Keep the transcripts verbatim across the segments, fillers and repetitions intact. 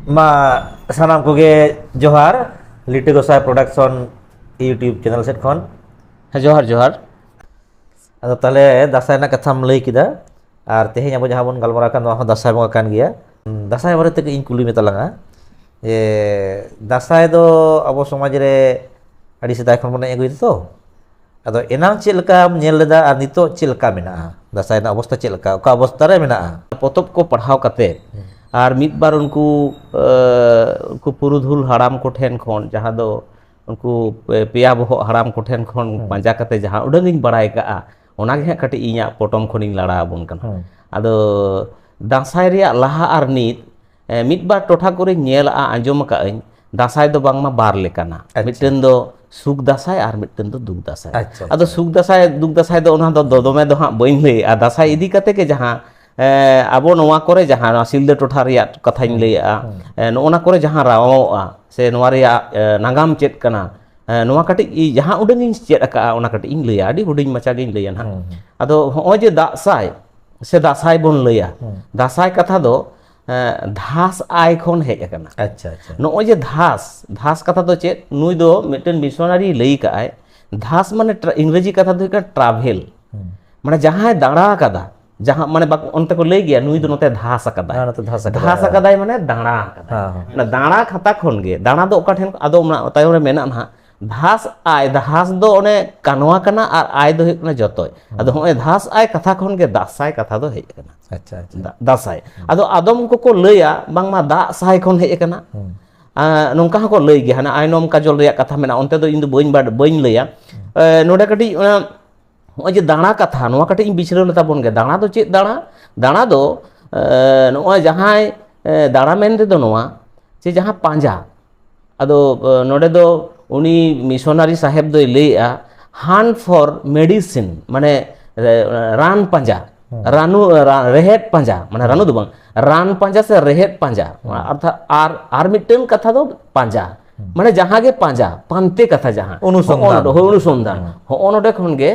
ᱢᱟ ᱥᱟᱱᱟᱢ ᱠᱚᱜᱮ ᱡᱚᱦᱟᱨ, ᱞᱤᱴᱟᱹ ᱜᱚᱸᱥᱟᱭ ᱯᱨᱚᱰᱟᱠᱥᱚᱱ YouTube ᱪᱮᱱᱮᱞ ᱥᱮᱫ ᱠᱷᱚᱱ᱾ ᱦᱮᱸ, ᱡᱚᱦᱟᱨ ᱡᱚᱦᱟᱨ᱾ ᱟᱫᱚ ᱛᱟᱦᱞᱮ ᱫᱟᱸᱥᱟᱭ ᱨᱮᱱᱟᱜ ᱠᱟᱛᱷᱟᱢ ᱞᱟᱹᱭ ᱠᱮᱫᱟ, ᱟᱨ ᱛᱮᱦᱮᱧ ᱟᱵᱚ ᱡᱟᱦᱟᱸ ᱵᱚᱱ ᱜᱟᱞᱢᱟᱨᱟᱣ ᱠᱟᱱ, ᱱᱚᱣᱟ ᱦᱚᱸ ᱫᱟᱸᱥᱟᱭ ᱵᱚᱸᱜᱟ ᱠᱟᱱ ᱜᱮᱭᱟ᱾ ᱫᱟᱸᱥᱟᱭ ᱵᱟᱨᱮ ᱛᱮᱜᱮ ᱤᱧ ᱠᱩᱞᱤ ᱢᱮ ᱛᱟᱞᱟᱝᱟ, ᱡᱮ ᱫᱟᱸᱥᱟᱭ ᱫᱚ ᱟᱵᱚ ᱥᱚᱢᱟᱡᱽ ᱨᱮ ᱟᱹᱰᱤ ᱥᱮᱫᱟᱭ ᱠᱷᱚᱱ ᱵᱚᱱ ᱮᱱᱮᱡ ᱟᱹᱜᱩᱭᱮᱫᱟ ᱛᱚ᱾ ᱟᱫᱚ ᱮᱱᱟᱝ ᱪᱮᱫ ᱞᱮᱠᱟᱢ ᱧᱮᱞ ᱞᱮᱫᱟ ᱟᱨ ᱱᱤᱛᱚᱜ ᱪᱮᱫ ᱞᱮᱠᱟ ᱢᱮᱱᱟᱜᱼᱟ? ᱫᱟᱸᱥᱟᱭ ᱨᱮᱱᱟᱜ ᱚᱵᱚᱥᱛᱟ ᱪᱮᱫ ᱞᱮᱠᱟ, ᱚᱠᱟ ᱚᱵᱚᱥᱛᱟ ᱨᱮ ᱢᱮᱱᱟᱜᱼᱟ? ᱯᱚᱛᱚᱵ ᱠᱚ ᱯᱟᱲᱦᱟᱣ ᱠᱟᱛᱮ ᱟᱨ ᱢᱤᱫ ᱵᱟᱨ ᱩᱱᱠᱩ ᱮ, ᱩᱱᱠᱩ ᱯᱩᱨᱩᱫᱷᱩᱞ ᱦᱟᱲᱟᱢ ᱠᱚᱴᱷᱮᱱ ᱠᱷᱚᱱ, ᱡᱟᱦᱟᱸ ᱫᱚ ᱩᱱᱠᱩ ᱯᱮ- ᱯᱮᱭᱟ ᱵᱚᱦᱚᱜ ᱦᱟᱲᱟᱢ ᱠᱚᱴᱷᱮᱱ ᱠᱷᱚᱱ ᱯᱟᱸᱡᱟ ᱠᱟᱛᱮ ᱡᱟᱦᱟᱸ ᱩᱰᱟᱹᱝ ᱤᱧ ᱵᱟᱲᱟᱭ ᱠᱟᱜᱼᱟ, ᱚᱱᱟ ᱜᱮ ᱦᱟᱸᱜ ᱠᱟᱹᱴᱤᱡ ᱤᱧᱟᱹᱜ ᱯᱚᱴᱚᱢ ᱠᱷᱚᱱᱤᱧ ᱞᱟᱲᱟ ᱟᱵᱚᱱ ᱠᱟᱱᱟ᱾ ᱟᱫᱚ ᱫᱟᱸᱥᱟᱭ ᱨᱮᱭᱟᱜ ᱞᱟᱦᱟ ᱟᱨ ᱱᱤᱛ, ᱮ, ᱢᱤᱫ ᱵᱟᱨ ᱴᱚᱴᱷᱟ ᱠᱚᱨᱮᱧ ᱧᱮᱞ ᱟᱜᱼᱟ, ᱟᱸᱡᱚᱢ ᱟᱠᱟᱫ ᱟᱹᱧ, ᱫᱟᱸᱥᱟᱭ ᱫᱚ ᱵᱟᱝᱢᱟ ᱵᱟᱨ ᱞᱮᱠᱟᱱᱟ᱾ ᱢᱤᱫᱴᱮᱱ ᱫᱚ ᱥᱩᱠ ᱫᱟᱸᱥᱟᱭ ᱟᱨ ᱢᱤᱫᱴᱮᱱ ᱫᱚ ᱫᱩᱠ ᱫᱟᱸᱥᱟᱭ᱾ ᱟᱪᱪᱷᱟ, ᱟᱫᱚ ᱟᱪᱪᱷᱟ᱾ ᱥᱩᱠ ᱫᱟᱸᱥᱟᱭ, ᱫᱩᱠ ᱫᱟᱸᱥᱟᱭ ᱫᱚ ᱚᱱᱟ ᱫᱚ ᱫᱚ- ᱫᱚᱢᱮ ᱫᱚ ᱦᱟᱸᱜ ᱵᱟᱹᱧ ᱞᱟᱹᱭᱮᱜᱼᱟ᱾ ᱫᱟᱸᱥᱟᱭ ᱤᱫᱤ ᱠᱟᱛᱮ ᱜᱮ ᱡᱟᱦᱟᱸ, ᱮ, ᱟᱵᱚ ᱱᱚᱣᱟ ᱠᱚᱨᱮ ᱡᱟᱦᱟᱸ, ᱱᱚᱣᱟ ᱥᱤᱞᱫᱟᱹ ᱴᱚᱴᱷᱟ ᱨᱮᱭᱟᱜ ᱠᱟᱛᱷᱟᱧ ᱞᱟᱹᱭᱮᱜᱼᱟ, ᱮ, ᱱᱚᱜᱼᱚ ᱱᱟ ᱠᱚᱨᱮ ᱡᱟᱦᱟᱸ ᱨᱟᱣᱚᱜᱼᱟ ᱥᱮ ᱱᱚᱣᱟ ᱨᱮᱭᱟᱜ, ᱮ, ᱱᱟᱜᱟᱢ ᱪᱮᱫ ᱠᱟᱱᱟ, ᱮ, ᱱᱚᱣᱟ ᱠᱟᱹᱴᱤᱡ ᱤ- ᱡᱟᱦᱟᱸ ᱩᱰᱟᱹᱝ ᱤᱧ ᱪᱮᱫ ᱟᱠᱟᱜᱼᱟ, ᱚᱱᱟ ᱠᱟᱹᱴᱤᱡ ᱤᱧ ᱞᱟᱹᱭᱟ, ᱟᱹᱰᱤ ᱦᱩᱰᱤᱧ ᱢᱟᱪᱷᱟ ᱜᱤᱧ ᱞᱟᱹᱭᱟ ᱱᱟᱦᱟᱜ᱾ ᱟᱫᱚ ᱦᱚᱸᱜᱼᱚᱭ ᱡᱮ ᱫᱟᱜ ᱥᱟᱭ ᱥᱮ ᱫᱟᱸᱥᱟᱭ ᱵᱚᱱ ᱞᱟᱹᱭᱟ, ᱫᱟᱸᱥᱟᱭ ᱠᱟᱛᱷᱟ ᱫᱚ, ᱮ, ᱫᱷᱟᱥ ᱟᱭ ᱠᱷᱚᱱ ᱦᱮᱡ ᱟᱠᱟᱱᱟ᱾ ᱟᱪᱪᱷᱟ, ᱟᱪᱪᱷᱟ᱾ ᱱᱚᱜᱼᱚᱭ ᱡᱮ ᱫᱷᱟᱥ, ᱫᱷᱟᱥ ᱠᱟᱛᱷᱟ ᱫᱚ ᱪᱮᱫ? ᱱᱩᱭ ᱫᱚ ᱢᱤᱫᱴᱮᱱ ᱢᱤᱥᱚᱱᱟᱨᱤ ᱞᱟᱹᱭ ᱠᱟᱜᱼᱟᱭ, ᱫᱷᱟᱥ ᱢᱟᱱᱮ ᱴᱨᱟ- ᱤᱝᱨᱮᱡᱤ ᱠᱟᱛᱷᱟ ᱫᱚ ᱦᱩᱭᱩᱜ ᱠᱟᱱᱟ ᱴᱨᱟᱵᱷᱮᱞ, ᱢᱟᱱᱮ ᱡᱟᱦᱟᱸᱭ ᱫᱟᱬᱟ ᱟᱠᱟᱫᱟ, ᱡᱟᱦᱟᱸ ᱢᱟᱱᱮ ᱵᱟᱠ- ᱚᱱᱛᱮ ᱠᱚ ᱞᱟᱹᱭ ᱜᱮᱭᱟ, ᱱᱩᱭ ᱫᱚ ᱱᱚᱛᱮ ᱫᱷᱟᱥ ᱟᱠᱟᱫᱟᱭ᱾ ᱦᱮᱸ, ᱱᱚᱛᱮ ᱫᱷᱟᱥ ᱟᱠᱟᱫᱟᱭ᱾ ᱫᱷᱟᱥ ᱟᱠᱟᱫᱟᱭ ᱢᱟᱱᱮ ᱫᱟᱬᱟ ᱟᱠᱟᱫᱟᱭ᱾ ᱦᱮᱸ, ᱦᱮᱸ᱾ ᱚᱱᱟ ᱫᱟᱬᱟ ᱠᱟᱛᱷᱟ ᱠᱷᱚᱱ ᱜᱮ, ᱫᱟᱬᱟ ᱫᱚ ᱚᱠᱟ ᱴᱷᱮᱱ, ᱟᱫᱚ ᱚᱱᱟ ᱛᱟᱭᱚᱢ ᱨᱮ ᱢᱮᱱᱟᱜᱼᱟ ᱱᱟᱦᱟᱜ, ᱫᱷᱟᱥ ᱟᱭ, ᱫᱷᱟᱥ ᱫᱚ ᱚᱱᱮ ᱠᱟᱱᱣᱟ ᱠᱟᱱᱟ ᱟᱨ ᱟᱭ ᱫᱚ ᱦᱩᱭᱩᱜ ᱠᱟᱱᱟ ᱡᱚᱛᱚᱭ᱾ ᱟᱫᱚ ᱦᱚᱸᱜᱼᱚᱭ ᱫᱷᱟᱥ ᱟᱭ ᱠᱟᱛᱷᱟ ᱠᱷᱚᱱ ᱜᱮ ᱫᱟᱸᱥᱟᱭ ᱠᱟᱛᱷᱟ ᱫᱚ ᱦᱮᱡ ᱟᱠᱟᱱᱟ᱾ ᱟᱪᱪᱷᱟ, ᱟᱪᱪᱷᱟ᱾ ᱫᱟ- ᱫᱟᱸᱥᱟᱭ᱾ ᱟᱫᱚ ᱟᱫᱚᱢ ᱠᱚᱠᱚ ᱞᱟᱹᱭᱟ ᱵᱟᱝᱢᱟ ᱫᱟᱜ ᱥᱟᱭ ᱠᱷᱚᱱ ᱦᱮᱡ ᱟᱠᱟᱱᱟ᱾ ᱟᱨ ᱱᱚᱝᱠᱟ ᱦᱚᱸᱠᱚ ᱞᱟᱹᱭ ᱜᱮᱭᱟ, ᱦᱟᱱᱟ ᱟᱭᱱᱚᱢ ᱠᱟᱡᱚᱞ ᱨᱮᱭᱟᱜ ᱠᱟᱛᱷᱟ ᱢᱮᱱᱟᱜᱼᱟ, ᱚᱱᱛᱮ ᱫᱚ ᱤᱧ ᱫᱚ ᱵᱟᱹᱧ ᱵᱟᱰ- ᱵᱟᱹᱧ ᱞᱟᱹᱭᱟ᱾ ᱮ, ᱱᱚᱰᱮ ᱠᱟᱹᱴᱤᱡ ᱚᱱᱟ, ᱱᱚᱜᱼᱚᱭ ᱡᱮ ᱫᱟᱬᱟ ᱠᱟᱛᱷᱟ, ᱱᱚᱣᱟ ᱠᱟᱹᱴᱤᱡ ᱤᱧ ᱵᱤᱪᱷᱞᱟᱹᱣ ᱞᱮ ᱛᱟᱵᱚᱱ ᱜᱮ᱾ ᱫᱟᱬᱟ ᱫᱚ ᱪᱮᱫ ᱫᱟᱬᱟ? ᱫᱟᱬᱟ ᱫᱚ, ᱮ, ᱱᱚᱜᱼᱚᱭ ᱡᱟᱦᱟᱸᱭ, ᱮ, ᱫᱟᱬᱟ ᱢᱮᱱ ᱛᱮᱫᱚ ᱱᱚᱣᱟ ᱡᱮ ᱡᱟᱦᱟᱸ ᱯᱟᱸᱡᱟ, ᱟᱫᱚ, ᱮ, ᱱᱚᱰᱮ ᱫᱚ ᱩᱱᱤ ᱢᱤᱥᱚᱱᱟᱨᱤ ᱥᱟᱦᱮᱵᱽ ᱫᱚᱭ ᱞᱟᱹᱭᱮᱜᱼᱟ, hunt for medicine, ᱢᱟᱱᱮ, ᱮ, ᱨᱟᱱ ᱯᱟᱸᱡᱟ, ᱨᱟᱱᱩ, ᱨᱟ- ᱨᱮᱦᱮᱫ ᱯᱟᱸᱡᱟ, ᱢᱟᱱᱮ ᱨᱟᱱᱩ ᱫᱚ ᱵᱟᱝ, ᱨᱟᱱ ᱯᱟᱸᱡᱟ ᱥᱮ ᱨᱮᱦᱮᱫ ᱯᱟᱸᱡᱟ᱾ ᱚᱨᱛᱷᱟᱛ ᱟᱨ, ᱟᱨ ᱢᱤᱫᱴᱟᱝ ᱠᱟᱛᱷᱟ ᱫᱚ ᱯᱟᱸᱡᱟ, ᱢᱟᱱᱮ ᱡᱟᱦᱟᱸ ᱜᱮ ᱯᱟᱸᱡᱟ, ᱯᱟᱱᱛᱮ ᱠᱟᱛᱷᱟ ᱡᱟᱦᱟᱸ᱾ ᱚᱱᱩᱥᱚᱱᱫᱷᱟᱱ᱾ ᱦᱚᱸᱜᱼᱚ ᱱᱚᱰᱮ, ᱦᱳᱭ, ᱚᱱᱩᱥᱚᱱᱫᱷᱟᱱ᱾ ᱦᱚᱸᱜᱼᱚ ᱱᱚᱰᱮ ᱠᱷᱚᱱ ᱜᱮ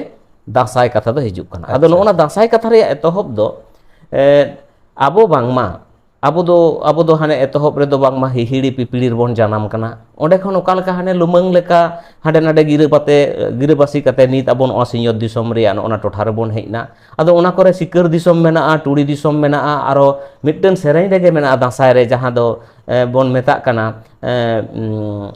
ᱫᱟᱸᱥᱟᱭ ᱠᱟᱛᱷᱟ ᱫᱚ ᱦᱤᱡᱩᱜ ᱠᱟᱱᱟ᱾ ᱟᱫᱚ ᱱᱚᱜᱼᱚ ᱱᱟ ᱫᱟᱸᱥᱟᱭ ᱠᱟᱛᱷᱟ ᱨᱮᱭᱟᱜ ᱮᱛᱚᱦᱚᱵ ᱫᱚ, ᱮ, ᱟᱵᱚ ᱵᱟᱝᱢᱟ ᱟᱵᱚ ᱫᱚ, ᱟᱵᱚ ᱫᱚ ᱦᱟᱱᱮ ᱮᱛᱚᱦᱚᱵ ᱨᱮᱫᱚ ᱵᱟᱝᱢᱟ ᱦᱤᱦᱤᱲᱤ ᱯᱤᱯᱤᱲᱤ ᱨᱮᱵᱚᱱ ᱡᱟᱱᱟᱢ ᱠᱟᱱᱟ᱾ ᱚᱸᱰᱮ ᱠᱷᱚᱱ ᱚᱠᱟ ᱞᱮᱠᱟ ᱦᱟᱱᱮ ᱞᱩᱢᱟᱹᱝ ᱞᱮᱠᱟ ᱦᱟᱸᱰᱮ ᱱᱟᱰᱮ ᱜᱤᱨᱟᱹ ᱯᱟᱛᱮ, ᱜᱤᱨᱟᱹᱵᱟᱹᱥᱤ ᱠᱟᱛᱮ ᱱᱤᱛ ᱟᱵᱚ ᱱᱚᱣᱟ ᱥᱤᱧᱚᱛ ᱫᱤᱥᱚᱢ ᱨᱮᱭᱟᱜ ᱱᱚᱜᱼᱚ ᱱᱟ ᱴᱚᱴᱷᱟ ᱨᱮᱵᱚᱱ ᱦᱮᱡ ᱮᱱᱟ᱾ ᱟᱫᱚ ᱚᱱᱟ ᱠᱚᱨᱮ ᱥᱤᱠᱟᱹᱨ ᱫᱤᱥᱚᱢ ᱢᱮᱱᱟᱜᱼᱟ, ᱴᱩᱲᱤ ᱫᱤᱥᱚᱢ ᱢᱮᱱᱟᱜᱼᱟ, ᱟᱨᱚ ᱢᱤᱫᱴᱟᱹᱝ ᱥᱮᱨᱮᱧ ᱨᱮᱜᱮ ᱢᱮᱱᱟᱜᱼᱟ ᱫᱟᱸᱥᱟᱭ ᱨᱮ, ᱡᱟᱦᱟᱸ ᱫᱚ, ᱮ, ᱵᱚᱱ ᱢᱮᱛᱟᱜ ᱠᱟᱱᱟ, ᱮ, ᱩᱸ,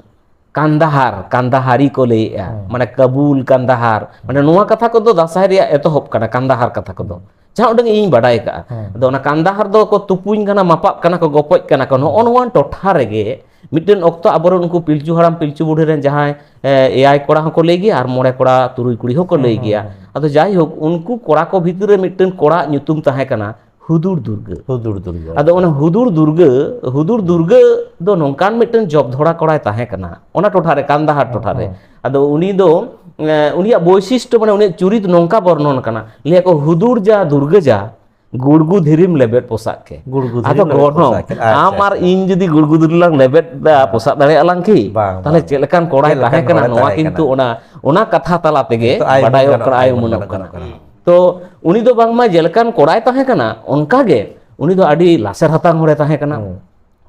ᱠᱟᱱᱫᱟᱦᱟᱨ, ᱠᱟᱱᱫᱟᱦᱟᱨᱤ ᱠᱚ ᱞᱟᱹᱭᱮᱜᱼᱟ, ᱦᱮᱸ᱾ ᱢᱟᱱᱮ ᱠᱟᱵᱩᱞ, ᱠᱟᱱᱫᱟᱦᱟᱨ, ᱢᱟᱱᱮ ᱱᱚᱣᱟ ᱠᱟᱛᱷᱟ ᱠᱚᱫᱚ ᱫᱟᱸᱥᱟᱭ ᱨᱮᱭᱟᱜ ᱮᱛᱚᱦᱚᱵ ᱠᱟᱱᱟ, ᱠᱟᱱᱫᱟᱦᱟᱨ ᱠᱟᱛᱷᱟ ᱠᱚᱫᱚ᱾ ᱡᱟᱦᱟᱸ ᱩᱰᱟᱹᱝ ᱤᱧ ᱵᱟᱰᱟᱭ ᱠᱟᱜᱼᱟ᱾ ᱦᱮᱸ᱾ ᱟᱫᱚ ᱚᱱᱟ ᱠᱟᱱᱫᱟᱦᱟᱨ ᱫᱚ ᱠᱚ ᱛᱩᱯᱩᱧ ᱠᱟᱱᱟ, ᱢᱟᱯᱟᱜ ᱠᱟᱱᱟ ᱠᱚ, ᱜᱚᱯᱚᱡ ᱠᱟᱱᱟ ᱠᱚ᱾ ᱱᱚᱜᱼᱚ ᱱᱚᱣᱟ ᱴᱚᱴᱷᱟ ᱨᱮᱜᱮ ᱢᱤᱫᱴᱮᱱ ᱚᱠᱛᱚ ᱟᱵᱚᱨᱮᱱ ᱩᱱᱠᱩ ᱯᱤᱞᱪᱩ ᱦᱟᱲᱟᱢ ᱯᱤᱞᱪᱩ ᱵᱩᱰᱷᱤ ᱨᱮᱱ ᱡᱟᱦᱟᱸᱭ, ᱮ, ᱮᱭᱟᱭ ᱠᱚᱲᱟ ᱦᱚᱸᱠᱚ ᱞᱟᱹᱭ ᱜᱮᱭᱟ ᱟᱨ ᱢᱚᱬᱮ ᱠᱚᱲᱟ ᱛᱩᱨᱩᱭ ᱠᱩᱲᱤ ᱦᱚᱸᱠᱚ ᱦᱮᱸ, ᱞᱟᱹᱭ ᱦᱮᱸ, ᱜᱮᱭᱟ᱾ ᱦᱮᱸ᱾ ᱟᱫᱚ ᱡᱟᱭᱦᱳᱠ, ᱩᱱᱠᱩ ᱠᱚᱲᱟ ᱠᱚ ᱵᱷᱤᱛᱤᱨ ᱨᱮ ᱢᱤᱫᱴᱮᱱ ᱠᱚᱲᱟᱣᱟᱜ ᱧᱩᱛᱩᱢ ᱛᱟᱦᱮᱸ ᱠᱟᱱᱟ ᱦᱩᱫᱩᱲ ᱫᱩᱨᱜᱟᱹ᱾ ᱦᱩᱫᱩᱲ ᱫᱩᱨᱜᱟᱹ, ᱟᱫᱚ ᱟᱪᱪᱷᱟ᱾ ᱚᱱᱟ ᱦᱩᱫᱩᱲ ᱫᱩᱨᱜᱟᱹ, ᱦᱩᱫᱩᱲ ᱫᱩᱨᱜᱟᱹ ᱫᱚ ᱱᱚᱝᱠᱟᱱ ᱢᱤᱫᱴᱮᱱ ᱡᱚᱵᱫᱷᱚᱲᱟ ᱠᱚᱲᱟᱭ ᱛᱟᱦᱮᱸ ᱠᱟᱱᱟ ᱚᱱᱟ ᱴᱚᱴᱷᱟ ᱨᱮ, ᱠᱟᱱᱫᱟᱦᱟᱨ ᱴᱚᱴᱷᱟ ᱨᱮ᱾ ᱦᱮᱸ᱾ ᱟᱫᱚ ᱩᱱᱤ ᱫᱚ, ᱮ, ᱩᱱᱤᱭᱟᱜ ᱵᱳᱭᱥᱤᱥᱴᱚ, ᱢᱟᱱᱮ ᱩᱱᱤᱭᱟᱜ ᱪᱩᱨᱤᱛ ᱱᱚᱝᱠᱟ ᱵᱚᱨᱱᱚᱱ ᱠᱟᱱᱟ, ᱞᱟᱹᱭᱟ ᱠᱚ, "ᱦᱩᱫᱩᱲ ᱡᱟ ᱫᱩᱨᱜᱟᱹ ᱡᱟ, ᱜᱩᱲᱜᱩ ᱫᱷᱤᱨᱤᱢ ᱞᱮᱵᱮᱫ ᱯᱚᱥᱟᱜ ᱠᱮ᱾" ᱜᱩᱲᱜᱩ ᱫᱷᱤᱨᱤᱢ ᱟᱫᱚ ᱞᱮᱵᱮᱫ ᱜᱚᱱᱚᱝ, ᱯᱚᱥᱟᱜ ᱠᱮ᱾ ᱟᱪᱪᱷᱟ, ᱟᱢ ᱟᱨ ᱟᱪᱪᱷᱟ᱾ ᱤᱧ ᱡᱩᱫᱤ ᱜᱩᱲᱜᱩ ᱫᱷᱤᱨᱤ ᱞᱟᱝ ᱞᱮᱵᱮᱫ ᱫᱟ, ᱦᱮᱸ᱾ ᱯᱚᱥᱟᱜ ᱫᱟᱲᱮᱭᱟᱜᱼᱟ ᱞᱟᱝ ᱠᱤ? ᱵᱟᱝ, ᱛᱟᱦᱞᱮ ᱵᱟᱝ᱾ ᱪᱮᱫ ᱞᱮᱠᱟᱱ ᱠᱚᱲᱟᱭ ᱪᱮᱫ ᱞᱮᱠᱟᱱ ᱛᱟᱦᱮᱸ ᱠᱟᱱᱟ, ᱠᱚᱲᱟᱭ ᱱᱚᱣᱟ ᱛᱟᱦᱮᱸ ᱠᱤᱱᱛᱩ ᱠᱟᱱᱟ? ᱚᱱᱟ, ᱚᱱᱟ ᱠᱟᱛᱷᱟ ᱛᱟᱞᱟ ᱛᱮᱜᱮ ᱱᱤᱛᱚᱜ ᱟᱭ ᱩᱢᱟᱹᱱ ᱵᱟᱰᱟᱭᱚᱜ ᱜᱟᱱᱚᱜ ᱠᱟᱱᱟ, ᱠᱟᱱᱟ, ᱟᱭ ᱩᱢᱟᱹᱱ ᱟᱭ ᱩᱢᱟᱹᱱᱚᱜ ᱜᱟᱱᱚᱜ ᱠᱟᱱᱟ᱾ ᱠᱟᱱᱟ᱾ ᱛᱚ, ᱩᱱᱤ ᱫᱚ ᱵᱟᱝᱢᱟ ᱡᱮᱞᱮᱠᱟᱱ ᱠᱚᱲᱟᱭ ᱛᱟᱦᱮᱸ ᱠᱟᱱᱟ, ᱚᱱᱠᱟ ᱜᱮ ᱩᱱᱤ ᱫᱚ ᱟᱹᱰᱤ ᱞᱟᱥᱮᱨ ᱦᱟᱛᱟᱝ ᱦᱚᱲᱮ ᱛᱟᱦᱮᱸ ᱠᱟᱱᱟ᱾ ᱦᱩᱸ᱾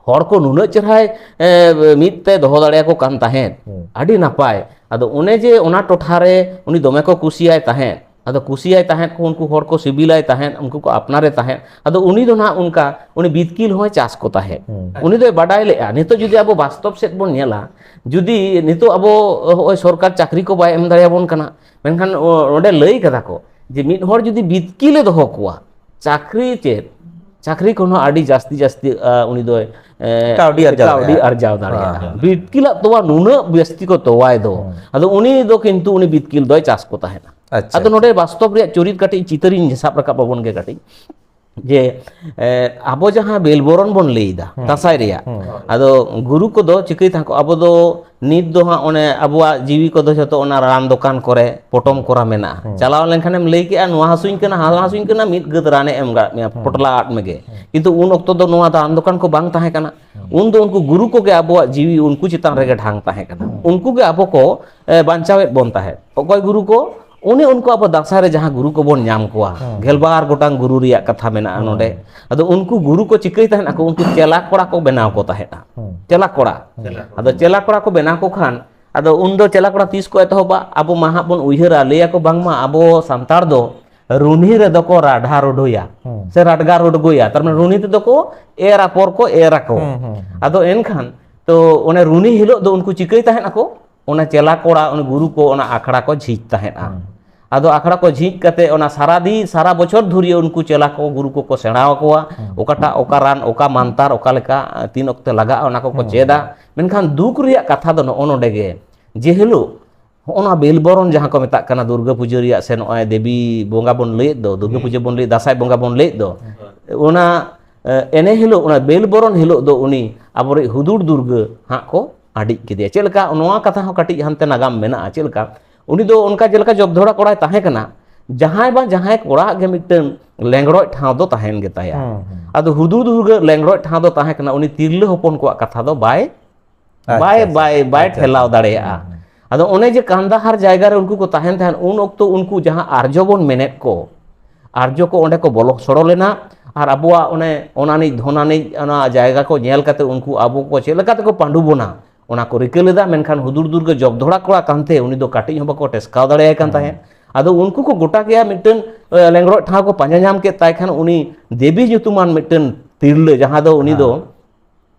ᱦᱚᱲ ᱠᱚ ᱱᱩᱱᱟᱹᱜ ᱪᱮᱦᱨᱟᱭ, ᱮ, ᱢᱤᱫ ᱛᱮ ᱫᱚᱦᱚ ᱫᱟᱲᱮᱭᱟᱠᱚ ᱠᱟᱱ ᱛᱟᱦᱮᱸᱫ᱾ ᱦᱩᱸ᱾ ᱟᱹᱰᱤ ᱱᱟᱯᱟᱭ᱾ ᱟᱫᱚ ᱚᱱᱮ ᱡᱮ ᱚᱱᱟ ᱴᱚᱴᱷᱟ ᱨᱮ ᱩᱱᱤ ᱫᱚᱢᱮ ᱠᱚ ᱠᱩᱥᱤᱭᱟᱭ ᱛᱟᱦᱮᱸᱫ, ᱟᱫᱚ ᱠᱩᱥᱤᱭᱟᱭ ᱛᱟᱦᱮᱸᱫ ᱠᱚ, ᱩᱱᱠᱩ ᱦᱚᱲ ᱠᱚ ᱥᱤᱵᱤᱞᱟᱭ ᱛᱟᱦᱮᱸᱫ, ᱩᱱᱠᱩ ᱠᱚ ᱟᱯᱱᱟᱨᱮ ᱛᱟᱦᱮᱸᱫ᱾ ᱟᱫᱚ ᱩᱱᱤ ᱫᱚ ᱱᱟᱦᱟᱜ ᱚᱱᱠᱟ, ᱩᱱᱤ ᱵᱤᱛᱠᱤᱞ ᱦᱚᱸᱭ ᱪᱟᱥ ᱠᱚ ᱛᱟᱦᱮᱸᱫ᱾ ᱦᱩᱸ᱾ ᱩᱱᱤ ᱫᱚᱭ ᱵᱟᱰᱟᱭ ᱞᱮᱜᱼᱟ᱾ ᱱᱤᱛᱚᱜ ᱡᱩᱫᱤ ᱟᱵᱚ ᱵᱟᱥᱛᱚᱵ ᱥᱮᱫ ᱵᱚᱱ ᱧᱮᱞᱟ, ᱡᱩᱫᱤ ᱱᱤᱛᱚᱜ ᱟᱵᱚ ᱦᱚᱸᱜᱼᱚᱭ ᱥᱚᱨᱠᱟᱨ ᱪᱟᱹᱠᱨᱤ ᱠᱚ ᱵᱟᱭ ᱮᱢ ᱫᱟᱲᱮᱭᱟᱵᱚᱱ ᱠᱟᱱᱟ, ᱢᱮᱱᱠᱷᱟᱱ ᱚ-, ᱚᱸᱰᱮ ᱞᱟᱹᱭ ᱠᱟᱫᱟ ᱠᱚ ᱡᱮ ᱢᱤᱫ ᱦᱚᱲ ᱡᱩᱫᱤ ᱵᱤᱛᱠᱤᱞᱮ ᱫᱚᱦᱚ ᱠᱚᱣᱟ, ᱪᱟᱹᱠᱨᱤ ᱪᱮᱫ, ᱪᱟᱹᱠᱨᱤ ᱠᱷᱚᱱ ᱦᱚᱸ ᱟᱹᱰᱤ ᱡᱟᱹᱥᱛᱤ ᱡᱟᱹᱥᱛᱤ, ᱟ, ᱩᱱᱤ ᱫᱚᱭ, ᱮ, ᱠᱟᱹᱣᱰᱤ ᱟᱨᱡᱟᱣ ᱠᱟᱹᱣᱰᱤ ᱫᱟᱲᱮᱭᱟᱜᱼᱟ᱾ ᱟᱨᱡᱟᱣ ᱫᱟᱲᱮᱭᱟᱜᱼᱟ᱾ ᱦᱮᱸ, ᱦᱮᱸ᱾ ᱵᱤᱛᱠᱤᱞᱟᱜ ᱛᱚᱣᱟ ᱱᱩᱱᱟᱹᱜ ᱡᱟᱹᱥᱛᱤ ᱠᱚ ᱛᱚᱣᱟᱭ ᱫᱚ, ᱦᱮᱸ᱾ ᱟᱫᱚ ᱩᱱᱤ ᱫᱚ ᱠᱤᱱᱛᱩ ᱩᱱᱤ ᱵᱤᱛᱠᱤᱞ ᱫᱚᱭ ᱪᱟᱥ ᱠᱚ ᱛᱟᱦᱮᱸᱱᱟ᱾ ᱟᱪᱪᱷᱟ, ᱟᱫᱚ ᱱᱚᱰᱮ ᱟᱪᱪᱷᱟ᱾ ᱵᱟᱥᱛᱚᱵ ᱨᱮᱭᱟᱜ ᱪᱚᱨᱤᱛ ᱠᱟᱹᱴᱤᱡ, ᱪᱤᱛᱟᱹᱨᱤᱧ ᱥᱟᱵ ᱨᱟᱠᱟᱵ ᱟᱵᱚᱱ ᱜᱮ ᱠᱟᱹᱴᱤᱡ᱾ ᱡᱮ, ᱮ, ᱟᱵᱚ ᱡᱟᱦᱟᱸ ᱵᱮᱞ ᱵᱚᱨᱚᱱ ᱵᱚᱱ ᱞᱟᱹᱭ ᱮᱫᱟ, ᱦᱩᱸ᱾ ᱫᱟᱸᱥᱟᱭ ᱨᱮᱭᱟᱜ, ᱦᱩᱸ᱾ ᱟᱫᱚ ᱜᱩᱨᱩ ᱠᱚᱫᱚ ᱪᱤᱠᱟᱹᱭ ᱛᱟᱦᱮᱸ ᱠᱚ? ᱟᱵᱚ ᱫᱚ ᱱᱤᱛ ᱫᱚ ᱦᱟᱸᱜ ᱚᱱᱮ ᱟᱵᱚᱣᱟᱜ ᱡᱤᱣᱤ ᱠᱚᱫᱚ ᱡᱷᱚᱛᱚ ᱚᱱᱟ ᱨᱟᱱ ᱫᱚᱠᱟᱱ ᱠᱚᱨᱮ ᱯᱚᱴᱚᱢ ᱠᱚᱨᱟ ᱢᱮᱱᱟᱜᱼᱟ᱾ ᱦᱩᱸ᱾ ᱪᱟᱞᱟᱣ ᱞᱮᱱᱠᱷᱟᱱᱮᱢ ᱞᱟᱹᱭ ᱠᱮᱜᱼᱟ, "ᱱᱚᱣᱟ ᱦᱟᱹᱥᱩᱧ ᱠᱟᱱᱟ, ᱦᱟᱱᱟ ᱦᱟᱹᱥᱩᱧ ᱠᱟᱱᱟ", ᱢᱤᱫ ᱜᱟᱹᱫ ᱨᱟᱱᱮ ᱮᱢ ᱠᱟᱜ ᱢᱮᱭᱟ, ᱦᱩᱸ᱾ ᱯᱚᱴᱞᱟ ᱟᱫ ᱢᱮᱜᱮ᱾ ᱦᱩᱸ᱾ ᱠᱤᱱᱛᱩ ᱩᱱ ᱚᱠᱛᱚ ᱫᱚ ᱱᱚᱣᱟ ᱨᱟᱱ ᱫᱚᱠᱟᱱ ᱠᱚ ᱵᱟᱝ ᱛᱟᱦᱮᱸ ᱠᱟᱱᱟ᱾ ᱦᱩᱸ᱾ ᱩᱱ ᱫᱚ ᱩᱱᱠᱩ ᱜᱩᱨᱩ ᱠᱚᱜᱮ ᱟᱵᱚᱣᱟᱜ ᱡᱤᱣᱤ ᱩᱱᱠᱩ ᱪᱮᱛᱟᱱ ᱨᱮᱜᱮ ᱰᱷᱟᱝ ᱛᱟᱦᱮᱸ ᱠᱟᱱᱟ᱾ ᱦᱩᱸ᱾ ᱩᱱᱠᱩ ᱜᱮ ᱟᱵᱚ ᱠᱚ, ᱮ, ᱵᱟᱧᱪᱟᱣᱮᱫ ᱵᱚᱱ ᱛᱟᱦᱮᱸᱫ᱾ ᱚᱠᱚᱭ ᱜᱩᱨᱩ ᱠᱚ? ᱚᱱᱮ ᱩᱱᱠᱩ ᱟᱵᱚ ᱫᱟᱸᱥᱟᱭ ᱨᱮ ᱡᱟᱦᱟᱸ ᱜᱩᱨᱩ ᱠᱚᱵᱚᱱ ᱧᱟᱢ ᱠᱚᱣᱟ, ᱦᱮᱸ᱾ ᱜᱮᱞᱵᱟᱨ ᱜᱚᱴᱟᱝ ᱜᱩᱨᱩ ᱨᱮᱭᱟᱜ ᱠᱟᱛᱷᱟ ᱢᱮᱱᱟᱜᱼᱟ ᱦᱮᱸ᱾ ᱱᱚᱰᱮ᱾ ᱟᱫᱚ ᱩᱱᱠᱩ ᱜᱩᱨᱩ ᱠᱚ ᱪᱤᱠᱟᱹᱭ ᱛᱟᱦᱮᱸᱫ ᱟᱠᱚ? ᱩᱱᱠᱩ ᱪᱮᱞᱟ ᱠᱚᱲᱟ ᱠᱚ ᱵᱮᱱᱟᱣ ᱠᱚ ᱛᱟᱦᱮᱸᱫᱼᱟ᱾ ᱦᱮᱸ᱾ ᱪᱮᱞᱟ ᱠᱚᱲᱟ᱾ ᱪᱮᱞᱟ ᱠᱚᱲᱟ᱾ ᱟᱫᱚ ᱪᱮᱞᱟ ᱠᱚᱲᱟ ᱠᱚ ᱵᱮᱱᱟᱣ ᱠᱚ ᱠᱷᱟᱱ, ᱟᱫᱚ ᱩᱱᱫᱚ ᱪᱮᱞᱟ ᱠᱚᱲᱟ ᱛᱤᱥ ᱠᱚ ᱮᱛᱚᱦᱚᱵᱟ? ᱟᱵᱚ ᱢᱟ ᱦᱟᱸᱜ ᱵᱚᱱ ᱩᱭᱦᱟᱹᱨᱟ, ᱞᱟᱹᱭᱟᱠᱚ ᱵᱟᱝᱢᱟ ᱟᱵᱚ ᱥᱟᱱᱛᱟᱲ ᱫᱚ ᱨᱩᱱᱦᱤ ᱨᱮᱫᱚ ᱠᱚ ᱨᱟᱰᱷᱟ ᱨᱩᱰᱷᱩᱭᱟ, ᱦᱮᱸ᱾ ᱥᱮ ᱨᱟᱰᱜᱟ ᱨᱩᱰᱜᱩᱭᱟ, ᱛᱟᱨ ᱢᱟᱱᱮ ᱨᱩᱱᱦᱤ ᱛᱮᱫᱚ ᱠᱚ ᱮᱨ ᱟᱯᱚᱨ ᱠᱚ ᱮᱨ ᱟᱠᱚ᱾ ᱦᱮᱸ, ᱦᱮᱸ, ᱦᱮᱸ᱾ ᱟᱫᱚ ᱮᱱᱠᱷᱟᱱ ᱛᱚ ᱚᱱᱮ ᱨᱩᱱᱦᱤ ᱦᱤᱞᱳᱜ ᱫᱚ ᱩᱱᱠᱩ ᱪᱤᱠᱟᱹᱭ ᱛᱟᱦᱮᱸᱫ ᱟᱠᱚ? ᱚᱱᱟ ᱪᱮᱞᱟ ᱠᱚᱲᱟ, ᱩᱱᱤ ᱜᱩᱨᱩ ᱠᱚ ᱚᱱᱟ ᱟᱠᱷᱲᱟ ᱠᱚ ᱡᱷᱤᱡ ᱛᱟᱦᱮᱸᱫᱼᱟ᱾ ᱦᱮᱸ᱾ ᱟᱫᱚ ᱟᱠᱷᱲᱟ ᱠᱚ ᱡᱷᱤᱡ ᱠᱟᱛᱮ ᱚᱱᱟ ᱥᱟᱨᱟ ᱫᱤ-, ᱥᱟᱨᱟ ᱵᱚᱪᱷᱚᱨ ᱫᱷᱩᱨᱤᱭᱟᱹ ᱩᱱᱠᱩ ᱪᱮᱞᱟ ᱠᱚ ᱜᱩᱨᱩ ᱠᱚᱠᱚ ᱥᱮᱬᱟ ᱟᱠᱚᱣᱟ, ᱦᱮᱸ᱾ ᱚᱠᱟᱴᱟᱜ ᱚᱠᱟ ᱨᱟᱱ, ᱚᱠᱟ ᱢᱟᱱᱛᱟᱨ, ᱚᱠᱟ ᱞᱮᱠᱟ ᱛᱤᱱ ᱚᱠᱛᱮ ᱞᱟᱜᱟᱜᱼᱟ, ᱚᱱᱟ ᱠᱚᱠᱚ ᱦᱮᱸ᱾ ᱪᱮᱫᱟ᱾ ᱢᱮᱱᱠᱷᱟᱱ ᱫᱩᱠ ᱨᱮᱭᱟᱜ ᱠᱟᱛᱷᱟ ᱫᱚ ᱱᱚᱜᱼᱚ ᱱᱚᱰᱮ ᱜᱮ, ᱡᱮ ᱦᱤᱞᱳᱜ ᱦᱚᱸᱜᱼᱚ ᱱᱚᱣᱟ ᱵᱮᱞ ᱵᱚᱨᱚᱱ ᱡᱟᱦᱟᱸ ᱠᱚ ᱢᱮᱛᱟᱜ ᱠᱟᱱᱟ ᱫᱩᱨᱜᱟᱹ ᱯᱩᱡᱟᱹ ᱨᱮᱭᱟᱜ, ᱥᱮ ᱱᱚᱜᱼᱚᱭ ᱫᱮᱵᱤ ᱵᱚᱸᱜᱟ ᱵᱚᱱ ᱞᱟᱹᱭᱮᱫ ᱫᱚ, ᱫᱩᱨᱜᱟᱹ ᱦᱮᱸ᱾ ᱯᱩᱡᱟᱹ ᱵᱚᱱ ᱞᱟᱹᱭᱮᱫ, ᱫᱟᱸᱥᱟᱭ ᱵᱚᱸᱜᱟ ᱵᱚᱱ ᱞᱟᱹᱭᱮᱫ ᱫᱚ, ᱦᱮᱸ᱾ ᱚᱱᱟ, ᱮ, ᱮᱱᱮ ᱦᱤᱞᱳᱜ, ᱚᱱᱟ ᱵᱮᱞ ᱵᱚᱨᱚᱱ ᱦᱤᱞᱳᱜ ᱫᱚ ᱩᱱᱤ ᱟᱵᱚᱨᱤᱡ ᱦᱩᱫᱩᱲ ᱫᱩᱨᱜᱟᱹ ᱦᱟᱸᱜ ᱠᱚ ᱟᱹᱰᱤᱡ ᱠᱮᱫᱮᱭᱟ᱾ ᱪᱮᱫ ᱞᱮᱠᱟ? ᱱᱚᱣᱟ ᱠᱟᱛᱷᱟ ᱦᱚᱸ ᱠᱟᱹᱴᱤᱡ ᱦᱟᱱᱛᱮ ᱱᱟᱜᱟᱢ ᱢᱮᱱᱟᱜᱼᱟ᱾ ᱪᱮᱫ ᱞᱮᱠᱟ? ᱩᱱᱤ ᱫᱚ ᱚᱱᱠᱟ ᱡᱮᱞᱮᱠᱟ ᱡᱚᱜᱽᱫᱷᱚᱲᱟ ᱠᱚᱲᱟᱭ ᱛᱟᱦᱮᱸ ᱠᱟᱱᱟ, ᱡᱟᱦᱟᱸᱭ ᱵᱟᱝ ᱡᱟᱦᱟᱸᱭ ᱠᱚᱲᱟᱣᱟᱜ ᱜᱮ ᱢᱤᱫᱴᱟᱝ ᱞᱮᱸᱜᱽᱲᱚᱡ ᱴᱷᱟᱶ ᱫᱚ ᱛᱟᱦᱮᱱ ᱜᱮᱛᱟᱭᱟ᱾ ᱦᱩᱸ, ᱦᱩᱸ᱾ ᱟᱫᱚ ᱦᱩᱫᱩᱲ ᱫᱩᱨᱜᱟᱹ ᱞᱮᱸᱜᱽᱲᱚᱡ ᱴᱷᱟᱶ ᱫᱚ ᱛᱟᱦᱮᱸ ᱠᱟᱱᱟ, ᱩᱱᱤ ᱛᱤᱨᱞᱟᱹ ᱦᱚᱯᱚᱱ ᱠᱚᱣᱟᱜ ᱠᱟᱛᱷᱟ ᱫᱚ ᱵᱟᱭ, ᱟᱪᱪᱷᱟ, ᱵᱟᱭ, ᱟᱪᱪᱷᱟ᱾ ᱵᱟᱭ, ᱵᱟᱭ ᱟᱪᱪᱷᱟ, ᱴᱷᱮᱞᱟᱣ ᱟᱪᱪᱷᱟ᱾ ᱫᱟᱲᱮᱭᱟᱜᱼᱟ᱾ ᱦᱩᱸ, ᱦᱩᱸ᱾ ᱟᱫᱚ ᱚᱱᱮ ᱡᱮ ᱠᱟᱱᱫᱟᱦᱟᱨ ᱡᱟᱭᱜᱟ ᱨᱮ ᱩᱱᱠᱩ ᱠᱚ ᱛᱟᱦᱮᱱ ᱛᱟᱦᱮᱸᱫ, ᱩᱱ ᱚᱠᱛᱚ ᱩᱱᱠᱩ ᱡᱟᱦᱟᱸ ᱟᱨᱡᱚ ᱵᱚᱱ ᱢᱮᱱᱮᱫ ᱠᱚ, ᱟᱨᱡᱚ ᱠᱚ ᱚᱸᱰᱮ ᱠᱚ ᱵᱚᱞᱚ ᱥᱚᱲᱚ ᱞᱮᱱᱟ, ᱟᱨ ᱟᱵᱚᱣᱟᱜ ᱚᱱᱮ ᱚᱱᱟᱱᱤᱡ ᱫᱷᱚᱱᱟᱱᱤᱡ ᱚᱱᱟ ᱡᱟᱭᱜᱟ ᱠᱚ ᱧᱮᱞ ᱠᱟᱛᱮ ᱩᱱᱠᱩ ᱟᱵᱚ ᱠᱚ ᱪᱮᱫ ᱞᱮᱠᱟ ᱛᱮᱠᱚ ᱯᱟᱸᱰᱩ ᱵᱚᱱᱟ, ᱚᱱᱟ ᱠᱚ ᱨᱤᱠᱟᱹ ᱞᱮᱫᱟ᱾ ᱢᱮᱱᱠᱷᱟᱱ ᱦᱩᱫᱩᱲ ᱫᱩᱨᱜᱟᱹ ᱡᱚᱜᱽᱫᱷᱚᱲᱟ ᱠᱚᱲᱟ ᱠᱟᱱᱛᱮ ᱩᱱᱤ ᱫᱚ ᱠᱟᱹᱴᱤᱡ ᱦᱚᱸ ᱵᱟᱠᱚ ᱴᱮᱥᱠᱟᱣ ᱫᱟᱲᱮᱭᱟᱭ ᱠᱟᱱ ᱦᱮᱸ᱾ ᱛᱟᱦᱮᱸᱫ᱾ ᱟᱫᱚ ᱩᱱᱠᱩ ᱠᱚ ᱜᱚᱴᱟ ᱜᱮᱭᱟ ᱢᱤᱫᱴᱟᱝ, ᱮ, ᱞᱮᱸᱜᱽᱲᱚᱡ ᱴᱷᱟᱶ ᱠᱚ ᱯᱟᱸᱡᱟ ᱧᱟᱢ ᱠᱮᱫ ᱛᱟᱭ ᱠᱷᱟᱱ ᱩᱱᱤ ᱫᱮᱵᱤ ᱧᱩᱛᱩᱢᱟᱱ ᱢᱤᱫᱴᱟᱝ ᱛᱤᱨᱞᱟᱹ, ᱡᱟᱦᱟᱸ ᱫᱚ ᱩᱱᱤ ᱫᱚ,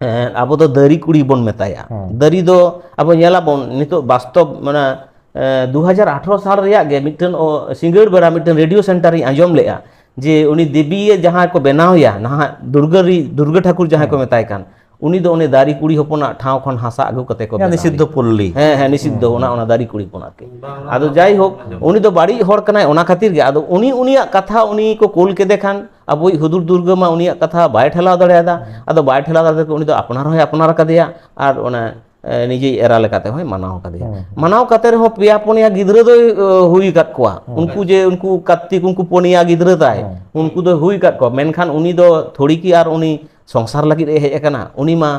ᱦᱮᱸ᱾ ᱮ, ᱟᱵᱚ ᱫᱚ ᱫᱟᱨᱤ ᱠᱩᱲᱤ ᱵᱚᱱ ᱢᱮᱛᱟᱭᱟ᱾ ᱦᱮᱸ᱾ ᱫᱟᱨᱤ ᱫᱚ ᱟᱵᱚ ᱧᱮᱞᱟᱵᱚᱱ ᱱᱤᱛᱚᱜ ᱵᱟᱥᱛᱚᱵ, ᱢᱟᱱᱮ, ᱮ, ᱫᱩ ᱦᱟᱡᱟᱨ ᱟᱴᱷᱨᱚ ᱥᱟᱞ ᱨᱮᱭᱟᱜ ᱜᱮ ᱢᱤᱫᱴᱟᱝ, ᱚ, ᱥᱤᱸᱜᱟᱹᱲ ᱵᱮᱲᱟ ᱢᱤᱫᱴᱟᱝ ᱨᱮᱰᱤᱭᱳ ᱥᱮᱱᱴᱟᱨ ᱤᱧ ᱟᱸᱡᱚᱢ ᱞᱮᱫᱼᱟ, ᱡᱮ ᱩᱱᱤ ᱫᱮᱵᱤ ᱡᱟᱦᱟᱸ ᱠᱚ ᱵᱮᱱᱟᱣᱮᱭᱟ ᱱᱟᱦᱟᱜ, ᱫᱩᱨᱜᱟᱹ ᱨᱤ-, ᱫᱩᱨᱜᱟᱹ ᱴᱷᱟᱹᱠᱩᱨ ᱡᱟᱦᱟᱸᱭ ᱠᱚ ᱦᱮᱸ᱾ ᱢᱮᱛᱟᱭ ᱠᱟᱱ, ᱩᱱᱤ ᱫᱚ ᱩᱱᱤ ᱫᱟᱨᱤ ᱠᱩᱲᱤ ᱦᱚᱯᱚᱱᱟᱜ ᱴᱷᱟᱶ ᱠᱷᱚᱱ ᱦᱟᱥᱟ ᱟᱹᱜᱩ ᱠᱟᱛᱮ ᱠᱚ ᱡᱟᱦᱟᱸ ᱵᱮᱱᱟᱣᱮᱭᱟ᱾ ᱱᱤᱥᱤᱫᱽᱫᱷᱚ ᱯᱚᱞᱞᱤ᱾ ᱦᱮᱸ, ᱦᱮᱸ, ᱱᱤᱥᱤᱫᱽᱫᱷᱚ, ᱦᱩᱸ᱾ ᱚᱱᱟ, ᱚᱱᱟ ᱫᱟᱨᱤ ᱠᱩᱲᱤ ᱦᱚᱯᱚᱱᱟᱜ ᱜᱮ᱾ ᱵᱟᱝ, ᱟᱫᱚ ᱵᱟᱝ, ᱡᱟᱭᱦᱳᱠ, ᱵᱟᱝ᱾ ᱩᱱᱤ ᱫᱚ ᱵᱟᱹᱲᱤᱡ ᱦᱚᱲ ᱠᱟᱱᱟᱭ, ᱚᱱᱟ ᱠᱷᱟᱹᱛᱤᱨ ᱜᱮ᱾ ᱟᱫᱚ ᱩᱱᱤ, ᱩᱱᱤᱭᱟᱜ ᱠᱟᱛᱷᱟ ᱩᱱᱤ ᱠᱚ ᱠᱩᱞ ᱠᱮᱫᱮ ᱠᱷᱟᱱ, ᱟᱵᱚᱭᱤᱡ ᱦᱩᱫᱩᱲ ᱫᱩᱨᱜᱟᱹ ᱢᱟ ᱩᱱᱤᱭᱟᱜ ᱠᱟᱛᱷᱟ ᱵᱟᱭ ᱴᱷᱮᱞᱟᱣ ᱫᱟᱲᱮᱭᱟᱫᱟ᱾ ᱦᱩᱸ᱾ ᱟᱫᱚ ᱵᱟᱭ ᱴᱷᱮᱞᱟᱣ ᱫᱟᱲᱮᱭᱟᱫᱟ, ᱩᱱᱤ ᱫᱚ ᱟᱯᱱᱟᱨ ᱦᱚᱸᱭ ᱟᱯᱱᱟᱨ ᱟᱠᱟᱫᱮᱭᱟ, ᱟᱨ ᱚᱱᱟ, ᱮ, ᱱᱤᱡᱮ ᱮᱨᱟ ᱞᱮᱠᱟᱛᱮ ᱦᱚᱸᱭ ᱢᱟᱱᱟᱣ ᱟᱠᱟᱫᱮᱭᱟ᱾ ᱦᱩᱸ, ᱦᱩᱸ᱾ ᱢᱟᱱᱟᱣ ᱠᱟᱛᱮ ᱨᱮᱦᱚᱸ ᱯᱮᱭᱟ ᱯᱩᱱᱭᱟ ᱜᱤᱫᱽᱨᱟᱹ ᱫᱚᱭ, ᱮ, ᱦᱩᱭ ᱟᱠᱟᱫ ᱠᱚᱣᱟ᱾ ᱦᱩᱸ᱾ ᱩᱱᱠᱩ ᱡᱮ, ᱩᱱᱠᱩ ᱠᱟᱨᱛᱤᱠ, ᱩᱱᱠᱩ ᱯᱩᱱᱭᱟ ᱜᱤᱫᱽᱨᱟᱹ ᱛᱟᱭ, ᱦᱩᱸ᱾ ᱩᱱᱠᱩ ᱫᱚᱭ ᱦᱩᱭ ᱟᱠᱟᱫ ᱠᱚᱣᱟ᱾ ᱢᱮᱱᱠᱷᱟᱱ ᱩᱱᱤ ᱫᱚ ᱛᱷᱚᱲᱤ ᱠᱤ ᱟᱨ ᱩᱱᱤ ᱥᱚᱝᱥᱟᱨ ᱞᱟᱹᱜᱤᱫ ᱮ ᱦᱮᱡ ᱟᱠᱟᱱᱟ, ᱩᱱᱤ ᱢᱟ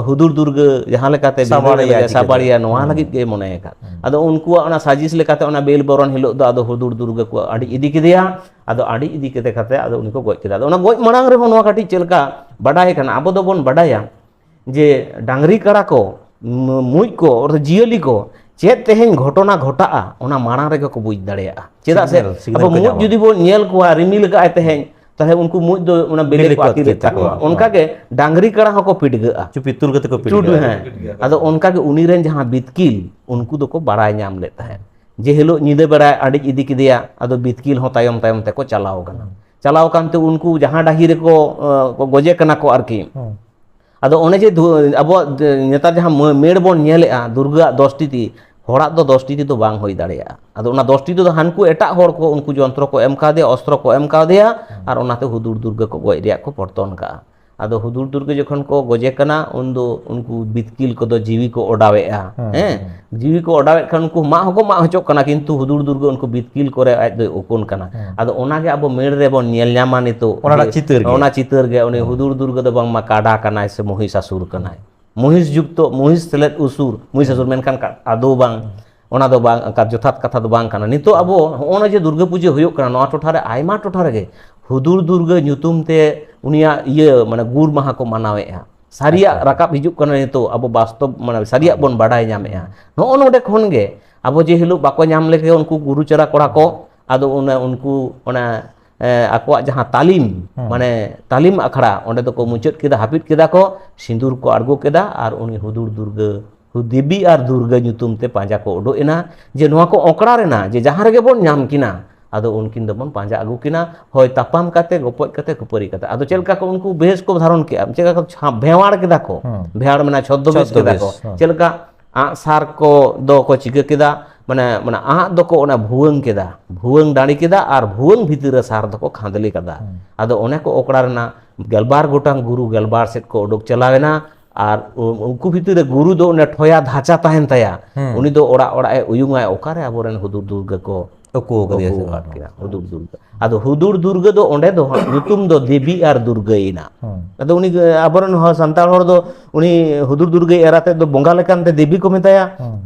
ᱦᱩᱫᱩᱲ ᱫᱩᱨᱜᱟᱹ ᱡᱟᱦᱟᱸ ᱞᱮᱠᱟᱛᱮ ᱵᱤᱱᱟᱹ ᱥᱟᱵᱟᱲᱤᱭᱟ ᱞᱟᱹᱜᱤᱫ, ᱤᱫᱤ ᱥᱟᱵᱟᱲᱤᱭᱟ ᱠᱟᱛᱮ᱾ ᱱᱚᱣᱟ ᱦᱩᱸ᱾ ᱞᱟᱹᱜᱤᱫ ᱜᱮ ᱢᱚᱱᱮ ᱟᱠᱟᱫ᱾ ᱦᱩᱸ᱾ ᱟᱫᱚ ᱩᱱᱠᱩᱣᱟᱜ ᱚᱱᱟ ᱥᱟᱡᱤᱥ ᱞᱮᱠᱟᱛᱮ ᱚᱱᱟ ᱵᱮᱞ ᱵᱚᱨᱚᱱ ᱦᱤᱞᱳᱜ ᱫᱚ ᱟᱫᱚ ᱦᱩᱫᱩᱲ ᱫᱩᱨᱜᱟᱹ ᱠᱚ ᱟᱹᱰᱤ ᱤᱫᱤ ᱠᱮᱫᱮᱭᱟ᱾ ᱟᱫᱚ ᱟᱹᱰᱤ ᱤᱫᱤ ᱠᱮᱫᱮ ᱠᱟᱛᱮ ᱟᱫᱚ ᱩᱱᱤ ᱠᱚ ᱜᱚᱡ ᱠᱮᱫᱟ᱾ ᱟᱫᱚ ᱚᱱᱟ ᱜᱚᱡ ᱢᱟᱲᱟᱝ ᱨᱮᱦᱚᱸ ᱱᱚᱣᱟ ᱠᱟᱹᱴᱤᱡ ᱪᱮᱫ ᱞᱮᱠᱟ ᱵᱟᱰᱟᱭ ᱠᱟᱱᱟ, ᱟᱵᱚ ᱫᱚᱵᱚᱱ ᱵᱟᱰᱟᱭᱟ ᱡᱮ ᱰᱟᱝᱨᱤ ᱠᱟᱲᱟ ᱠᱚ, ᱢᱩ-, ᱢᱩᱡ ᱠᱚ, ᱚᱨᱛᱷᱟᱛ ᱡᱤᱭᱟᱹᱞᱤ ᱠᱚ ᱪᱮᱫ ᱛᱮᱦᱮᱧ ᱜᱷᱚᱴᱚᱱᱟ ᱜᱷᱚᱴᱟᱜᱼᱟ, ᱚᱱᱟ ᱢᱟᱲᱟᱝ ᱨᱮᱜᱮ ᱠᱚ ᱵᱩᱡᱽ ᱫᱟᱲᱮᱭᱟᱜᱼᱟ᱾ ᱪᱮᱫᱟᱜ ᱥᱮ ᱥᱤᱜᱽᱱᱮᱞ, ᱥᱤᱜᱽᱱᱮᱞ ᱟᱵᱚ ᱠᱚ ᱢᱩᱡ ᱧᱟᱢᱟ᱾ ᱡᱩᱫᱤ ᱵᱚᱱ ᱧᱮᱞ ᱠᱚᱣᱟ, ᱨᱤᱢᱤᱞ ᱟᱠᱟᱫᱼᱟᱭ ᱛᱮᱦᱮᱧ, ᱛᱟᱦᱞᱮ ᱩᱱᱠᱩ ᱢᱩᱡ ᱫᱚ ᱚᱱᱟ ᱵᱤᱞᱤ ᱵᱤᱞᱤ ᱠᱚ ᱠᱚ ᱟᱹᱛᱠᱤᱨ ᱟᱹᱛᱠᱤᱨᱮᱫ ᱛᱟᱠᱚᱣᱟ᱾ ᱦᱳᱭ᱾ ᱚᱱᱠᱟᱜᱮ ᱰᱟᱝᱨᱤ ᱠᱟᱲᱟ ᱦᱚᱸᱠᱚ ᱯᱤᱰᱜᱟᱹᱜᱼᱟ᱾ ᱪᱩᱯᱤ ᱛᱩᱞ ᱠᱟᱛᱮ ᱠᱚ ᱪᱩᱰ, ᱯᱤᱰᱜᱟᱹᱜᱼᱟ᱾ ᱦᱮᱸ᱾ ᱟᱫᱚ ᱚᱱᱠᱟᱜᱮ ᱩᱱᱤ ᱨᱮᱱ ᱡᱟᱦᱟᱸ ᱵᱤᱛᱠᱤᱞ, ᱩᱱᱠᱩ ᱫᱚᱠᱚ ᱵᱟᱲᱟᱭ ᱧᱟᱢ ᱞᱮᱫ ᱛᱟᱦᱮᱸᱫ ᱡᱮ ᱦᱤᱞᱳᱜ ᱧᱤᱫᱟᱹ ᱵᱮᱲᱟᱭ ᱟᱹᱰᱤᱡ ᱤᱫᱤ ᱠᱮᱫᱮᱭᱟ, ᱟᱫᱚ ᱵᱤᱛᱠᱤᱞ ᱦᱚᱸ ᱛᱟᱭᱚᱢ ᱛᱟᱭᱚᱢ ᱛᱮᱠᱚ ᱪᱟᱞᱟᱣ ᱠᱟᱱᱟ᱾ ᱦᱩᱸ᱾ ᱪᱟᱞᱟᱣ ᱠᱟᱱᱛᱮ ᱩᱱᱠᱩ ᱡᱟᱦᱟᱸ ᱰᱟᱹᱦᱤ ᱨᱮᱠᱚ, ᱮ, ᱠᱚ ᱜᱚᱡᱮ ᱠᱟᱱᱟ ᱠᱚ ᱟᱨᱠᱤ, ᱦᱩᱸ᱾ ᱟᱫᱚ ᱚᱱᱮ ᱡᱮ ᱫᱷᱩ-, ᱟᱵᱚᱣᱟᱜ ᱫᱮ-, ᱱᱮᱛᱟᱨ ᱡᱟᱦᱟᱸ ᱢᱟᱹ-, ᱢᱮᱲ ᱵᱚᱱ ᱧᱮᱞᱮᱜᱼᱟ ᱫᱩᱨᱜᱟᱹᱣᱟᱜ ᱫᱚᱥᱴᱤ ᱛᱤ, ᱦᱚᱲᱟᱜ ᱫᱚ ᱫᱚᱥᱴᱤ ᱛᱤ ᱫᱚ ᱵᱟᱝ ᱦᱩᱭ ᱫᱟᱲᱮᱭᱟᱜᱼᱟ᱾ ᱟᱫᱚ ᱚᱱᱟ ᱫᱚᱥᱴᱤ ᱛᱤ ᱫᱚ ᱦᱟᱱᱠᱩ ᱮᱴᱟᱜ ᱦᱚᱲ ᱠᱚ ᱩᱱᱠᱩ ᱡᱚᱱᱛᱨᱚ ᱠᱚ ᱮᱢ ᱠᱟᱣᱫᱮᱭᱟ, ᱚᱥᱛᱨᱚ ᱠᱚ ᱮᱢ ᱠᱟᱣᱫᱮᱭᱟ, ᱦᱩᱸ᱾ ᱟᱨ ᱚᱱᱟᱛᱮ ᱦᱩᱫᱩᱲ ᱫᱩᱨᱜᱟᱹ ᱠᱚ ᱜᱚᱡ ᱨᱮᱭᱟᱜ ᱠᱚ ᱯᱚᱨᱛᱚᱱ ᱠᱟᱜᱼᱟ᱾ ᱟᱫᱚ ᱦᱩᱫᱩᱲ ᱫᱩᱨᱜᱟᱹ ᱡᱚᱠᱷᱚᱱ ᱠᱚ ᱜᱚᱡᱮ ᱠᱟᱱᱟ, ᱩᱱᱫᱚ ᱩᱱᱠᱩ ᱵᱤᱛᱠᱤᱞ ᱠᱚᱫᱚ ᱡᱤᱣᱤ ᱠᱚ ᱚᱰᱟᱣᱮᱜᱼᱟ᱾ ᱦᱩᱸ, ᱦᱮᱸ? ᱦᱩᱸ᱾ ᱡᱤᱣᱤ ᱠᱚ ᱚᱰᱟᱣᱮᱫ ᱠᱷᱟᱱ ᱩᱱᱠᱩ ᱢᱟᱜ ᱦᱚᱸᱠᱚ ᱢᱟᱜ ᱦᱚᱪᱚᱜ ᱠᱟᱱᱟ, ᱠᱤᱱᱛᱩ ᱦᱩᱫᱩᱲ ᱫᱩᱨᱜᱟᱹ ᱩᱱᱠᱩ ᱵᱤᱛᱠᱤᱞ ᱠᱚᱨᱮ ᱟᱡ ᱫᱚᱭ ᱳᱠᱳᱱ ᱠᱟᱱᱟ᱾ ᱦᱩᱸ᱾ ᱟᱫᱚ ᱚᱱᱟᱜᱮ ᱟᱵᱚ ᱢᱮᱲ ᱨᱮᱵᱚᱱ ᱧᱮᱞ ᱧᱟᱢᱟ ᱱᱤᱛᱚᱜ᱾ ᱚᱱᱟᱴᱟᱜ ᱡᱮ ᱪᱤᱛᱟᱹᱨ ᱜᱮ᱾ ᱚᱱᱟ ᱪᱤᱛᱟᱹᱨ ᱜᱮ, ᱩᱱᱤ ᱦᱩᱸ᱾ ᱦᱩᱫᱩᱲ ᱫᱩᱨᱜᱟᱹ ᱫᱚ ᱵᱟᱝᱢᱟ ᱠᱟᱰᱟ ᱠᱟᱱᱟᱭ ᱥᱮ ᱢᱚᱦᱤᱥᱟᱥᱩᱨ ᱠᱟᱱᱟᱭ᱾ ᱢᱚᱦᱤᱥ ᱡᱩᱠᱛᱚ, ᱢᱚᱦᱤᱥ ᱥᱮᱞᱮᱫ ᱩᱥᱩᱨ, ᱢᱚᱦᱤᱥᱟᱥᱩᱨ, ᱦᱩᱸ᱾ ᱢᱮᱱᱠᱷᱟᱱ ᱠᱟ-, ᱟᱫᱚ ᱵᱟᱝ, ᱦᱩᱸ᱾ ᱚᱱᱟ ᱫᱚ ᱵᱟᱝ, ᱚᱱᱠᱟ ᱡᱚᱛᱷᱟᱛ ᱠᱟᱛᱷᱟ ᱫᱚ ᱵᱟᱝ ᱠᱟᱱᱟ᱾ ᱱᱤᱛᱚᱜ ᱟᱵᱚ ᱦᱚᱸᱜᱼᱚ ᱱᱚᱣᱟ ᱡᱮ ᱫᱩᱨᱜᱟᱹ ᱯᱩᱡᱟᱹ ᱦᱩᱭᱩᱜ ᱠᱟᱱᱟ, ᱱᱚᱣᱟ ᱴᱚᱴᱷᱟ ᱨᱮ, ᱟᱭᱢᱟ ᱴᱚᱴᱷᱟ ᱨᱮᱜᱮ ᱦᱩᱫᱩᱲ ᱫᱩᱨᱜᱟᱹ ᱧᱩᱛᱩᱢ ᱛᱮ ᱩᱱᱤᱭᱟᱜ ᱤᱭᱟᱹ, ᱢᱟᱱᱮ ᱜᱩᱨ ᱢᱟᱦᱟ ᱠᱚ ᱢᱟᱱᱟᱣᱮᱫᱼᱟ᱾ ᱥᱟᱹᱨᱤᱭᱟᱜ ᱟᱪᱪᱷᱟ᱾ ᱨᱟᱠᱟᱵ ᱦᱤᱡᱩᱜ ᱠᱟᱱᱟ ᱱᱤᱛᱚᱜ, ᱟᱵᱚ ᱵᱟᱥᱛᱚᱵ, ᱢᱟᱱᱮ ᱥᱟᱹᱨᱤᱭᱟᱜ ᱵᱚᱱ ᱵᱟᱰᱟᱭ ᱧᱟᱢᱮᱫᱼᱟ᱾ ᱦᱩᱸ᱾ ᱱᱚᱜᱼᱚ ᱱᱚᱰᱮ ᱠᱷᱚᱱ ᱜᱮ ᱟᱵᱚ ᱡᱮ ᱦᱤᱞᱳᱜ ᱵᱟᱠᱚ ᱧᱟᱢ ᱞᱮᱫ ᱩᱱᱠᱩ ᱜᱩᱨᱩ ᱪᱮᱞᱟ ᱠᱚᱲᱟ ᱠᱚ, ᱟᱫᱚ ᱚᱱᱮ ᱩᱱᱠᱩ ᱚᱱᱟ, ᱮ, ᱟᱠᱚᱣᱟᱜ ᱡᱟᱦᱟᱸ ᱛᱟᱞᱤᱢ, ᱦᱩᱸ᱾ ᱢᱟᱱᱮ ᱛᱟᱞᱤᱢ ᱟᱠᱷᱲᱟ, ᱚᱸᱰᱮ ᱫᱚᱠᱚ ᱢᱩᱪᱟᱹᱫ ᱠᱮᱫᱟ, ᱦᱟᱹᱯᱤᱫ ᱠᱮᱫᱟ ᱠᱚ, ᱥᱤᱸᱫᱩᱨ ᱠᱚ ᱟᱬᱜᱚ ᱠᱮᱫᱟ, ᱟᱨ ᱩᱱᱤ ᱦᱩᱫᱩᱲ ᱫᱩᱨᱜᱟᱹ, ᱫᱮᱵᱤ ᱟᱨ ᱫᱩᱨᱜᱟᱹ ᱧᱩᱛᱩᱢ ᱛᱮ ᱯᱟᱸᱡᱟ ᱠᱚ ᱩᱰᱩᱠ ᱮᱱᱟ, ᱡᱮ ᱱᱚᱣᱟ ᱠᱚ ᱚᱸᱠᱲᱟ ᱨᱮᱱᱟ, ᱡᱮ ᱡᱟᱦᱟᱸ ᱨᱮᱜᱮ ᱵᱚᱱ ᱧᱟᱢ ᱠᱤᱱᱟ, ᱟᱫᱚ ᱩᱱᱠᱤᱱ ᱫᱚᱵᱚᱱ ᱯᱟᱸᱡᱟ ᱟᱹᱜᱩ ᱠᱤᱱᱟ, ᱦᱳᱭ ᱛᱟᱯᱟᱢ ᱠᱟᱛᱮ, ᱜᱚᱯᱚᱡ ᱠᱟᱛᱮ, ᱠᱷᱟᱹᱯᱟᱹᱨᱤ ᱠᱟᱛᱮ᱾ ᱟᱫᱚ ᱪᱮᱫ ᱞᱮᱠᱟ ᱠᱚ ᱩᱱᱠᱩ ᱵᱮᱥ ᱠᱚ ᱫᱷᱟᱨᱚᱱ ᱠᱮᱜᱼᱟ, ᱪᱮᱫ ᱞᱮᱠᱟ ᱠᱚ ᱪᱷᱟ-, ᱵᱷᱮᱣᱟᱲ ᱠᱮᱫᱟ ᱠᱚ, ᱦᱩᱸ᱾ ᱵᱷᱮᱣᱟᱲ ᱢᱮᱱᱟ ᱪᱷᱚᱫᱽᱫᱚ ᱵᱮᱥ ᱠᱮᱫᱟ ᱠᱚ᱾ ᱪᱷᱚᱫᱽᱫᱚᱵᱮᱥ, ᱦᱩᱸ᱾ ᱪᱮᱫ ᱞᱮᱠᱟ ᱟᱸᱜ ᱥᱟᱨ ᱠᱚ ᱫᱚ ᱠᱚ ᱪᱤᱠᱟᱹ ᱠᱮᱫᱟ, ᱢᱟᱱᱮ, ᱢᱟᱱᱮ ᱟᱸᱜ ᱫᱚᱠᱚ ᱚᱱᱟ ᱵᱷᱩᱣᱟᱹᱝ ᱠᱮᱫᱟ, ᱵᱷᱩᱣᱟᱹᱝ ᱰᱟᱹᱲᱤ ᱠᱮᱫᱟ ᱟᱨ ᱵᱷᱩᱣᱟᱹᱝ ᱵᱷᱤᱛᱤᱨ ᱨᱮ ᱥᱟᱨ ᱫᱚᱠᱚ ᱠᱷᱟᱸᱫᱽᱞᱮ ᱠᱟᱫᱟ᱾ ᱦᱩᱸ᱾ ᱟᱫᱚ ᱚᱱᱮ ᱠᱚ ᱚᱠᱲᱟ ᱨᱮᱱᱟᱜ ᱜᱮᱞᱵᱟᱨ ᱜᱚᱴᱟᱝ ᱜᱩᱨᱩ ᱜᱮᱞᱵᱟᱨ ᱥᱮᱫ ᱠᱚ ᱩᱰᱩᱠ ᱪᱟᱞᱟᱣ ᱮᱱᱟ᱾ ᱟᱨ ᱩ-, ᱩᱱᱠᱩ ᱵᱷᱤᱛᱤᱨ ᱨᱮ ᱜᱩᱨᱩ ᱫᱚ ᱚᱱᱮ ᱴᱷᱚᱭᱟ ᱫᱷᱟᱪᱟ ᱛᱟᱦᱮᱱ ᱛᱟᱭᱟ, ᱦᱩᱸ᱾ ᱩᱱᱤ ᱫᱚ ᱚᱲᱟᱜ ᱚᱲᱟᱜ ᱮ ᱩᱭᱩᱝᱟᱭ, ᱚᱠᱟᱨᱮ ᱟᱵᱚᱨᱮᱱ ᱦᱩᱫᱩᱲ ᱫᱩᱨᱜᱟᱹ ᱠᱚ ᱩᱠᱩ ᱟᱠᱟᱫᱮᱭᱟ ᱥᱮ ᱩᱠᱩ ᱵᱟᱝ? ᱟᱠᱟᱫ ᱠᱤᱱᱟ, ᱦᱩᱫᱩᱲ ᱫᱩᱨᱜᱟᱹ᱾ ᱟᱫᱚ ᱦᱩᱫᱩᱲ ᱫᱩᱨᱜᱟᱹ ᱫᱚ ᱚᱸᱰᱮ ᱫᱚ ᱦᱟᱸᱜ ᱧᱩᱛᱩᱢ ᱫᱚ ᱫᱮᱵᱤ ᱟᱨ ᱫᱩᱨᱜᱟᱹᱭᱮᱱᱟ᱾ ᱦᱩᱸ᱾ ᱟᱫᱚ ᱩᱱᱤ, ᱟᱵᱚᱨᱮᱱ ᱦᱚᱲ, ᱥᱟᱱᱛᱟᱲ ᱦᱚᱲ ᱫᱚ ᱩᱱᱤ ᱦᱩᱫᱩᱲ ᱫᱩᱨᱜᱟᱹ ᱮᱨᱟ ᱛᱮᱫ ᱫᱚ ᱵᱚᱸᱜᱟ ᱞᱮᱠᱟᱱ ᱛᱮ ᱫᱮᱵᱤ ᱠᱚ ᱢᱮᱛᱟᱭᱟ᱾ ᱦᱩᱸ᱾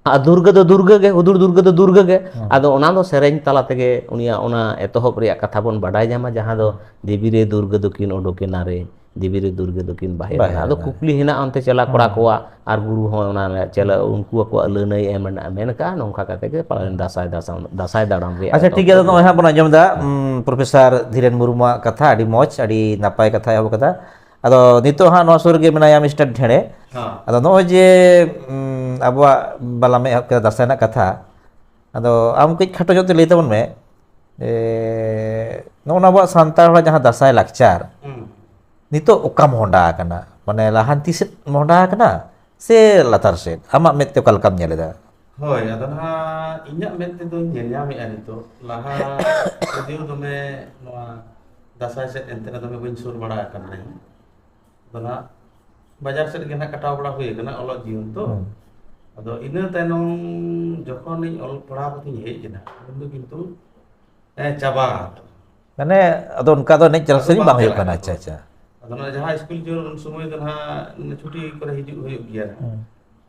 ᱟᱨ ᱫᱩᱨᱜᱟᱹ ᱫᱚ ᱫᱩᱨᱜᱟᱹ ᱜᱮ, ᱦᱩᱫᱩᱲ ᱫᱩᱨᱜᱟᱹ ᱫᱚ ᱫᱩᱨᱜᱟᱹ ᱜᱮ᱾ ᱦᱩᱸ᱾ ᱟᱫᱚ ᱚᱱᱟ ᱫᱚ ᱥᱮᱨᱮᱧ ᱛᱟᱞᱟ ᱛᱮᱜᱮ ᱩᱱᱤᱭᱟᱜ ᱚᱱᱟ ᱮᱛᱚᱦᱚᱵ ᱨᱮᱭᱟᱜ ᱠᱟᱛᱷᱟ ᱵᱚᱱ ᱵᱟᱰᱟᱭ ᱧᱟᱢᱟ, ᱡᱟᱦᱟᱸ ᱫᱚ ᱫᱮᱵᱤ ᱨᱮ ᱫᱩᱨᱜᱟᱹ ᱫᱚᱠᱤᱱ ᱚᱰᱚᱠᱮᱱᱟ ᱨᱮ, ᱫᱮᱵᱤ ᱨᱮ ᱫᱩᱨᱜᱟᱹ ᱫᱚᱠᱤᱱ ᱵᱟᱦᱮᱨ ᱵᱟᱦᱮᱨ ᱮᱱᱟ᱾ ᱟᱫᱚ ᱮᱱᱟ᱾ ᱠᱩᱠᱞᱤ ᱦᱮᱱᱟᱜᱼᱟ ᱚᱱᱛᱮ ᱪᱮᱞᱟ ᱠᱚᱲᱟ ᱦᱩᱸ᱾ ᱠᱚᱣᱟᱜ, ᱟᱨ ᱜᱩᱨᱩ ᱦᱚᱸ ᱚᱱᱟ ᱨᱮ ᱪᱮᱞᱟ, ᱩᱱᱠᱩ ᱟᱠᱚᱣᱟᱜ ᱞᱟᱹᱱᱟᱹᱭ ᱮᱢ ᱢᱮᱱᱟᱜᱼᱟ, ᱢᱮᱱ ᱠᱟᱜᱼᱟ ᱱᱚᱝᱠᱟ ᱠᱟᱛᱮ ᱜᱮ ᱯᱟᱞᱮᱱ ᱫᱟᱸᱥᱟᱭ, ᱫᱟᱸᱥᱟᱭ, ᱫᱟᱸᱥᱟᱭ ᱫᱟᱬᱟᱱ ᱨᱮᱭᱟᱜ ᱟᱪᱪᱷᱟ, ᱮᱛᱚᱦᱚᱵ ᱴᱷᱤᱠ ᱜᱮᱭᱟ᱾ ᱟᱫᱚ ᱫᱚ᱾ ᱱᱚᱜᱼᱚᱭ ᱦᱟᱸᱜ ᱵᱚᱱ ᱟᱸᱡᱚᱢ ᱮᱫᱟ, ᱩᱢ, ᱯᱨᱚᱯᱷᱮᱥᱚᱨ ᱫᱷᱤᱨᱮᱱ ᱢᱩᱨᱢᱩᱣᱟᱜ ᱠᱟᱛᱷᱟ, ᱟᱹᱰᱤ ᱢᱚᱡᱽ, ᱟᱹᱰᱤ ᱱᱟᱯᱟᱭ ᱠᱟᱛᱷᱟᱭ ᱮᱦᱚᱵ ᱟᱠᱟᱫᱟ᱾ ᱟᱫᱚ ᱱᱤᱛᱚᱜ ᱦᱟᱸᱜ ᱱᱚᱣᱟ ᱥᱩᱨ ᱨᱮᱜᱮ ᱢᱮᱱᱟᱭᱟ ᱢᱤᱥᱴᱟᱨ ᱰᱷᱮᱬᱮ᱾ ᱦᱮᱸ᱾ ᱟᱫᱚ ᱱᱚᱜᱼᱚᱭ ᱡᱮ, ᱩᱢ, ᱟᱵᱚᱣᱟᱜ ᱵᱟᱞᱟᱢ ᱮᱦᱚᱵ ᱠᱮᱫᱟ ᱫᱟᱸᱥᱟᱭ ᱨᱮᱱᱟᱜ ᱠᱟᱛᱷᱟ, ᱟᱫᱚ ᱟᱢ ᱠᱟᱹᱡ ᱠᱷᱟᱴᱚ ᱧᱚᱜ ᱛᱮ ᱞᱟᱹᱭ ᱛᱟᱵᱚᱱ ᱢᱮ, ᱮ, ᱱᱚᱜᱼᱚ ᱱᱚᱣᱟ ᱟᱵᱚᱣᱟᱜ ᱥᱟᱱᱛᱟᱲ ᱦᱚᱲᱟᱜ ᱡᱟᱦᱟᱸ ᱫᱟᱸᱥᱟᱭ ᱞᱟᱠᱪᱟᱨ, ᱦᱩᱸ᱾ ᱱᱤᱛᱚᱜ ᱚᱠᱟ ᱢᱚᱦᱰᱟ ᱟᱠᱟᱱᱟ? ᱢᱟᱱᱮ ᱞᱟᱦᱟᱱᱛᱤ ᱥᱮᱫ ᱢᱚᱦᱰᱟ ᱟᱠᱟᱱᱟ ᱥᱮ ᱞᱟᱛᱟᱨ ᱥᱮᱫ? ᱟᱢᱟᱜ ᱢᱮᱫ ᱛᱮ ᱚᱠᱟ ᱞᱮᱠᱟᱢ ᱧᱮᱞ ᱮᱫᱟ? ᱦᱳᱭ, ᱟᱫᱚ ᱱᱟᱦᱟᱜ ᱤᱧᱟᱹᱜ ᱢᱮᱫ ᱛᱮᱫᱚᱧ ᱧᱮᱞ ᱧᱟᱢᱮᱫᱼᱟ ᱱᱤᱛᱚᱜ, ᱞᱟᱦᱟ ᱡᱩᱫᱤᱭᱳ ᱫᱚᱢᱮ ᱱᱚᱣᱟ ᱫᱟᱸᱥᱟᱭ ᱥᱮᱫ ᱮᱱᱛᱮ ᱨᱮᱦᱚᱸ ᱫᱚᱢᱮ ᱵᱟᱹᱧ ᱥᱩᱨ ᱵᱟᱲᱟ ᱟᱠᱟᱱ ᱨᱮᱦᱚᱸ, ᱟᱫᱚ ᱱᱟᱦᱟᱜ ᱵᱟᱡᱟᱨ ᱥᱮᱫ ᱜᱮ ᱱᱟᱦᱟᱜ ᱠᱟᱴᱟᱣ ᱵᱟᱲᱟ ᱦᱩᱭ ᱟᱠᱟᱱᱟ ᱚᱞᱚᱜ ᱡᱤᱭᱚᱱ ᱛᱚ᱾ ᱦᱩᱸ᱾ ᱟᱫᱚ ᱤᱱᱟᱹ ᱛᱟᱭᱱᱚᱢ ᱡᱚᱠᱷᱚᱱᱤᱧ ᱚᱞ ᱯᱟᱲᱦᱟᱣ ᱠᱟᱛᱮᱧ ᱦᱮᱡ ᱮᱱᱟ, ᱩᱱ ᱫᱚ ᱠᱤᱱᱛᱩ ᱦᱮᱸ, ᱪᱟᱵᱟ᱾ ᱢᱟᱱᱮ ᱟᱫᱚ ᱚᱱᱠᱟ ᱫᱚ ᱮᱱᱮᱡ ᱪᱟᱞᱟᱜ ᱟᱫᱚ ᱥᱮᱨᱮᱧ ᱵᱟᱝ ᱵᱟᱝ ᱦᱩᱭᱩᱜ ᱪᱟᱞᱟᱜ ᱠᱟᱱᱟ᱾ ᱠᱟᱱᱟ᱾ ᱟᱪᱪᱷᱟ, ᱟᱪᱪᱷᱟ᱾ ᱟᱫᱚ ᱱᱚᱣᱟ ᱡᱟᱦᱟᱸ ᱥᱠᱩᱞ ᱡᱤᱭᱚᱱ, ᱩᱱ ᱥᱚᱢᱚᱭ ᱫᱚ ᱱᱟᱦᱟᱜ ᱪᱷᱩᱴᱤ ᱠᱚᱨᱮ ᱦᱤᱡᱩᱜ ᱦᱩᱭᱩᱜ ᱜᱮᱭᱟ᱾ ᱦᱩᱸ᱾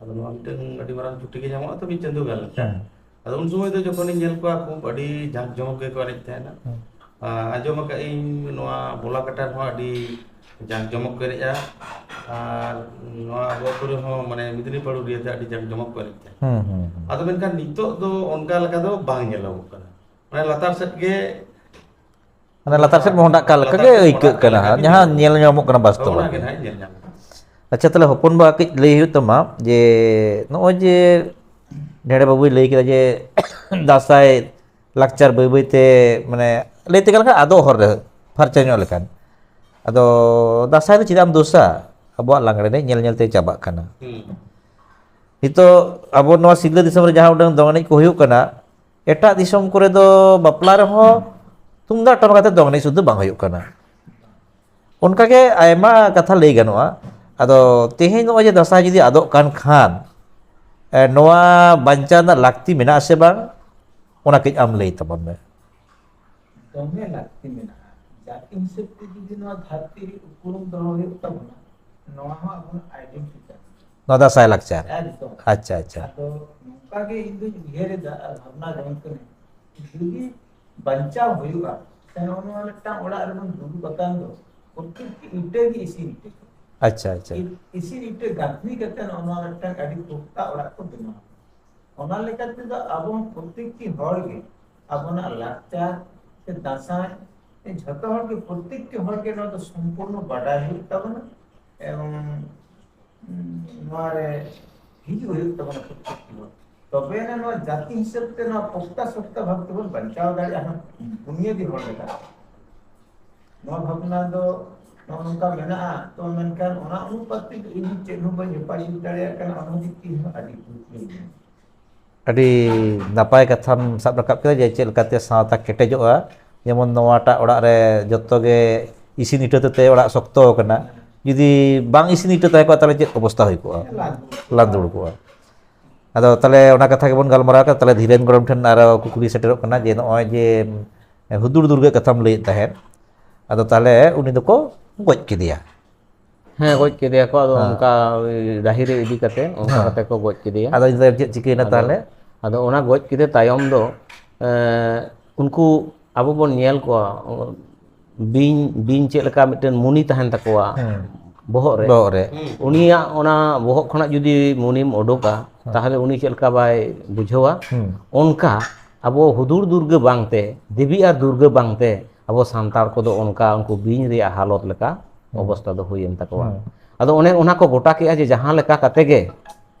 ᱟᱫᱚ ᱱᱚᱣᱟ ᱢᱤᱫᱴᱟᱝ ᱟᱹᱰᱤ ᱢᱟᱨᱟᱝ ᱪᱷᱩᱴᱤ ᱜᱮ ᱧᱟᱢᱚᱜᱼᱟ ᱛᱚ, ᱢᱤᱫ ᱪᱟᱸᱫᱳ ᱜᱟᱱ ᱞᱮᱠᱟ᱾ ᱦᱩᱸ᱾ ᱟᱫᱚ ᱩᱱ ᱥᱚᱢᱚᱭ ᱫᱚ ᱡᱚᱠᱷᱚᱱᱤᱧ ᱧᱮᱞ ᱠᱚᱣᱟ, ᱠᱷᱩᱵ ᱟᱹᱰᱤ ᱡᱟᱸᱠ ᱡᱚᱢᱚᱠ ᱜᱮᱠᱚ ᱮᱱᱮᱡ ᱛᱟᱦᱮᱱᱟ᱾ ᱦᱩᱸ᱾ ᱟᱨ ᱟᱸᱡᱚᱢ ᱟᱠᱟᱫ ᱟᱹᱧ ᱱᱚᱣᱟ ᱵᱚᱞᱟ ᱠᱟᱴᱟ ᱨᱮᱦᱚᱸ ᱟᱹᱰᱤ ᱡᱟᱸᱠ ᱡᱚᱢᱚᱠ ᱠᱚ ᱮᱱᱮᱡᱼᱟ᱾ ᱟᱨ ᱱᱚᱣᱟ ᱟᱵᱚ ᱟᱹᱛᱩ ᱨᱮᱦᱚᱸ, ᱢᱟᱱᱮ, ᱢᱤᱫᱽᱱᱤ ᱯᱟᱹᱲᱩ ᱨᱮ ᱟᱹᱰᱤ ᱡᱟᱸᱠ ᱡᱚᱢᱚᱠ ᱠᱚ ᱮᱱᱮᱡ ᱛᱟᱦᱮᱱᱟ᱾ ᱦᱩᱸ, ᱦᱩᱸ, ᱦᱩᱸ᱾ ᱟᱫᱚ ᱢᱮᱱᱠᱷᱟᱱ ᱱᱤᱛᱚᱜ ᱫᱚ ᱚᱱᱠᱟ ᱞᱮᱠᱟ ᱫᱚ ᱵᱟᱝ ᱧᱮᱞᱚᱜᱚᱜ ᱠᱟᱱᱟ᱾ ᱢᱟᱱᱮ ᱞᱟᱛᱟᱨ ᱥᱮᱫ ᱜᱮ, ᱢᱟᱱᱮ ᱞᱟᱛᱟᱨ ᱥᱮᱫ ᱢᱚᱦᱰᱟᱜ ᱠᱟᱱ ᱞᱮᱠᱟ ᱞᱟᱛᱟᱨ ᱜᱮ ᱥᱮᱫ ᱟᱹᱭᱠᱟᱹᱜ ᱢᱚᱦᱰᱟᱜ ᱠᱟᱱᱟ, ᱞᱮᱠᱟ ᱜᱮ ᱡᱟᱦᱟᱸ ᱧᱮᱞᱚᱜ ᱧᱮᱞ ᱧᱟᱢᱚᱜ ᱠᱟᱱᱟ ᱵᱟᱥᱛᱚᱵ ᱚᱱᱟ ᱨᱮ᱾ ᱜᱮ ᱱᱟᱦᱟᱜ ᱧᱮᱞ ᱧᱟᱢᱚᱜ ᱠᱟᱱᱟ᱾ ᱟᱪᱪᱷᱟ, ᱛᱟᱦᱚᱞᱮ ᱦᱚᱯᱚᱱ ᱵᱟ, ᱠᱟᱹᱡ ᱞᱟᱹᱭ ᱦᱩᱭᱩᱜ ᱛᱟᱢᱟ ᱡᱮ ᱱᱚᱜᱼᱚᱭ ᱡᱮ ᱰᱷᱮᱬᱮ ᱵᱟᱹᱵᱩᱭ ᱞᱟᱹᱭ ᱠᱮᱫᱟ ᱡᱮ ᱫᱟᱸᱥᱟᱭ ᱞᱟᱠᱪᱟᱨ ᱵᱟᱹᱭ ᱵᱟᱹᱭ ᱛᱮ, ᱢᱟᱱᱮ, ᱞᱟᱹᱭ ᱛᱮᱜᱮ ᱞᱮᱠᱷᱟᱱ ᱟᱫᱚᱜ ᱦᱚᱨ ᱨᱮ, ᱯᱷᱟᱨᱪᱟ ᱧᱚᱜ ᱞᱮᱠᱟᱱ᱾ ᱟᱫᱚ ᱫᱟᱸᱥᱟᱭ ᱫᱚ ᱪᱮᱫᱟᱜ ᱮᱢ ᱫᱳᱥᱟ? ᱟᱵᱚᱣᱟᱜ ᱞᱟᱜᱽᱬᱮ ᱮᱱᱮᱡ ᱧᱮᱞ ᱧᱮᱞ ᱛᱮ ᱪᱟᱵᱟᱜ ᱠᱟᱱᱟ᱾ ᱦᱩᱸ᱾ ᱱᱤᱛᱚᱜ ᱟᱵᱚ ᱱᱚᱣᱟ ᱥᱤᱞᱫᱟᱹ ᱫᱤᱥᱚᱢ ᱨᱮ ᱡᱟᱦᱟᱸ ᱩᱰᱟᱹᱝ ᱫᱚᱝ ᱮᱱᱮᱡ ᱠᱚ ᱦᱩᱭᱩᱜ ᱠᱟᱱᱟ, ᱮᱴᱟᱜ ᱫᱤᱥᱚᱢ ᱠᱚᱨᱮ ᱫᱚ ᱵᱟᱯᱞᱟ ᱨᱮᱦᱚᱸ ᱛᱩᱢᱫᱟᱜ ᱴᱟᱢᱟᱠ ᱟᱛᱮ ᱫᱚᱝ ᱮᱱᱮᱡ ᱥᱩᱫᱷᱟᱹ ᱵᱟᱝ ᱦᱩᱭᱩᱜ ᱠᱟᱱᱟ᱾ ᱚᱱᱠᱟᱜᱮ ᱟᱭᱢᱟ ᱠᱟᱛᱷᱟ ᱞᱟᱹᱭ ᱜᱟᱱᱚᱜᱼᱟ᱾ ᱟᱫᱚ ᱛᱮᱦᱮᱧ ᱱᱚᱜᱼᱚᱭ ᱡᱮ ᱫᱟᱸᱥᱟᱭ ᱡᱩᱫᱤ ᱟᱫᱚᱜ ᱠᱟᱱ ᱠᱷᱟᱱ, ᱮ, ᱱᱚᱣᱟ ᱵᱟᱧᱪᱟᱣ ᱨᱮᱱᱟᱜ ᱞᱟᱹᱠᱛᱤ ᱢᱮᱱᱟᱜᱼᱟ ᱥᱮ ᱵᱟᱝ? ᱚᱱᱟ ᱠᱟᱹᱡ ᱟᱢ ᱞᱟᱹᱭ ᱛᱟᱵᱚᱱ ᱢᱮ᱾ ᱫᱚᱢᱮ ᱞᱟᱹᱠᱛᱤ ᱢᱮᱱᱟᱜᱼᱟ᱾ ᱡᱟᱹᱛᱤ ᱦᱤᱥᱟᱹᱵ ᱛᱮ ᱡᱩᱫᱤ ᱱᱚᱣᱟ ᱫᱷᱟᱹᱨᱛᱤ ᱨᱮ ᱩᱯᱨᱩᱢ ᱫᱚᱦᱚ ᱦᱩᱭᱩᱜ ᱛᱟᱵᱚᱱᱟ, ᱱᱚᱣᱟ ᱦᱚᱸ ᱟᱵᱚᱱᱟᱜ identity ᱠᱟᱱᱟ᱾ ᱱᱚᱣᱟ ᱫᱟᱸᱥᱟᱭ ᱞᱟᱠᱪᱟᱨ᱾ ᱮᱠᱫᱚᱢ᱾ ᱟᱪᱪᱷᱟ, ᱟᱪᱪᱷᱟ᱾ ᱟᱫᱚ ᱱᱚᱝᱠᱟ ᱜᱮ ᱤᱧ ᱫᱩᱧ ᱩᱭᱦᱟᱹᱨ ᱮᱫᱟ ᱟᱨ ᱵᱷᱟᱵᱽᱱᱟ ᱡᱚᱝ ᱠᱟᱹᱱᱟᱹᱧ, ᱡᱩᱫᱤ ᱵᱟᱧᱪᱟᱣ ᱦᱩᱭᱩᱜᱼᱟ, ᱛᱟᱦᱞᱮ ᱱᱚᱜᱼᱚ ᱱᱚᱣᱟ ᱢᱤᱫᱴᱟᱝ ᱚᱲᱟᱜ ᱨᱮᱵᱚᱱ ᱫᱩᱲᱩᱵ ᱟᱠᱟᱱ ᱫᱚ, ᱯᱨᱚᱛᱮᱠᱴᱤ ᱤᱴᱟᱹ ᱜᱮ ᱤᱥᱤᱱ ᱤᱴᱟᱹ ᱠᱟᱱᱟ᱾ ᱟᱪᱪᱷᱟ, ᱟᱪᱪᱷᱟ᱾ ᱤ-, ᱤᱥᱤᱱ ᱤᱴᱟᱹ ᱜᱟᱹᱛᱷᱱᱤ ᱠᱟᱛᱮ ᱱᱚᱜᱼᱚ ᱱᱚᱣᱟ ᱢᱤᱫᱴᱟᱝ ᱟᱹᱰᱤ ᱯᱩᱠᱷᱛᱟ ᱚᱲᱟᱜ ᱠᱚ ᱵᱮᱱᱟᱣᱟ᱾ ᱚᱱᱟ ᱞᱮᱠᱟ ᱛᱮᱫᱚ ᱟᱵᱚ ᱦᱚᱸ ᱯᱨᱚᱛᱮᱠᱴᱤ ᱦᱚᱲ ᱜᱮ ᱟᱵᱚᱱᱟᱜ ᱞᱟᱠᱪᱟᱨ ᱥᱮ ᱫᱟᱸᱥᱟᱭ ᱡᱷᱚᱛᱚ ᱦᱚᱲ ᱜᱮ, ᱯᱨᱚᱛᱮᱠᱴᱤ ᱦᱚᱲ ᱜᱮ ᱱᱚᱣᱟ ᱫᱚ ᱥᱚᱢᱯᱩᱨᱱᱚ ᱵᱟᱰᱟᱭ ᱦᱩᱭᱩᱜ ᱛᱟᱵᱚᱱᱟ᱾ ᱮᱵᱚᱝ, ᱩᱸ, ᱱᱚᱣᱟ ᱨᱮ ᱦᱤᱡᱩᱜ ᱦᱩᱭᱩᱜ ᱛᱟᱵᱚᱱᱟ ᱯᱨᱚᱛᱮᱠᱴᱤ ᱦᱚᱲ᱾ ᱛᱚᱵᱮ ᱮᱱᱟ ᱱᱚᱣᱟ ᱡᱟᱹᱛᱤ ᱦᱤᱥᱟᱹᱵ ᱛᱮ ᱱᱚᱣᱟ ᱯᱚᱠᱛᱟ ᱥᱚᱠᱛᱟ ᱵᱷᱟᱵ ᱛᱮᱵᱚᱱ ᱵᱟᱧᱪᱟᱣ ᱫᱟᱲᱮᱭᱟᱜᱼᱟ, ᱦᱟᱸᱜ ᱵᱩᱱᱤᱭᱟᱹᱫᱤ ᱦᱚᱲ ᱞᱮᱠᱟ᱾ ᱱᱚᱣᱟ ᱵᱷᱟᱵᱽᱱᱟ ᱫᱚ ᱱᱚᱜᱼᱚ ᱱᱚᱝᱠᱟ ᱢᱮᱱᱟᱜᱼᱟ, ᱛᱚ ᱢᱮᱱᱠᱷᱟᱱ ᱚᱱᱟ ᱚᱱᱩᱯᱟᱛᱤ ᱤᱧ ᱪᱮᱫ ᱦᱚᱸ ᱵᱟᱹᱧ ᱩᱯᱟᱭ ᱫᱟᱲᱮᱭᱟᱜ ᱠᱟᱱᱟ, ᱚᱱᱟ ᱦᱚᱛᱮᱡ ᱛᱮ ᱤᱧ ᱦᱚᱸ ᱟᱹᱰᱤ ᱫᱩᱠ ᱨᱮ ᱢᱤᱱᱟᱹᱧᱟ᱾ ᱟᱹᱰᱤ ᱱᱟᱯᱟᱭ ᱠᱟᱛᱷᱟᱢ ᱥᱟᱵ ᱨᱟᱠᱟᱵ ᱠᱮᱫᱟ ᱡᱮ ᱪᱮᱫ ᱞᱮᱠᱟᱛᱮ ᱥᱟᱶᱛᱟ ᱠᱮᱴᱮᱡᱚᱜᱼᱟ᱾ ᱡᱮᱢᱚᱱ ᱱᱚᱣᱟᱴᱟᱜ ᱚᱲᱟᱜ ᱨᱮ ᱡᱚᱛᱚ ᱜᱮ ᱤᱥᱤᱱ ᱤᱴᱟᱹ ᱛᱮ ᱚᱲᱟᱜ ᱥᱚᱠᱛᱚ ᱟᱠᱟᱱᱟ, ᱡᱩᱫᱤ ᱵᱟᱝ ᱤᱥᱤᱱ ᱤᱴᱟᱹ ᱛᱟᱦᱮᱸ ᱠᱚᱜᱼᱟ, ᱛᱟᱦᱚᱞᱮ ᱪᱮᱫ ᱚᱵᱚᱥᱛᱟ ᱦᱩᱭ ᱠᱚᱜᱼᱟ? ᱞᱟᱸᱫᱩᱲ ᱠᱚᱜᱼᱟ᱾ ᱟᱫᱚ ᱛᱟᱦᱚᱞᱮ ᱚᱱᱟ ᱠᱟᱛᱷᱟ ᱜᱮᱵᱚᱱ ᱜᱟᱞᱢᱟᱨᱟᱣ ᱠᱮᱫᱟ᱾ ᱛᱟᱦᱚᱞᱮ ᱫᱷᱤᱨᱮᱱ ᱜᱚᱲᱚᱢ ᱴᱷᱮᱱ ᱟᱨᱚ ᱠᱩᱠᱞᱤ ᱥᱮᱴᱮᱨᱚᱜ ᱠᱟᱱᱟ ᱡᱮ ᱱᱚᱜᱼᱚᱭ ᱡᱮ ᱦᱩᱫᱩᱲ ᱫᱩᱨᱜᱟᱹ ᱠᱟᱛᱷᱟᱢ ᱞᱟᱹᱭᱮᱫ ᱛᱟᱦᱮᱸᱫ, ᱟᱫᱚ ᱛᱟᱦᱚᱞᱮ ᱩᱱᱤ ᱫᱚᱠᱚ ᱜᱚᱡ ᱠᱮᱫᱮᱭᱟ᱾ ᱦᱮᱸ, ᱜᱚᱡ ᱠᱮᱫᱮᱭᱟ ᱠᱚ᱾ ᱟᱫᱚ ᱦᱮᱸ᱾ ᱚᱱᱠᱟ ᱰᱟᱹᱦᱤ ᱨᱮ ᱤᱫᱤ ᱠᱟᱛᱮ ᱚᱱᱠᱟ ᱦᱮᱸ᱾ ᱠᱟᱛᱮ ᱠᱚ ᱜᱚᱡ ᱠᱮᱫᱮᱭᱟ᱾ ᱟᱫᱚ ᱤᱧ ᱫᱚ ᱪᱮᱫ ᱪᱤᱠᱟᱹᱭᱮᱱᱟ ᱟᱫᱚ, ᱛᱟᱦᱚᱞᱮ? ᱟᱫᱚ ᱚᱱᱟ ᱜᱚᱡ ᱠᱮᱫᱮ ᱛᱟᱭᱚᱢ ᱫᱚ, ᱮᱸ, ᱩᱱᱠᱩ ᱟᱵᱚ ᱵᱚᱱ ᱧᱮᱞ ᱠᱚᱣᱟ, ᱵᱤᱧ, ᱵᱤᱧ ᱪᱮᱫ ᱞᱮᱠᱟ ᱢᱤᱫᱴᱮᱱ ᱢᱩᱱᱤ ᱛᱟᱦᱮᱱ ᱛᱟᱠᱚᱣᱟ ᱦᱮᱸ᱾ ᱵᱚᱦᱚᱜ ᱨᱮ, ᱵᱚᱦᱚᱜ ᱨᱮ᱾ ᱩᱱᱤᱭᱟᱜ ᱚᱱᱟ ᱵᱚᱦᱚᱜ ᱠᱷᱚᱱᱟᱜ ᱡᱩᱫᱤ ᱢᱩᱱᱤᱢ ᱚᱰᱚᱠᱟ, ᱦᱮᱸ᱾ ᱛᱟᱦᱚᱞᱮ ᱩᱱᱤ ᱪᱮᱫ ᱞᱮᱠᱟ ᱵᱟᱭ ᱵᱩᱡᱷᱟᱹᱣᱟ? ᱦᱮᱸ᱾ ᱚᱱᱠᱟ ᱟᱵᱚ ᱦᱩᱫᱩᱲ ᱫᱩᱨᱜᱟᱹ ᱵᱟᱝᱛᱮ, ᱫᱮᱵᱤ ᱟᱨ ᱫᱩᱨᱜᱟᱹ ᱵᱟᱝᱛᱮ ᱟᱵᱚ ᱥᱟᱱᱛᱟᱲ ᱠᱚᱫᱚ ᱚᱱᱠᱟ ᱩᱱᱠᱩ ᱵᱤᱧ ᱨᱮᱭᱟᱜ ᱦᱟᱞᱚᱛ ᱞᱮᱠᱟ ᱦᱮᱸ᱾ ᱚᱵᱚᱥᱛᱟ ᱫᱚ ᱦᱩᱭᱮᱱ ᱛᱟᱠᱚᱣᱟ᱾ ᱦᱮᱸ᱾ ᱟᱫᱚ ᱚᱱᱮ ᱚᱱᱟ ᱠᱚ ᱜᱚᱴᱟ ᱠᱮᱜᱼᱟ ᱡᱮ ᱡᱟᱦᱟᱸ ᱞᱮᱠᱟ ᱠᱟᱛᱮ ᱜᱮ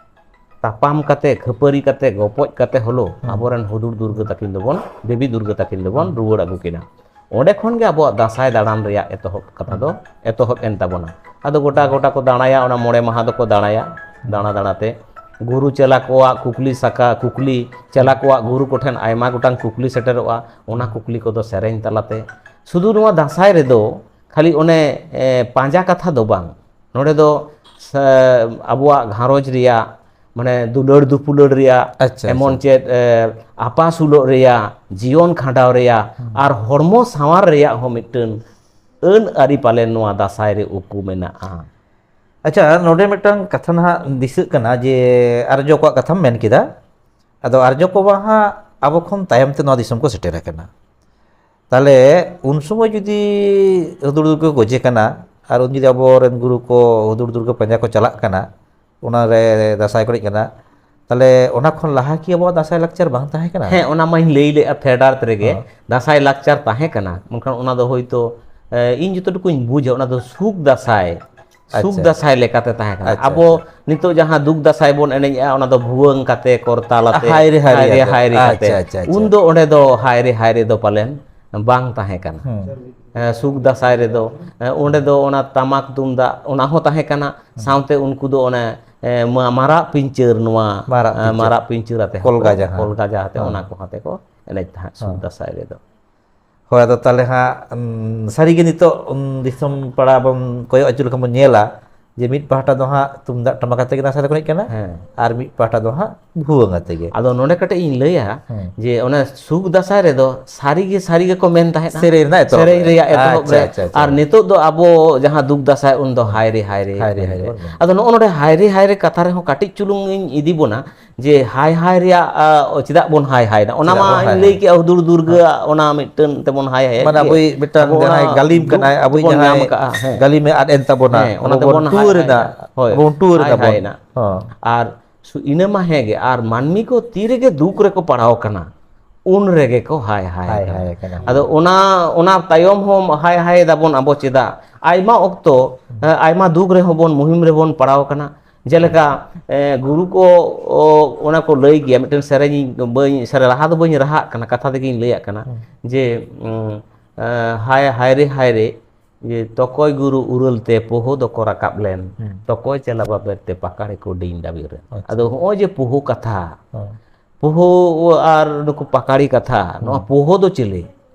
ᱛᱟᱯᱟᱢ ᱠᱟᱛᱮ, ᱠᱷᱟᱹᱯᱟᱹᱨᱤ ᱠᱟᱛᱮ, ᱜᱚᱯᱚᱡ ᱠᱟᱛᱮ ᱦᱚᱞᱳ ᱦᱮᱸ᱾ ᱟᱵᱚᱨᱮᱱ ᱦᱩᱫᱩᱲ ᱫᱩᱨᱜᱟᱹ ᱛᱟᱹᱠᱤᱱ ᱫᱚᱵᱚᱱ, ᱫᱮᱵᱤ ᱫᱩᱨᱜᱟᱹ ᱛᱟᱹᱠᱤᱱ ᱫᱚᱵᱚᱱ ᱦᱮᱸ᱾ ᱨᱩᱣᱟᱹᱲ ᱟᱹᱜᱩ ᱠᱤᱱᱟ᱾ ᱚᱸᱰᱮ ᱠᱷᱚᱱ ᱜᱮ ᱟᱵᱚᱣᱟᱜ ᱫᱟᱸᱥᱟᱭ ᱫᱟᱬᱟᱱ ᱨᱮᱭᱟᱜ ᱮᱛᱚᱦᱚᱵ ᱠᱟᱛᱷᱟ ᱫᱚ ᱦᱮᱸ᱾ ᱮᱛᱚᱦᱚᱵ ᱮᱱ ᱛᱟᱵᱚᱱᱟ᱾ ᱟᱫᱚ ᱜᱚᱴᱟ ᱦᱮᱸ᱾ ᱜᱚᱴᱟ ᱠᱚ ᱫᱟᱬᱟᱭᱟ, ᱚᱱᱟ ᱢᱚᱬᱮ ᱢᱟᱦᱟ ᱫᱚᱠᱚ ᱫᱟᱬᱟᱭᱟ, ᱦᱮᱸ᱾ ᱫᱟᱬᱟ ᱫᱟᱬᱟ ᱛᱮ ᱜᱩᱨᱩ ᱪᱮᱞᱟ ᱠᱚᱣᱟᱜ ᱠᱩᱠᱞᱤ ᱥᱟᱠᱟ, ᱠᱩᱠᱞᱤ, ᱪᱮᱞᱟ ᱦᱮᱸ᱾ ᱠᱚᱣᱟᱜ ᱜᱩᱨᱩ ᱠᱚᱴᱷᱮᱱ ᱟᱭᱢᱟ ᱜᱚᱴᱟᱝ ᱠᱩᱠᱞᱤ ᱥᱮᱴᱮᱨᱚᱜᱼᱟ᱾ ᱚᱱᱟ ᱦᱮᱸ᱾ ᱠᱩᱠᱞᱤ ᱠᱚᱫᱚ ᱥᱮᱨᱮᱧ ᱛᱟᱞᱟᱛᱮ, ᱥᱩᱫᱷᱩ ᱱᱚᱣᱟ ᱫᱟᱸᱥᱟᱭ ᱨᱮᱫᱚ ᱠᱷᱟᱹᱞᱤ ᱚᱱᱮ, ᱮ, ᱯᱟᱸᱡᱟ ᱠᱟᱛᱷᱟ ᱫᱚ ᱵᱟᱝ, ᱱᱚᱰᱮ ᱫᱚ ᱥᱮ, ᱟᱵᱚᱣᱟᱜ ᱜᱷᱟᱨᱚᱸᱡᱽ ᱨᱮᱭᱟᱜ, ᱢᱟᱱᱮ ᱫᱩᱞᱟᱹᱲ ᱫᱩᱯᱩᱞᱟᱹᱲ ᱨᱮᱭᱟᱜ, ᱟᱪᱪᱷᱟ, ᱮᱢᱚᱱ ᱟᱪᱪᱷᱟ᱾ ᱪᱮᱫ, ᱮ, ᱟᱯᱟᱥᱩᱞᱚᱜ ᱨᱮᱭᱟᱜ, ᱡᱤᱭᱚᱱ ᱠᱷᱟᱸᱰᱟᱣ ᱨᱮᱭᱟᱜ, ᱦᱩᱸ᱾ ᱟᱨ ᱦᱚᱲᱢᱚ ᱥᱟᱶᱟᱨ ᱨᱮᱭᱟᱜ ᱦᱚᱸ ᱢᱤᱫᱴᱟᱝ ᱟᱹᱱ ᱟᱹᱨᱤ ᱯᱟᱞᱮᱱ ᱱᱚᱣᱟ ᱫᱟᱸᱥᱟᱭ ᱨᱮ ᱩᱠᱩ ᱢᱮᱱᱟᱜᱼᱟ᱾ ᱟᱪᱪᱷᱟ, ᱱᱚᱰᱮ ᱢᱤᱫᱴᱟᱝ ᱠᱟᱛᱷᱟ ᱱᱟᱦᱟᱜ ᱫᱤᱥᱟᱹᱜ ᱠᱟᱱᱟ ᱡᱮ ᱟᱨᱡᱚ ᱠᱚᱣᱟᱜ ᱠᱟᱛᱷᱟᱢ ᱢᱮᱱ ᱠᱮᱫᱟ᱾ ᱟᱫᱚ ᱟᱨᱡᱚ ᱠᱚ ᱢᱟ ᱦᱟᱸᱜ ᱟᱵᱚ ᱠᱷᱚᱱ ᱛᱟᱭᱚᱢ ᱛᱮ ᱱᱚᱣᱟ ᱫᱤᱥᱚᱢ ᱠᱚ ᱥᱮᱴᱮᱨ ᱟᱠᱟᱱᱟ᱾ ᱛᱟᱦᱞᱮ ᱩᱱ ᱥᱚᱢᱚᱭ ᱡᱩᱫᱤ ᱦᱩᱫᱩᱲ ᱫᱩᱨᱜᱟᱹ ᱜᱚᱡᱮ ᱠᱟᱱᱟ ᱟᱨ ᱩᱱ ᱡᱩᱫᱤ ᱟᱵᱚᱨᱮᱱ ᱜᱩᱨᱩ ᱠᱚ ᱦᱩᱫᱩᱲ ᱫᱩᱨᱜᱟᱹ ᱯᱟᱸᱡᱟ ᱠᱚ ᱪᱟᱞᱟᱜ ᱠᱟᱱᱟ, ᱚᱱᱟᱨᱮ ᱫᱟᱸᱥᱟᱭ ᱠᱚ ᱮᱱᱮᱡ ᱠᱟᱱᱟ, ᱛᱟᱦᱞᱮ ᱚᱱᱟ ᱠᱷᱚᱱ ᱞᱟᱦᱟ ᱠᱤ ᱟᱵᱚᱣᱟᱜ ᱫᱟᱸᱥᱟᱭ ᱞᱟᱠᱪᱟᱨ ᱵᱟᱝ ᱛᱟᱦᱮᱸ ᱠᱟᱱᱟ? ᱦᱮᱸ, ᱚᱱᱟ ᱢᱟᱧ ᱞᱟᱹᱭ ᱞᱮᱫᱼᱟ ᱯᱷᱮᱰᱟᱛ ᱨᱮᱜᱮ, ᱦᱚᱸ᱾ ᱫᱟᱸᱥᱟᱭ ᱞᱟᱠᱪᱟᱨ ᱛᱟᱦᱮᱸ ᱠᱟᱱᱟ, ᱢᱮᱱᱠᱷᱟᱱ ᱚᱱᱟ ᱫᱚ ᱦᱳᱭᱛᱳ, ᱮ, ᱤᱧ ᱡᱚᱛᱚ ᱴᱩᱠᱩᱧ ᱵᱩᱡᱟ, ᱚᱱᱟ ᱫᱚ ᱥᱩᱠ ᱫᱟᱸᱥᱟᱭ, ᱥᱩᱠ ᱟᱪᱪᱷᱟ᱾ ᱫᱟᱸᱥᱟᱭ ᱞᱮᱠᱟᱛᱮ ᱛᱟᱦᱮᱸ ᱠᱟᱱᱟ᱾ ᱟᱪᱪᱷᱟ, ᱟᱵᱚ ᱟᱪᱪᱷᱟ᱾ ᱱᱤᱛᱚᱜ ᱡᱟᱦᱟᱸ ᱫᱩᱠ ᱫᱟᱸᱥᱟᱭ ᱵᱚᱱ ᱮᱱᱮᱡᱼᱟ, ᱚᱱᱟ ᱫᱚ ᱵᱷᱩᱣᱟᱹᱝ ᱠᱟᱛᱮ, ᱠᱚᱨᱛᱟᱞ ᱟᱛᱮ, ᱦᱟᱭᱨᱮ, ᱦᱟᱭᱨᱮ ᱦᱟᱭᱨᱮ, ᱟᱛᱮ᱾ ᱦᱟᱭᱨᱮ ᱟᱪᱪᱷᱟ, ᱟᱛᱮ᱾ ᱟᱪᱪᱷᱟ, ᱟᱪᱪᱷᱟ᱾ ᱩᱱ ᱫᱚ ᱚᱸᱰᱮ ᱫᱚ ᱦᱟᱭᱨᱮ, ᱦᱟᱭᱨᱮ ᱫᱚ ᱯᱟᱞᱮᱱ ᱵᱟᱝ ᱛᱟᱦᱮᱸ ᱠᱟᱱᱟ᱾ ᱦᱩᱸ᱾ ᱮ, ᱥᱩᱠ ᱫᱟᱸᱥᱟᱭ ᱨᱮᱫᱚ, ᱮ, ᱚᱸᱰᱮ ᱫᱚ ᱚᱱᱟ ᱴᱟᱢᱟᱠ ᱛᱩᱢᱫᱟᱜ, ᱚᱱᱟ ᱦᱚᱸ ᱛᱟᱦᱮᱸ ᱠᱟᱱᱟ᱾ ᱦᱩᱸ᱾ ᱥᱟᱶᱛᱮ ᱩᱱᱠᱩ ᱫᱚ ᱚᱱᱮ, ᱮ, ᱢᱟ-, ᱢᱟᱨᱟᱜ ᱯᱤᱧᱪᱟᱹᱨ, ᱱᱚᱣᱟ, ᱢᱟᱨᱟᱜ ᱮ, ᱯᱤᱧᱪᱟᱹᱨ᱾ ᱢᱟᱨᱟᱜ ᱯᱤᱧᱪᱟᱹᱨ ᱟᱛᱮ ᱦᱚᱸ ᱠᱚᱞᱜᱟ ᱠᱚ, ᱡᱟᱦᱟᱸ᱾ ᱠᱚᱞᱜᱟ ᱡᱟᱦᱟᱸ ᱛᱮ ᱦᱮᱸ᱾ ᱚᱱᱟ ᱠᱚ ᱦᱟᱛᱮ ᱠᱚ ᱮᱱᱮᱡ ᱛᱟᱦᱮᱸᱫ ᱥᱩᱠ ᱦᱮᱸ᱾ ᱫᱟᱸᱥᱟᱭ ᱨᱮᱫᱚ᱾ ᱦᱳᱭ, ᱟᱫᱚ ᱛᱟᱦᱞᱮ ᱦᱟᱸᱜ, ᱩᱢ, ᱥᱟᱹᱨᱤᱜᱮ ᱱᱤᱛᱚᱜ, ᱩᱢ, ᱫᱤᱥᱚᱢ ᱯᱟᱲᱟ ᱵᱚᱱ ᱠᱚᱭᱚᱜ ᱟᱹᱪᱩᱨ ᱞᱮᱠᱷᱟᱱ ᱵᱚᱱ ᱧᱮᱞᱟ ᱡᱮ ᱢᱤᱫ ᱯᱟᱦᱴᱟ ᱫᱚ ᱦᱟᱸᱜ ᱛᱩᱢᱫᱟᱜ ᱴᱟᱢᱟᱠ ᱟᱛᱮ ᱜᱮ ᱫᱟᱸᱥᱟᱭ ᱫᱚᱠᱚ ᱮᱱᱮᱡ ᱠᱟᱱᱟ, ᱦᱮᱸ᱾ ᱟᱨ ᱢᱤᱫ ᱯᱟᱦᱴᱟ ᱫᱚ ᱦᱟᱸᱜ ᱵᱷᱩᱣᱟᱹᱝ ᱟᱛᱮ ᱜᱮ᱾ ᱟᱫᱚ ᱱᱚᱰᱮ ᱠᱟᱹᱴᱤᱡ ᱤᱧ ᱞᱟᱹᱭᱟ ᱦᱮᱸ᱾ ᱡᱮ ᱚᱱᱟ ᱥᱩᱠ ᱫᱟᱸᱥᱟᱭ ᱨᱮᱫᱚ ᱥᱟᱹᱨᱤ ᱜᱮ, ᱥᱟᱹᱨᱤ ᱜᱮᱠᱚ ᱢᱮᱱ ᱛᱟᱦᱮᱸᱫᱼᱟ᱾ ᱥᱮᱨᱮᱧ ᱨᱮᱱᱟᱜ ᱮᱛᱚᱦᱚᱵ ᱥᱮᱨᱮᱧ ᱨᱮ᱾ ᱨᱮᱭᱟᱜ ᱮᱛᱚᱦᱚᱵ ᱟᱪᱪᱷᱟ, ᱨᱮ᱾ ᱟᱪᱪᱷᱟ, ᱟᱪᱪᱷᱟ᱾ ᱟᱨ ᱱᱤᱛᱚᱜ ᱫᱚ ᱟᱵᱚ ᱡᱟᱦᱟᱸ ᱫᱩᱠ ᱫᱟᱸᱥᱟᱭ, ᱩᱱ ᱫᱚ ᱦᱟᱭᱨᱮ, ᱦᱟᱭᱨᱮ ᱦᱟᱭᱨᱮ, ᱢᱮᱱᱛᱮ᱾ ᱦᱟᱭᱨᱮ ᱵᱚᱱ ᱢᱮᱱᱟ᱾ ᱟᱫᱚ ᱱᱚᱜᱼᱚ ᱱᱚᱰᱮ ᱦᱟᱭᱨᱮ, ᱦᱟᱭᱨᱮ ᱠᱟᱛᱷᱟ ᱨᱮᱦᱚᱸ ᱠᱟᱹᱴᱤᱡ ᱪᱩᱞᱩᱝ ᱤᱧ ᱤᱫᱤ ᱵᱚᱱᱟ ᱡᱮ ᱦᱟᱭ ᱦᱟᱭ ᱨᱮᱭᱟᱜ, ᱟ, ᱪᱮᱫᱟᱜ ᱵᱚᱱ ᱦᱟᱭ ᱦᱟᱭ ᱮᱫᱟ? ᱚᱱᱟ ᱪᱮᱫᱟᱜ ᱢᱟ ᱵᱚᱱ ᱦᱟᱭ ᱤᱧ ᱞᱟᱹᱭ ᱦᱟᱭ? ᱠᱮᱜᱼᱟ, ᱦᱩᱫᱩᱲ ᱫᱩᱨᱜᱟᱹ ᱟᱜ ᱚᱱᱟ ᱢᱤᱫᱴᱟᱹᱝ ᱛᱮᱵᱚᱱ ᱦᱟᱭ ᱦᱟᱭ ᱢᱟᱱᱮ ᱜᱮ᱾ ᱟᱵᱚᱭᱤᱡ ᱢᱤᱫᱴᱟᱝ ᱟᱵᱚ ᱚᱱᱟ ᱡᱟᱦᱟᱸᱭ ᱜᱟᱹᱞᱤᱢ ᱫᱩᱠ ᱠᱟᱱᱟᱭ, ᱟᱵᱚᱭᱤᱡ ᱵᱚᱱ ᱡᱟᱦᱟᱸᱭ ᱧᱟᱢ ᱠᱟᱜᱼᱟ, ᱦᱮᱸ᱾ ᱜᱟᱹᱞᱤᱢᱮ ᱟᱫ ᱮᱱ ᱛᱟᱵᱚᱱᱟ, ᱦᱮᱸ, ᱚᱱᱟ ᱟᱵᱚ ᱵᱚᱱ ᱛᱮᱵᱚᱱ ᱦᱟᱭ ᱴᱩᱣᱟᱹᱨ ᱦᱟᱭ ᱮᱱᱟ, ᱮᱱᱟ᱾ ᱦᱳᱭ, ᱵᱚᱱ ᱴᱩᱣᱟᱹᱨ ᱦᱟᱭ ᱮᱱᱟ ᱦᱟᱭ ᱵᱚᱱ᱾ ᱮᱱᱟ᱾ ᱦᱚᱸ᱾ ᱟᱨ ᱥᱩ-, ᱤᱱᱟᱹ ᱢᱟ ᱦᱮᱸ ᱜᱮ, ᱟᱨ ᱢᱟᱹᱱᱢᱤ ᱠᱚ ᱛᱤ ᱨᱮᱜᱮ ᱫᱩᱠ ᱨᱮᱠᱚ ᱯᱟᱲᱟᱣ ᱠᱟᱱᱟ, ᱩᱱ ᱨᱮᱜᱮ ᱠᱚ ᱦᱟᱭ ᱦᱟᱭ ᱦᱟᱭ ᱠᱟᱱᱟ᱾ ᱦᱟᱭ ᱠᱟᱱᱟ᱾ ᱟᱫᱚ ᱚᱱᱟ, ᱚᱱᱟ ᱛᱟᱭᱚᱢ ᱦᱚᱸ ᱦᱟᱭ ᱦᱟᱭ ᱫᱟᱵᱚᱱ ᱟᱵᱚ ᱪᱮᱫᱟᱜ? ᱟᱭᱢᱟ ᱚᱠᱛᱚ, ᱦᱩᱸ᱾ ᱮ, ᱟᱭᱢᱟ ᱫᱩᱠ ᱨᱮᱦᱚᱸ ᱵᱚᱱ, ᱢᱩᱦᱤᱢ ᱨᱮᱵᱚᱱ ᱯᱟᱲᱟᱣ ᱠᱟᱱᱟ᱾ ᱡᱮᱞᱮᱠᱟ, ᱮ, ᱜᱩᱨᱩ ᱠᱚ, ᱚ, ᱚᱱᱟ ᱠᱚ ᱞᱟᱹᱭ ᱜᱮᱭᱟ, ᱢᱤᱫᱴᱮᱱ ᱥᱮᱨᱮᱧ ᱵᱟᱹᱧ, ᱥᱮᱨᱮᱧ ᱨᱟᱦᱟ ᱫᱚ ᱵᱟᱹᱧ ᱨᱟᱦᱟᱜ ᱠᱟᱱᱟ, ᱠᱟᱛᱷᱟ ᱛᱮᱜᱮᱧ ᱞᱟᱹᱭᱟᱜ ᱠᱟᱱᱟ ᱦᱩᱸ᱾ ᱡᱮ, ᱩᱸ, ᱮ, ᱦᱟᱭ, ᱦᱟᱭ ᱨᱮ, ᱦᱟᱭ ᱨᱮ, ᱡᱮ ᱛᱚᱠᱚᱭ ᱜᱩᱨᱩ ᱩᱨᱟᱹᱞ ᱛᱮ ᱯᱳᱦᱳ ᱫᱚᱠᱚ ᱨᱟᱠᱟᱵ ᱞᱮᱱ, ᱦᱩᱸ᱾ ᱛᱚᱠᱚᱭ ᱪᱮᱞᱟ ᱵᱟᱵᱮᱨ ᱛᱮ ᱯᱟᱠᱟᱲᱮ ᱠᱚ ᱰᱤᱧ ᱰᱟᱵᱤᱨ ᱨᱮᱱ᱾ ᱟᱪᱪᱷᱟ᱾ ᱟᱫᱚ ᱦᱚᱸᱜᱼᱚᱭ ᱡᱮ ᱯᱳᱦᱳ ᱠᱟᱛᱷᱟ, ᱦᱩᱸ᱾ ᱯᱳᱦᱳ ᱟᱨ ᱱᱩᱠᱩ ᱯᱟᱠᱟᱲᱤ ᱠᱟᱛᱷᱟ, ᱱᱚᱣᱟ ᱦᱩᱸ᱾ ᱯᱳᱦᱳ ᱫᱚ ᱪᱤᱞᱤ?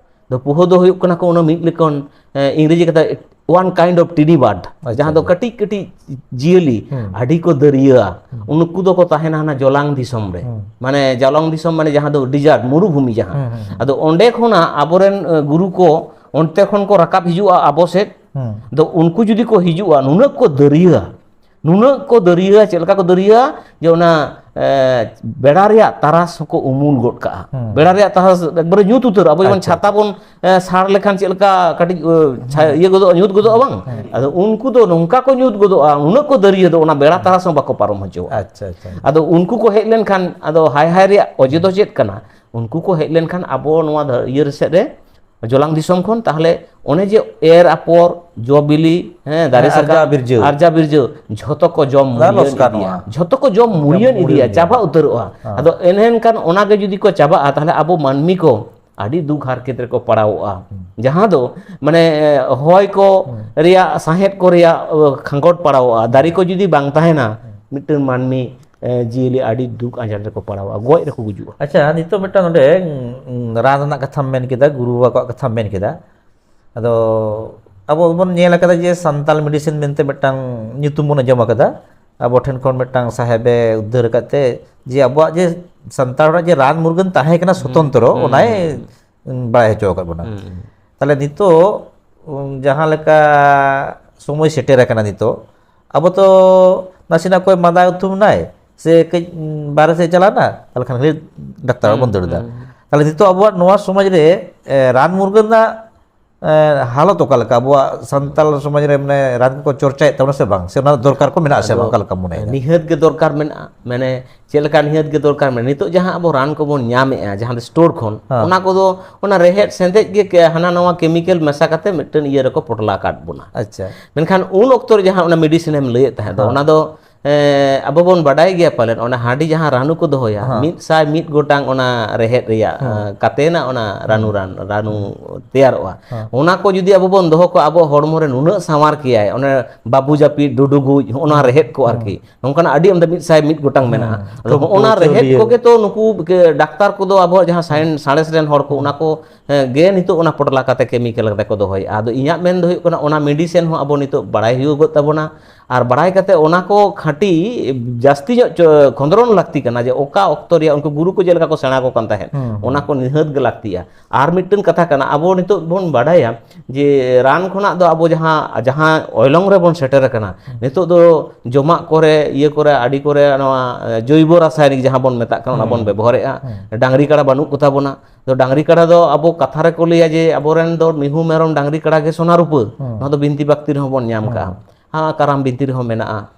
ᱫᱚ ᱯᱳᱦᱳ ᱫᱚ ᱦᱩᱭᱩᱜ ᱠᱟᱱᱟ ᱠᱚ ᱚᱱᱟ ᱢᱤᱫ ᱞᱮᱠᱟᱱ, ᱮ, ᱤᱝᱨᱮᱡᱤ ᱠᱟᱛᱷᱟ one kind of tiny bird, ᱟᱪᱪᱷᱟ, ᱡᱟᱦᱟᱸ ᱫᱚ ᱠᱟᱹᱴᱤᱡ ᱠᱟᱹᱴᱤᱡ ᱡᱤᱭᱟᱹᱞᱤ ᱟᱹᱰᱤ ᱠᱚ ᱫᱟᱹᱨᱭᱟᱹᱜᱼᱟ᱾ ᱩᱱᱠᱩ ᱫᱚᱠᱚ ᱛᱟᱦᱮᱱᱟ ᱦᱟᱱᱟ ᱡᱚᱞᱟᱝ ᱫᱤᱥᱚᱢ ᱨᱮ, ᱢᱟᱱᱮ ᱡᱚᱞᱟᱝ ᱫᱤᱥᱚᱢ ᱢᱟᱱᱮ ᱡᱟᱦᱟᱸ ᱫᱚ ᱰᱤᱡᱟᱨᱴ, ᱢᱩᱨᱩᱵᱷᱩᱢᱤ ᱡᱟᱦᱟᱸ᱾ ᱟᱫᱚ ᱚᱸᱰᱮ ᱠᱷᱚᱱᱟᱜ ᱟᱵᱚᱨᱮᱱ ᱮ, ᱜᱩᱨᱩ ᱠᱚ ᱚᱱᱛᱮ ᱠᱷᱚᱱ ᱠᱚ ᱨᱟᱠᱟᱵ ᱦᱤᱡᱩᱜᱼᱟ ᱟᱵᱚ ᱥᱮᱫ᱾ ᱟᱫᱚ ᱩᱱᱠᱩ ᱡᱩᱫᱤ ᱠᱚ ᱦᱤᱡᱩᱜᱼᱟ, ᱱᱩᱱᱟᱹᱜ ᱠᱚ ᱫᱟᱹᱨᱭᱟᱹ, ᱱᱩᱱᱟᱹᱜ ᱠᱚ ᱫᱟᱹᱨᱭᱟᱹ, ᱪᱮᱫ ᱞᱮᱠᱟ ᱠᱚ ᱫᱟᱹᱨᱭᱟᱹ, ᱡᱮ ᱚᱱᱟ ᱮ, ᱵᱮᱲᱟ ᱨᱮᱭᱟᱜ ᱛᱟᱨᱟᱥ ᱦᱚᱸᱠᱚ ᱩᱢᱩᱞ ᱜᱚᱫ ᱠᱟᱜᱼᱟ᱾ ᱵᱮᱲᱟ ᱨᱮᱭᱟᱜ ᱛᱟᱨᱟᱥ ᱮᱠᱵᱟᱨᱮ ᱧᱩᱛ ᱩᱛᱟᱹᱨᱚᱜᱼᱟ᱾ ᱟᱵᱚ ᱡᱮᱢᱚᱱ ᱪᱷᱟᱛᱟ ᱵᱚᱱ ᱮ, ᱥᱟᱲ ᱞᱮᱠᱷᱟᱱ ᱪᱮᱫ ᱞᱮᱠᱟ ᱠᱟᱹᱴᱤᱡ ᱮ, ᱪᱷᱟ- ᱤᱭᱟᱹ ᱜᱚᱫᱚᱜᱼᱟ, ᱧᱩᱛ ᱜᱚᱫᱚᱜᱼᱟ ᱵᱟᱝ? ᱟᱫᱚ ᱩᱱᱠᱩ ᱫᱚ ᱱᱚᱝᱠᱟ ᱠᱚ ᱧᱩᱛ ᱜᱚᱫᱚᱜᱼᱟ, ᱩᱱᱟᱹᱜ ᱠᱚ ᱫᱟᱹᱨᱭᱟᱹ ᱫᱚ ᱚᱱᱟ ᱵᱮᱲᱟ ᱛᱟᱨᱟᱥ ᱦᱚᱸ ᱵᱟᱠᱚ ᱯᱟᱨᱚᱢ ᱦᱚᱪᱚᱣᱟᱜᱼᱟ᱾ ᱟᱪᱪᱷᱟ, ᱟᱪᱪᱷᱟ᱾ ᱟᱫᱚ ᱩᱱᱠᱩ ᱠᱚ ᱦᱮᱡ ᱞᱮᱱᱠᱷᱟᱱ, ᱟᱫᱚ ᱦᱟᱭ ᱦᱟᱭ ᱨᱮᱭᱟᱜ ᱚᱡᱮ ᱫᱚ ᱪᱮᱫ ᱠᱟᱱᱟ? ᱩᱱᱠᱩ ᱠᱚ ᱦᱮᱡ ᱞᱮᱱᱠᱷᱟᱱ ᱟᱵᱚ ᱱᱚᱣᱟ ᱫᱷᱟ- ᱤᱭᱟᱹ ᱥᱮᱫ ᱨᱮ, ᱡᱚᱞᱟᱝ ᱫᱤᱥᱚᱢ ᱠᱷᱚᱱ, ᱛᱟᱦᱚᱞᱮ ᱚᱱᱮ ᱡᱮ ᱮᱨ ᱟᱯᱚᱨ, ᱡᱚ ᱵᱤᱞᱤ, ᱦᱮᱸ, ᱫᱟᱨᱮ ᱦᱮᱸ, ᱥᱟᱠᱟᱢ, ᱟᱨᱡᱟᱣ ᱵᱤᱨᱡᱟᱹᱣ᱾ ᱟᱨᱡᱟᱣ ᱵᱤᱨᱡᱟᱹᱣ, ᱡᱷᱚᱛᱚ ᱠᱚ ᱡᱚᱢ ᱚᱱᱟ ᱢᱩᱞᱭᱟᱹᱱ ᱞᱚᱥᱠᱟᱱᱚᱜᱼᱟ᱾ ᱤᱫᱤᱭᱟ, ᱡᱷᱚᱛᱚ ᱠᱚ ᱡᱚᱢ ᱢᱩᱞᱭᱟᱹᱱ ᱢᱩᱞᱭᱟᱹᱱ ᱤᱫᱤᱭᱟ, ᱤᱫᱤᱭᱟ᱾ ᱪᱟᱵᱟ ᱩᱛᱟᱹᱨᱚᱜᱼᱟ᱾ ᱟᱫᱚ ᱮᱱᱠᱷᱟᱱ ᱚᱱᱟ ᱜᱮ ᱡᱩᱫᱤ ᱠᱚ ᱪᱟᱵᱟᱜᱼᱟ, ᱛᱟᱦᱚᱞᱮ ᱟᱵᱚ ᱢᱟᱹᱱᱢᱤ ᱠᱚ ᱟᱹᱰᱤ ᱫᱩᱠ ᱦᱟᱨᱠᱮᱛ ᱨᱮᱠᱚ ᱯᱟᱲᱟᱣᱚᱜᱼᱟ᱾ ᱡᱟᱦᱟᱸ ᱫᱚ ᱢᱟᱱᱮ ᱦᱚᱭ ᱠᱚ ᱨᱮᱭᱟᱜ, ᱥᱟᱦᱮᱫ ᱠᱚ ᱨᱮᱭᱟᱜ ᱚ, ᱠᱷᱟᱸᱜᱚᱴ ᱯᱟᱲᱟᱣᱚᱜᱼᱟ᱾ ᱫᱟᱨᱮ ᱠᱚ ᱡᱩᱫᱤ ᱵᱟᱝ ᱛᱟᱦᱮᱱᱟ, ᱢᱤᱫᱴᱟᱝ ᱢᱟᱹᱱᱢᱤ ᱮ, ᱡᱤᱭᱟᱹᱞᱤ ᱟᱹᱰᱤ ᱫᱩᱠ ᱟᱡᱟᱨ ᱨᱮᱠᱚ ᱯᱟᱲᱟᱣᱚᱜᱼᱟ, ᱜᱚᱡ ᱨᱮᱠᱚ ᱜᱩᱡᱩᱜᱼᱟ᱾ ᱟᱪᱪᱷᱟ, ᱱᱤᱛᱚᱜ ᱢᱤᱫᱴᱟᱝ ᱱᱚᱰᱮ ᱩᱸ, ᱨᱟᱱ ᱨᱮᱱᱟᱜ ᱠᱟᱛᱷᱟᱢ ᱢᱮᱱ ᱠᱮᱫᱟ, ᱜᱩᱨᱩ ᱵᱟᱵᱟ ᱠᱚᱣᱟᱜ ᱠᱟᱛᱷᱟᱢ ᱢᱮᱱ ᱠᱮᱫᱟ᱾ ᱟᱫᱚ ᱟᱵᱚ ᱵᱚᱱ ᱧᱮᱞ ᱟᱠᱟᱫᱟ ᱡᱮ ᱥᱟᱱᱛᱟᱞ ᱢᱮᱰᱤᱥᱤᱱ ᱢᱮᱱᱛᱮ ᱢᱤᱫᱴᱟᱝ ᱧᱩᱛᱩᱢ ᱵᱚᱱ ᱟᱸᱡᱚᱢ ᱟᱠᱟᱫᱟ᱾ ᱟᱵᱚ ᱴᱷᱮᱱ ᱠᱷᱚᱱ ᱢᱤᱫᱴᱟᱝ ᱥᱟᱦᱮᱵᱮ ᱩᱫᱽᱫᱷᱟᱹᱨ ᱟᱠᱟᱫ ᱛᱮ, ᱡᱮ ᱟᱵᱚᱣᱟᱜ ᱡᱮ ᱥᱟᱱᱛᱟᱲ ᱦᱚᱲᱟᱜ ᱡᱮ ᱨᱟᱱ ᱢᱩᱨᱜᱟᱹᱱ ᱛᱟᱦᱮᱸ ᱠᱟᱱᱟ ᱥᱚᱛᱚᱱᱛᱨᱚ, ᱚᱱᱟᱭ ᱵᱟᱲᱟᱭ ᱦᱚᱪᱚ ᱟᱠᱟᱫ ᱵᱚᱱᱟ᱾ ᱛᱟᱦᱞᱮ ᱱᱤᱛᱚᱜ ᱩᱸ, ᱡᱟᱦᱟᱸ ᱞᱮᱠᱟ ᱥᱚᱢᱚᱭ ᱥᱮᱴᱮᱨ ᱟᱠᱟᱱᱟ ᱱᱤᱛᱚᱜ, ᱟᱵᱚ ᱛᱚ ᱱᱟᱥᱮᱱᱟᱜ ᱚᱠᱚᱭ ᱢᱟᱸᱫᱟ ᱩᱛᱩᱢ ᱱᱟᱭ ᱥᱮ ᱠᱟᱹᱡ ᱩᱸ, ᱵᱟᱦᱨᱮ ᱥᱮᱫ ᱪᱟᱞᱟᱣ ᱱᱟ, ᱛᱟᱦᱞᱮ ᱠᱷᱟᱱ ᱠᱷᱟᱹᱞᱤ ᱰᱟᱠᱛᱟᱨ ᱚᱲᱟᱜ ᱵᱚᱱ ᱫᱟᱹᱲ ᱮᱫᱟ᱾ ᱛᱟᱦᱞᱮ ᱱᱤᱛᱚᱜ ᱟᱵᱚᱣᱟᱜ ᱱᱚᱣᱟ ᱥᱚᱢᱟᱡᱽ ᱨᱮ ᱮ, ᱨᱟᱱ ᱢᱩᱨᱜᱟᱹᱱ ᱨᱮᱱᱟᱜ ᱮ, ᱦᱟᱞᱚᱛ ᱚᱠᱟ ᱞᱮᱠᱟ? ᱟᱵᱚᱣᱟᱜ ᱥᱟᱱᱛᱟᱲ ᱥᱚᱢᱟᱡᱽ ᱨᱮ ᱢᱟᱱᱮ ᱨᱟᱱ ᱠᱚᱠᱚ ᱪᱚᱨᱪᱟᱭᱮᱫ ᱛᱟᱵᱚᱱᱟ ᱥᱮ ᱵᱟᱝ? ᱥᱮ ᱚᱱᱟ ᱫᱚᱨᱠᱟᱨ ᱠᱚ ᱢᱮᱱᱟᱜᱼᱟ ᱥᱮ ᱵᱟᱝ? ᱚᱠᱟ ᱞᱮᱠᱟᱢ ᱢᱚᱱᱮᱭᱮᱫᱟ? ᱱᱤᱦᱟᱹᱛ ᱜᱮ ᱫᱚᱨᱠᱟᱨ ᱢᱮᱱᱟᱜᱼᱟ᱾ ᱢᱟᱱᱮ ᱪᱮᱫ ᱞᱮᱠᱟ ᱱᱤᱦᱟᱹᱛ ᱜᱮ ᱫᱚᱨᱠᱟᱨ ᱢᱮᱱᱟᱜᱼᱟ? ᱱᱤᱛᱚᱜ ᱡᱟᱦᱟᱸ ᱟᱵᱚ ᱨᱟᱱ ᱠᱚᱵᱚᱱ ᱧᱟᱢᱮᱫᱼᱟ, ᱡᱟᱦᱟᱸ ᱫᱚ ᱥᱴᱳᱨ ᱠᱷᱚᱱ, ᱦᱮᱸ᱾ ᱚᱱᱟ ᱠᱚᱫᱚ ᱚᱱᱟ ᱨᱮᱦᱮᱫ ᱥᱮᱸᱫᱮᱡ ᱜᱮ ᱠᱮ-, ᱦᱟᱱᱟ ᱱᱟᱣᱟ ᱠᱮᱢᱤᱠᱮᱞ ᱢᱮᱥᱟ ᱠᱟᱛᱮ ᱢᱤᱫᱴᱟᱝ ᱤᱭᱟᱹ ᱨᱮᱠᱚ ᱯᱚᱴᱞᱟ ᱟᱠᱟᱫ ᱵᱚᱱᱟ᱾ ᱟᱪᱪᱷᱟ᱾ ᱢᱮᱱᱠᱷᱟᱱ ᱩᱱ ᱚᱠᱛᱚ ᱨᱮ ᱡᱟᱦᱟᱸ ᱚᱱᱟ ᱢᱮᱰᱤᱥᱤᱱ ᱮᱢ ᱞᱟᱹᱭᱮᱫ ᱛᱟᱦᱮᱸᱫ ᱫᱚ, ᱦᱮᱸ᱾ ᱚᱱᱟ ᱫᱚ ᱮ, ᱟᱵᱚ ᱵᱚᱱ ᱵᱟᱰᱟᱭ ᱜᱮᱭᱟ ᱯᱟᱞᱮᱱ, ᱚᱱᱟ ᱦᱟᱺᱰᱤ ᱡᱟᱦᱟᱸ ᱨᱟᱹᱱᱩ ᱠᱚ ᱫᱚᱦᱚᱭᱟ, ᱦᱮᱸ᱾ ᱢᱤᱫ ᱥᱟᱭ ᱢᱤᱫ ᱜᱚᱴᱟᱝ ᱚᱱᱟ ᱨᱮᱦᱮᱫ ᱨᱮᱭᱟᱜ, ᱦᱮᱸ᱾ ᱮ, ᱠᱟᱛᱮᱱᱟᱜ ᱚᱱᱟ ᱨᱟᱹᱱᱩ ᱨᱟᱱ, ᱨᱟᱹᱱᱩ ᱛᱮᱭᱟᱨᱚᱜᱼᱟ᱾ ᱦᱮᱸ᱾ ᱚᱱᱟ ᱠᱚ ᱡᱩᱫᱤ ᱟᱵᱚ ᱵᱚᱱ ᱫᱚᱦᱚ ᱠᱚᱣᱟ, ᱟᱵᱚ ᱦᱚᱲᱢᱚ ᱨᱮ ᱱᱩᱱᱟᱹᱜ ᱥᱟᱶᱟᱨ ᱠᱮᱭᱟᱭ, ᱚᱱᱮ ᱵᱟᱹᱵᱩ ᱡᱟᱹᱯᱤᱫ, ᱰᱩᱰᱩᱜᱩᱡ, ᱦᱚᱸᱜᱼᱚ ᱱᱟ ᱦᱮᱸ᱾ ᱨᱮᱦᱮᱫ ᱠᱚ ᱟᱨᱠᱤ᱾ ᱦᱮᱸ᱾ ᱱᱚᱝᱠᱟᱱᱟᱜ ᱟᱹᱰᱤ ᱟᱢᱫᱟ ᱢᱤᱫ ᱥᱟᱭ ᱢᱤᱫ ᱜᱚᱴᱟᱝ ᱦᱮᱸ᱾ ᱢᱮᱱᱟᱜᱼᱟ᱾ ᱟᱫᱚ ᱦᱚᱸᱜᱼᱚ ᱱᱟ ᱨᱮᱦᱮᱫ ᱠᱚᱜᱮ ᱛᱚ ᱱᱩᱠᱩ ᱠᱮ-, ᱰᱟᱠᱛᱟᱨ ᱠᱚᱫᱚ ᱟᱵᱚᱣᱟᱜ ᱡᱟᱦᱟᱸ ᱥᱟᱭᱮᱱᱥ, ᱥᱟᱬᱮᱥ ᱨᱮᱱ ᱦᱚᱲ ᱠᱚ, ᱦᱮᱸ᱾ ᱚᱱᱟ ᱠᱚ, ᱦᱮᱸ, ᱜᱮ ᱱᱤᱛᱚᱜ ᱚᱱᱟ ᱯᱚᱴᱞᱟ ᱠᱟᱛᱮ ᱠᱮᱢᱤᱠᱮᱞ ᱠᱟᱛᱮ ᱠᱚ ᱫᱚᱦᱚᱭᱮᱫᱼᱟ᱾ ᱟᱫᱚ ᱤᱧᱟᱹᱜ ᱢᱮᱱ ᱫᱚ ᱦᱩᱭᱩᱜ ᱠᱟᱱᱟ, ᱚᱱᱟ ᱢᱮᱰᱤᱥᱤᱱ ᱦᱚᱸ ᱟᱵᱚ ᱱᱤᱛᱚᱜ ᱵᱟᱲᱟᱭ ᱦᱩᱭᱩᱜᱚᱜ ᱛᱟᱵᱚᱱᱟ᱾ ᱟᱨ ᱵᱟᱲᱟᱭ ᱠᱟᱛᱮ ᱚᱱᱟ ᱠᱚ ᱠᱷᱟᱹᱴᱤ ᱡᱟᱹᱥᱛᱤ ᱧᱚᱜ ᱪᱚ-, ᱠᱷᱚᱸᱫᱽᱨᱚᱱ ᱞᱟᱹᱠᱛᱤ ᱠᱟᱱᱟ, ᱡᱮ ᱚᱠᱟ ᱚᱠᱛᱚ ᱨᱮᱭᱟᱜ ᱩᱱᱠᱩ ᱜᱩᱨᱩ ᱠᱚ ᱪᱮᱫ ᱞᱮᱠᱟ ᱠᱚ ᱥᱮᱬᱟ ᱠᱚ ᱠᱟᱱ ᱛᱟᱦᱮᱸᱫ, ᱦᱩᱸ, ᱚᱱᱟ ᱦᱩᱸ᱾ ᱠᱚ ᱱᱤᱦᱟᱹᱛ ᱜᱮ ᱞᱟᱹᱠᱛᱤᱜᱼᱟ᱾ ᱟᱨ ᱢᱤᱫᱴᱮᱱ ᱠᱟᱛᱷᱟ ᱠᱟᱱᱟ, ᱟᱵᱚ ᱱᱤᱛᱚᱜ ᱵᱚᱱ ᱵᱟᱰᱟᱭᱟ ᱡᱮ ᱨᱟᱱ ᱠᱷᱚᱱᱟᱜ ᱫᱚ ᱟᱵᱚ ᱡᱟᱦᱟᱸ, ᱡᱟᱦᱟᱸ ᱚᱭᱞᱚᱝ ᱨᱮᱵᱚᱱ ᱥᱮᱴᱮᱨ ᱟᱠᱟᱱᱟ, ᱦᱩᱸ᱾ ᱱᱤᱛᱚᱜ ᱫᱚ ᱡᱚᱢᱟᱜ ᱠᱚᱨᱮ, ᱤᱭᱟᱹ ᱠᱚᱨᱮ, ᱟᱹᱰᱤ ᱠᱚᱨᱮ ᱱᱚᱣᱟ, ᱮ, ᱡᱳᱭᱵᱚ ᱨᱟᱥᱟᱭᱚᱱᱤᱠ ᱡᱟᱦᱟᱸ ᱵᱚᱱ ᱢᱮᱛᱟᱜ ᱠᱟᱱᱟ, ᱚᱱᱟ ᱵᱚᱱ ᱦᱩᱸ᱾ ᱵᱮᱵᱚᱦᱟᱨᱮᱫᱼᱟ᱾ ᱦᱩᱸ᱾ ᱰᱟᱝᱨᱤ ᱠᱟᱰᱟ ᱵᱟᱹᱱᱩᱜ ᱠᱚᱛᱟ ᱵᱚᱱᱟ᱾ ᱛᱚ, ᱰᱟᱝᱨᱤ ᱠᱟᱰᱟ ᱫᱚ ᱟᱵᱚ ᱠᱟᱛᱷᱟ ᱨᱮᱠᱚ ᱞᱟᱹᱭᱟ ᱡᱮ ᱟᱵᱚᱨᱮᱱ ᱫᱚ ᱢᱤᱦᱩ, ᱢᱮᱨᱚᱢ, ᱰᱟᱝᱨᱤ ᱠᱟᱰᱟ ᱜᱮ ᱥᱚᱱᱟ ᱨᱩᱯᱟᱹ᱾ ᱦᱩᱸ᱾ ᱱᱚᱣᱟ ᱫᱚ ᱵᱤᱱᱛᱤ ᱵᱟᱠᱛᱤ ᱨᱮᱦᱚᱸ ᱵᱚᱱ ᱧᱟᱢ ᱦᱩᱸ᱾ ᱠᱟᱜᱼᱟ᱾ ᱦᱮᱸ, ᱠᱟᱨᱟᱢ ᱵᱤᱱᱛᱤ ᱨᱮᱦᱚᱸ ᱢᱮᱱᱟᱜᱼᱟ,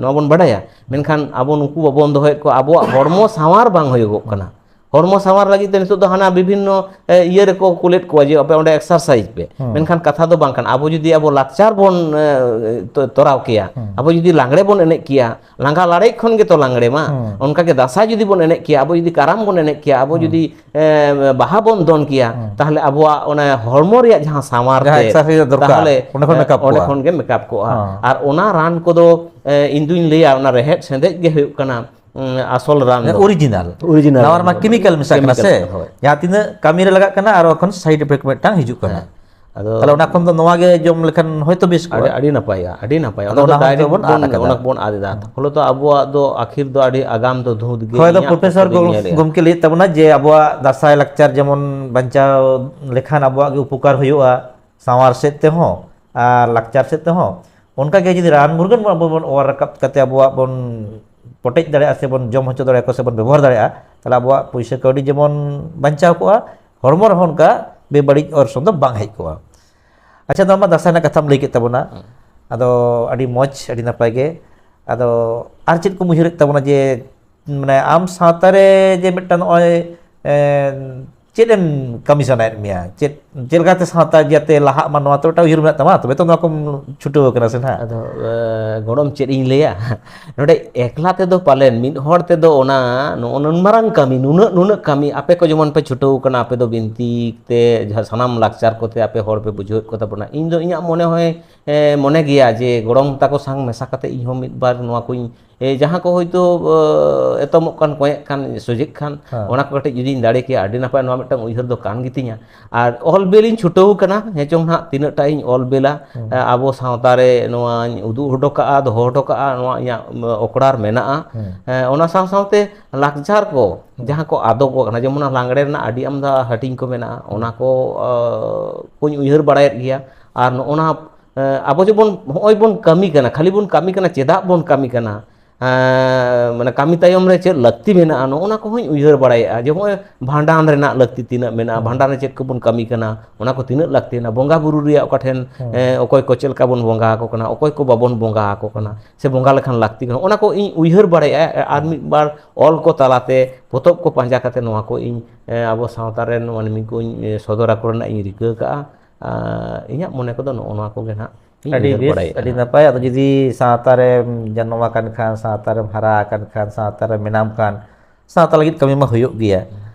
ᱱᱚᱣᱟ ᱵᱚᱱ ᱵᱟᱰᱟᱭᱟ᱾ ᱢᱮᱱᱠᱷᱟᱱ ᱟᱵᱚ ᱱᱩᱠᱩ ᱵᱟᱵᱚᱱ ᱫᱚᱦᱚᱭᱮᱫ ᱠᱚᱣᱟ, ᱟᱵᱚᱣᱟᱜ ᱦᱚᱲᱢᱚ ᱥᱟᱶᱟᱨ ᱵᱟᱝ ᱦᱩᱭᱩᱜᱚᱜ ᱠᱟᱱᱟ᱾ ᱦᱚᱲᱢᱚ ᱥᱟᱶᱟᱨ ᱞᱟᱹᱜᱤᱫ ᱛᱮ ᱱᱤᱛᱚᱜ ᱫᱚ ᱦᱟᱱᱟ ᱵᱤᱵᱷᱤᱱᱱᱚ, ᱮ, ᱤᱭᱟᱹ ᱨᱮᱠᱚ ᱠᱩᱞᱮᱫ ᱠᱚᱣᱟ ᱡᱮ ᱟᱯᱮ ᱚᱸᱰᱮ ᱮᱠᱥᱟᱨᱥᱟᱭᱤᱡᱽ ᱯᱮ, ᱦᱩᱸ᱾ ᱢᱮᱱᱠᱷᱟᱱ ᱠᱟᱛᱷᱟ ᱫᱚ ᱵᱟᱝ ᱠᱟᱱᱟ᱾ ᱟᱵᱚ ᱡᱩᱫᱤ ᱟᱵᱚ ᱞᱟᱠᱪᱟᱨ ᱵᱚᱱ, ᱮ, ᱛᱚ-, ᱛᱚᱨᱟᱣ ᱠᱮᱭᱟ, ᱦᱩᱸ᱾ ᱟᱵᱚ ᱡᱩᱫᱤ ᱞᱟᱜᱽᱲᱮ ᱵᱚᱱ ᱮᱱᱮᱡ ᱠᱮᱭᱟ, ᱞᱟᱸᱜᱟ ᱞᱟᱲᱮᱡ ᱠᱷᱚᱱ ᱜᱮᱛᱚ ᱞᱟᱜᱽᱲᱮ ᱢᱟ᱾ ᱦᱩᱸ᱾ ᱚᱱᱠᱟᱜᱮ ᱫᱟᱸᱥᱟᱭ ᱡᱩᱫᱤ ᱵᱚᱱ ᱮᱱᱮᱡ ᱠᱮᱭᱟ, ᱟᱵᱚ ᱡᱩᱫᱤ ᱠᱟᱨᱟᱢ ᱵᱚᱱ ᱮᱱᱮᱡ ᱠᱮᱭᱟ, ᱟᱵᱚ ᱦᱩᱸ᱾ ᱡᱩᱫᱤ, ᱮ, ᱵᱟᱦᱟ ᱵᱚᱱ ᱫᱚᱱ ᱠᱮᱭᱟ, ᱦᱩᱸ᱾ ᱛᱟᱦᱚᱞᱮ ᱟᱵᱚᱣᱟᱜ ᱚᱱᱟ ᱦᱚᱲᱢᱚ ᱨᱮᱭᱟᱜ ᱡᱟᱦᱟᱸ ᱥᱟᱶᱟᱨ ᱡᱟᱦᱟᱸ ᱛᱮ, ᱮᱠᱥᱟᱨᱥᱟᱭᱤᱡᱽ ᱫᱚᱨᱠᱟᱨ, ᱛᱟᱦᱚᱞᱮ, ᱚᱸᱰᱮ ᱠᱷᱚᱱ ᱮ, ᱢᱮᱠᱟᱯ ᱚᱸᱰᱮ ᱠᱚᱜᱼᱟ᱾ ᱠᱷᱚᱱ ᱜᱮ ᱢᱮᱠᱟᱯ ᱠᱚᱜᱼᱟ᱾ ᱦᱚᱸ᱾ ᱟᱨ ᱚᱱᱟ ᱨᱟᱱ ᱠᱚᱫᱚ, ᱮ, ᱤᱧ ᱫᱩᱧ ᱞᱟᱹᱭᱟ, ᱚᱱᱟ ᱨᱮᱦᱮᱫ ᱥᱮᱸᱫᱮᱡ ᱜᱮ ᱦᱩᱭᱩᱜ ᱠᱟᱱᱟ, ᱩᱸ, ᱟᱥᱚᱞ ᱨᱟᱱ ᱦᱮᱸ, ᱫᱚ᱾ ᱚᱨᱤᱡᱤᱱᱟᱞ᱾ ᱚᱨᱤᱡᱤᱱᱟᱞ ᱱᱟᱣᱟ ᱨᱟᱱ ᱨᱮᱢᱟ ᱫᱚ᱾ ᱠᱮᱢᱤᱠᱮᱞ ᱢᱮᱥᱟᱜ ᱠᱟᱱᱟ ᱠᱮᱢᱤᱠᱮᱞ ᱥᱮ? ᱠᱟᱱᱟ, ᱦᱳᱭ᱾ ᱡᱟᱦᱟᱸ ᱛᱤᱱᱟᱹᱜ ᱠᱟᱹᱢᱤ ᱨᱮ ᱞᱟᱜᱟᱜ ᱠᱟᱱᱟ, ᱟᱨ ᱚᱱᱟ ᱠᱷᱚᱱ ᱥᱟᱭᱤᱰ ᱤᱯᱷᱮᱠᱴ ᱢᱤᱫᱴᱟᱝ ᱦᱤᱡᱩᱜ ᱠᱟᱱᱟ᱾ ᱦᱮᱸ᱾ ᱟᱫᱚ ᱛᱟᱦᱞᱮ ᱚᱱᱟ ᱠᱷᱚᱱ ᱫᱚ ᱱᱚᱣᱟ ᱜᱮ ᱡᱚᱢ ᱞᱮᱠᱷᱟᱱ ᱦᱚᱭᱛᱳ ᱵᱮᱥ ᱠᱚᱜᱼᱟ᱾ ᱟᱹᱰᱤ, ᱟᱹᱰᱤ ᱱᱟᱯᱟᱭᱟ, ᱟᱹᱰᱤ ᱱᱟᱯᱟᱭᱟ᱾ ᱟᱫᱚ ᱚᱱᱟ ᱫᱚ ᱚᱱᱟ ᱦᱚᱸ ᱰᱟᱭᱨᱮᱠᱴ ᱵᱚᱱ ᱟᱫ ᱵᱚᱱ, ᱟᱠᱟᱫᱟ᱾ ᱚᱱᱟ ᱵᱚᱱ ᱟᱫ ᱮᱫᱟ᱾ ᱦᱩᱸ᱾ ᱯᱷᱚᱞᱚᱛᱚ ᱟᱵᱚᱣᱟᱜ ᱫᱚ ᱟᱹᱠᱷᱤᱨ ᱫᱚ ᱟᱹᱰᱤ ᱟᱜᱟᱢ ᱫᱚ ᱫᱷᱩᱸᱛ ᱜᱮ ᱦᱳᱭ, ᱟᱫᱚ ᱤᱧᱟᱹᱜ ᱯᱨᱚᱯᱷᱮᱥᱚᱨ ᱢᱚᱛ ᱛᱮᱫᱚᱧ ᱜᱚᱢ-, ᱧᱮᱞᱮᱜᱼᱟ᱾ ᱜᱚᱢᱠᱮ ᱞᱟᱹᱭᱮᱫ ᱛᱟᱵᱚᱱᱟ ᱡᱮ ᱟᱵᱚᱣᱟᱜ ᱫᱟᱸᱥᱟᱭ ᱞᱟᱠᱪᱟᱨ ᱡᱮᱢᱚᱱ ᱵᱟᱧᱪᱟᱣ ᱞᱮᱠᱷᱟᱱ ᱟᱵᱚᱣᱟᱜ ᱜᱮ ᱩᱯᱚᱠᱟᱨ ᱦᱩᱭᱩᱜᱼᱟ, ᱥᱟᱶᱟᱨ ᱥᱮᱫ ᱛᱮᱦᱚᱸ ᱟᱨ ᱞᱟᱠᱪᱟᱨ ᱥᱮᱫ ᱛᱮᱦᱚᱸ᱾ ᱚᱱᱠᱟ ᱜᱮ ᱡᱩᱫᱤ ᱨᱟᱱ ᱢᱩᱨᱜᱟᱹᱱ ᱵᱚᱱ ᱟᱵᱚ ᱵᱚᱱ ᱚᱣᱟᱨ ᱨᱟᱠᱟᱵ ᱠᱟᱛᱮ ᱟᱵᱚᱣᱟᱜ ᱵᱚᱱ ᱯᱚᱴᱮᱡ ᱫᱟᱲᱮᱭᱟᱜᱼᱟ ᱥᱮ ᱵᱚᱱ ᱡᱚᱢ ᱦᱚᱪᱚ ᱫᱟᱲᱮᱭᱟᱠᱚᱣᱟ ᱥᱮ ᱵᱚᱱ ᱵᱮᱵᱚᱦᱟᱨ ᱫᱟᱲᱮᱭᱟᱜᱼᱟ, ᱛᱟᱦᱞᱮ ᱟᱵᱚᱣᱟᱜ ᱯᱩᱭᱥᱟᱹ ᱠᱟᱹᱣᱰᱤ ᱡᱮᱢᱚᱱ ᱵᱟᱧᱪᱟᱣ ᱠᱚᱜᱼᱟ, ᱦᱚᱲᱢᱚ ᱨᱮᱦᱚᱸ ᱚᱱᱠᱟ ᱵᱮᱵᱟᱹᱲᱤᱡ ᱚᱨᱥᱚᱝ ᱫᱚ ᱵᱟᱝ ᱦᱮᱡ ᱠᱚᱜᱼᱟ᱾ ᱟᱪᱪᱷᱟ, ᱱᱚᱣᱟ ᱢᱟ ᱫᱟᱸᱥᱟᱭ ᱨᱮᱱᱟᱜ ᱠᱟᱛᱷᱟᱢ ᱞᱟᱹᱭ ᱠᱮᱫ ᱛᱟᱵᱚᱱᱟ᱾ ᱦᱩᱸ᱾ ᱟᱫᱚ ᱟᱹᱰᱤ ᱢᱚᱡᱽ, ᱟᱹᱰᱤ ᱱᱟᱯᱟᱭ ᱜᱮ᱾ ᱟᱫᱚ ᱟᱨ ᱪᱮᱫ ᱠᱚᱢ ᱩᱭᱦᱟᱹᱨᱮᱫ ᱛᱟᱵᱚᱱᱟ ᱡᱮ, ᱢᱟᱱᱮ, ᱟᱢ ᱥᱟᱶᱛᱟ ᱨᱮ ᱡᱮ ᱢᱤᱫᱴᱟᱝ ᱱᱚᱜᱼᱚᱭ, ᱮᱸ, ᱪᱮᱫ ᱮᱢ ᱠᱟᱹᱢᱤ ᱥᱟᱱᱟᱭᱮᱫ ᱢᱮᱭᱟ? ᱪᱮᱫ ᱪᱮᱫ ᱞᱮᱠᱟᱛᱮ ᱥᱟᱶᱛᱟ ᱡᱟᱛᱮ ᱞᱟᱦᱟᱜ ᱢᱟ, ᱱᱚᱣᱟ ᱛᱚ ᱢᱤᱫᱴᱟᱝ ᱩᱭᱦᱟᱹᱨ ᱢᱮᱱᱟᱜ ᱛᱟᱢᱟ, ᱛᱚᱵᱮ ᱛᱚ ᱱᱚᱣᱟ ᱠᱚᱢ ᱪᱷᱩᱴᱟᱹᱣ ᱟᱠᱟᱱᱟ ᱥᱮ ᱱᱟᱦᱟᱜ᱾ ᱟᱫᱚ ᱮ, ᱜᱚᱲᱚᱢ ᱪᱮᱫ ᱤᱧ ᱞᱟᱹᱭᱟ? ᱱᱚᱰᱮ ᱮᱠᱞᱟ ᱛᱮᱫᱚ ᱯᱟᱞᱮᱱ ᱢᱤᱫ ᱦᱚᱲ ᱛᱮᱫᱚ ᱚᱱᱟ ᱱᱚᱜᱼᱚ ᱱᱩᱱ ᱢᱟᱨᱟᱝ ᱠᱟᱹᱢᱤ, ᱱᱩᱱᱟᱹᱜ ᱱᱩᱱᱟᱹᱜ ᱠᱟᱹᱢᱤ ᱟᱯᱮ ᱠᱚ ᱡᱮᱢᱚᱱ ᱯᱮ ᱪᱷᱩᱴᱟᱹᱣ ᱠᱟᱱᱟ, ᱟᱯᱮ ᱫᱚ ᱵᱤᱱᱛᱤ ᱛᱮ ᱡᱟᱦᱟᱸ ᱥᱟᱱᱟᱢ ᱞᱟᱠᱪᱟᱨ ᱠᱚᱛᱮ ᱟᱯᱮ ᱦᱚᱲ ᱯᱮ ᱵᱩᱡᱷᱟᱹᱣᱮᱫ ᱠᱚ ᱛᱟᱵᱚᱱᱟ᱾ ᱤᱧ ᱫᱚ ᱤᱧᱟᱹᱜ ᱢᱚᱱᱮ ᱦᱚᱸᱭ ᱮ, ᱢᱚᱱᱮ ᱜᱮᱭᱟ ᱡᱮ ᱜᱚᱲᱚᱢ ᱛᱟᱠᱚ ᱥᱟᱶ ᱢᱮᱥᱟ ᱠᱟᱛᱮ ᱤᱧ ᱦᱚᱸ ᱢᱤᱫ ᱵᱟᱨ ᱱᱚᱣᱟ ᱠᱚᱧ, ᱮ, ᱡᱟᱦᱟᱸ ᱠᱚ ᱦᱚᱭᱛᱳ ᱮ, ᱮᱛᱚᱢᱚᱜ ᱠᱟᱱ, ᱠᱚᱸᱭᱮᱜ ᱠᱟᱱ, ᱥᱚᱡᱷᱮᱜ ᱠᱟᱱ, ᱦᱮᱸ᱾ ᱚᱱᱟ ᱠᱚ ᱠᱟᱹᱴᱤᱡ ᱡᱩᱫᱤᱧ ᱫᱟᱲᱮ ᱠᱮᱭᱟ, ᱟᱹᱰᱤ ᱱᱟᱯᱟᱭ, ᱱᱚᱣᱟ ᱢᱤᱫᱴᱟᱝ ᱩᱭᱦᱟᱹᱨ ᱫᱚ ᱠᱟᱱ ᱜᱮᱛᱤᱧᱟ᱾ ᱟᱨ ᱚᱞ ᱵᱮᱞᱤᱧ ᱪᱷᱩᱴᱟᱹᱣ ᱠᱟᱱᱟ, ᱦᱮᱸ ᱪᱚᱝ ᱱᱟᱦᱟᱜ ᱛᱤᱱᱟᱹᱜ ᱴᱟ ᱤᱧ ᱚᱞ ᱵᱮᱞᱟ, ᱦᱮᱸ᱾ ᱮ, ᱟᱵᱚ ᱥᱟᱶᱛᱟ ᱨᱮ ᱱᱚᱣᱟᱧ ᱩᱫᱩᱜ ᱦᱚᱴᱚ ᱠᱟᱜᱼᱟ, ᱫᱚᱦᱚ ᱦᱚᱴᱚ ᱠᱟᱜᱼᱟ, ᱱᱚᱣᱟ ᱤᱧᱟᱹᱜ ᱚᱠᱲᱟᱨ ᱢᱮᱱᱟᱜᱼᱟ᱾ ᱦᱮᱸ᱾ ᱮ, ᱚᱱᱟ ᱥᱟᱶ ᱥᱟᱶᱛᱮ ᱞᱟᱠᱪᱟᱨ ᱠᱚ ᱦᱮᱸ᱾ ᱡᱟᱦᱟᱸ ᱠᱚ ᱟᱫᱚᱜᱚᱜ ᱠᱟᱱᱟ, ᱡᱮᱢᱚᱱ ᱞᱟᱜᱽᱲᱮ ᱨᱮᱱᱟᱜ ᱟᱹᱰᱤ ᱟᱢᱫᱟ ᱦᱟᱹᱴᱤᱧ ᱠᱚ ᱢᱮᱱᱟᱜᱼᱟ, ᱚᱱᱟ ᱠᱚ ᱮ, ᱠᱚᱧ ᱩᱭᱦᱟᱹᱨ ᱵᱟᱲᱟᱭᱮᱫ ᱜᱮᱭᱟ᱾ ᱟᱨ ᱱᱚᱜᱼᱚ ᱱᱟ ᱮ, ᱟᱵᱚ ᱡᱮᱢᱚᱱ ᱦᱚᱸᱜᱼᱚᱭ ᱵᱚᱱ ᱠᱟᱹᱢᱤ ᱠᱟᱱᱟ, ᱠᱷᱟᱹᱞᱤ ᱵᱚᱱ ᱠᱟᱹᱢᱤ ᱠᱟᱱᱟ, ᱪᱮᱫᱟᱜ ᱵᱚᱱ ᱠᱟᱹᱢᱤ ᱠᱟᱱᱟ? ᱮ, ᱢᱟᱱᱮ ᱠᱟᱹᱢᱤ ᱛᱟᱭᱚᱢ ᱨᱮ ᱪᱮᱫ ᱞᱟᱹᱠᱛᱤ ᱢᱮᱱᱟᱜᱼᱟ, ᱱᱚᱜᱼᱚ ᱱᱟ ᱠᱚᱦᱚᱸᱧ ᱩᱭᱦᱟᱹᱨ ᱵᱟᱲᱟᱭᱮᱫᱼᱟ᱾ ᱡᱮ ᱱᱚᱜᱼᱚᱭ ᱵᱷᱟᱸᱰᱟᱱ ᱨᱮᱱᱟᱜ ᱞᱟᱹᱠᱛᱤ ᱛᱤᱱᱟᱹᱜ ᱢᱮᱱᱟᱜᱼᱟ, ᱦᱩᱸ᱾ ᱵᱷᱟᱸᱰᱟᱱ ᱨᱮ ᱪᱮᱫ ᱠᱚᱵᱚᱱ ᱠᱟᱹᱢᱤ ᱠᱟᱱᱟ, ᱚᱱᱟ ᱠᱚ ᱛᱤᱱᱟᱹᱜ ᱞᱟᱹᱠᱛᱤ ᱢᱮᱱᱟᱜᱼᱟ, ᱵᱚᱸᱜᱟ ᱵᱩᱨᱩ ᱨᱮᱭᱟᱜ ᱚᱠᱟ ᱴᱷᱮᱱ ᱦᱩᱸ᱾ ᱮ, ᱚᱠᱚᱭ ᱠᱚ ᱪᱮᱫ ᱞᱮᱠᱟ ᱵᱚᱱ ᱵᱚᱸᱜᱟ ᱟᱠᱚ ᱠᱟᱱᱟ, ᱚᱠᱚᱭ ᱠᱚ ᱵᱟᱵᱚᱱ ᱵᱚᱸᱜᱟ ᱟᱠᱚ ᱠᱟᱱᱟ, ᱦᱩᱸ᱾ ᱥᱮ ᱵᱚᱸᱜᱟ ᱞᱮᱠᱷᱟᱱ ᱞᱟᱹᱠᱛᱤ ᱠᱟᱱᱟ, ᱚᱱᱟ ᱠᱚ ᱤᱧ ᱩᱭᱦᱟᱹᱨ ᱵᱟᱲᱟᱭᱮᱫᱼᱟ᱾ ᱟᱨ ᱢᱤᱫ ᱵᱟᱨ ᱚᱞ ᱠᱚ ᱛᱟᱞᱟᱛᱮ, ᱯᱚᱛᱚᱵ ᱠᱚ ᱯᱟᱸᱡᱟ ᱠᱟᱛᱮ ᱱᱚᱣᱟ ᱠᱚ ᱤᱧ ᱮ, ᱟᱵᱚ ᱥᱟᱶᱛᱟ ᱨᱮᱱ ᱢᱟᱹᱱᱢᱤ ᱠᱚᱧ ᱮ, ᱥᱚᱫᱚᱨ ᱟᱠᱚ ᱨᱮᱱᱟᱜ ᱤᱧ ᱨᱤᱠᱟᱹ ᱠᱟᱜᱼᱟ᱾ ᱟᱨ ᱤᱧᱟᱹᱜ ᱢᱚᱱᱮ ᱠᱚᱫᱚ ᱱᱚᱜᱼᱚ ᱱᱚᱣᱟ ᱠᱚᱜᱮ ᱱᱟᱦᱟᱜ ᱤᱧ ᱟᱹᱰᱤ ᱩᱭᱦᱟᱹᱨ ᱵᱮᱥ, ᱵᱟᱲᱟᱭᱮᱫᱼᱟ ᱟᱹᱰᱤ ᱱᱟᱦᱟᱜ᱾ ᱱᱟᱯᱟᱭ᱾ ᱟᱫᱚ ᱡᱩᱫᱤ ᱥᱟᱶᱛᱟ ᱨᱮᱢ ᱡᱟᱱᱟᱢ ᱟᱠᱟᱱ ᱠᱷᱟᱱ, ᱥᱟᱶᱛᱟ ᱨᱮᱢ ᱦᱟᱨᱟ ᱟᱠᱟᱱ ᱠᱷᱟᱱ, ᱥᱟᱶᱛᱟ ᱨᱮ ᱢᱮᱱᱟᱢ ᱠᱷᱟᱱ, ᱥᱟᱶᱛᱟ ᱞᱟᱹᱜᱤᱫ ᱠᱟᱹᱢᱤ ᱢᱟ ᱦᱩᱭᱩᱜ ᱜᱮᱭᱟ᱾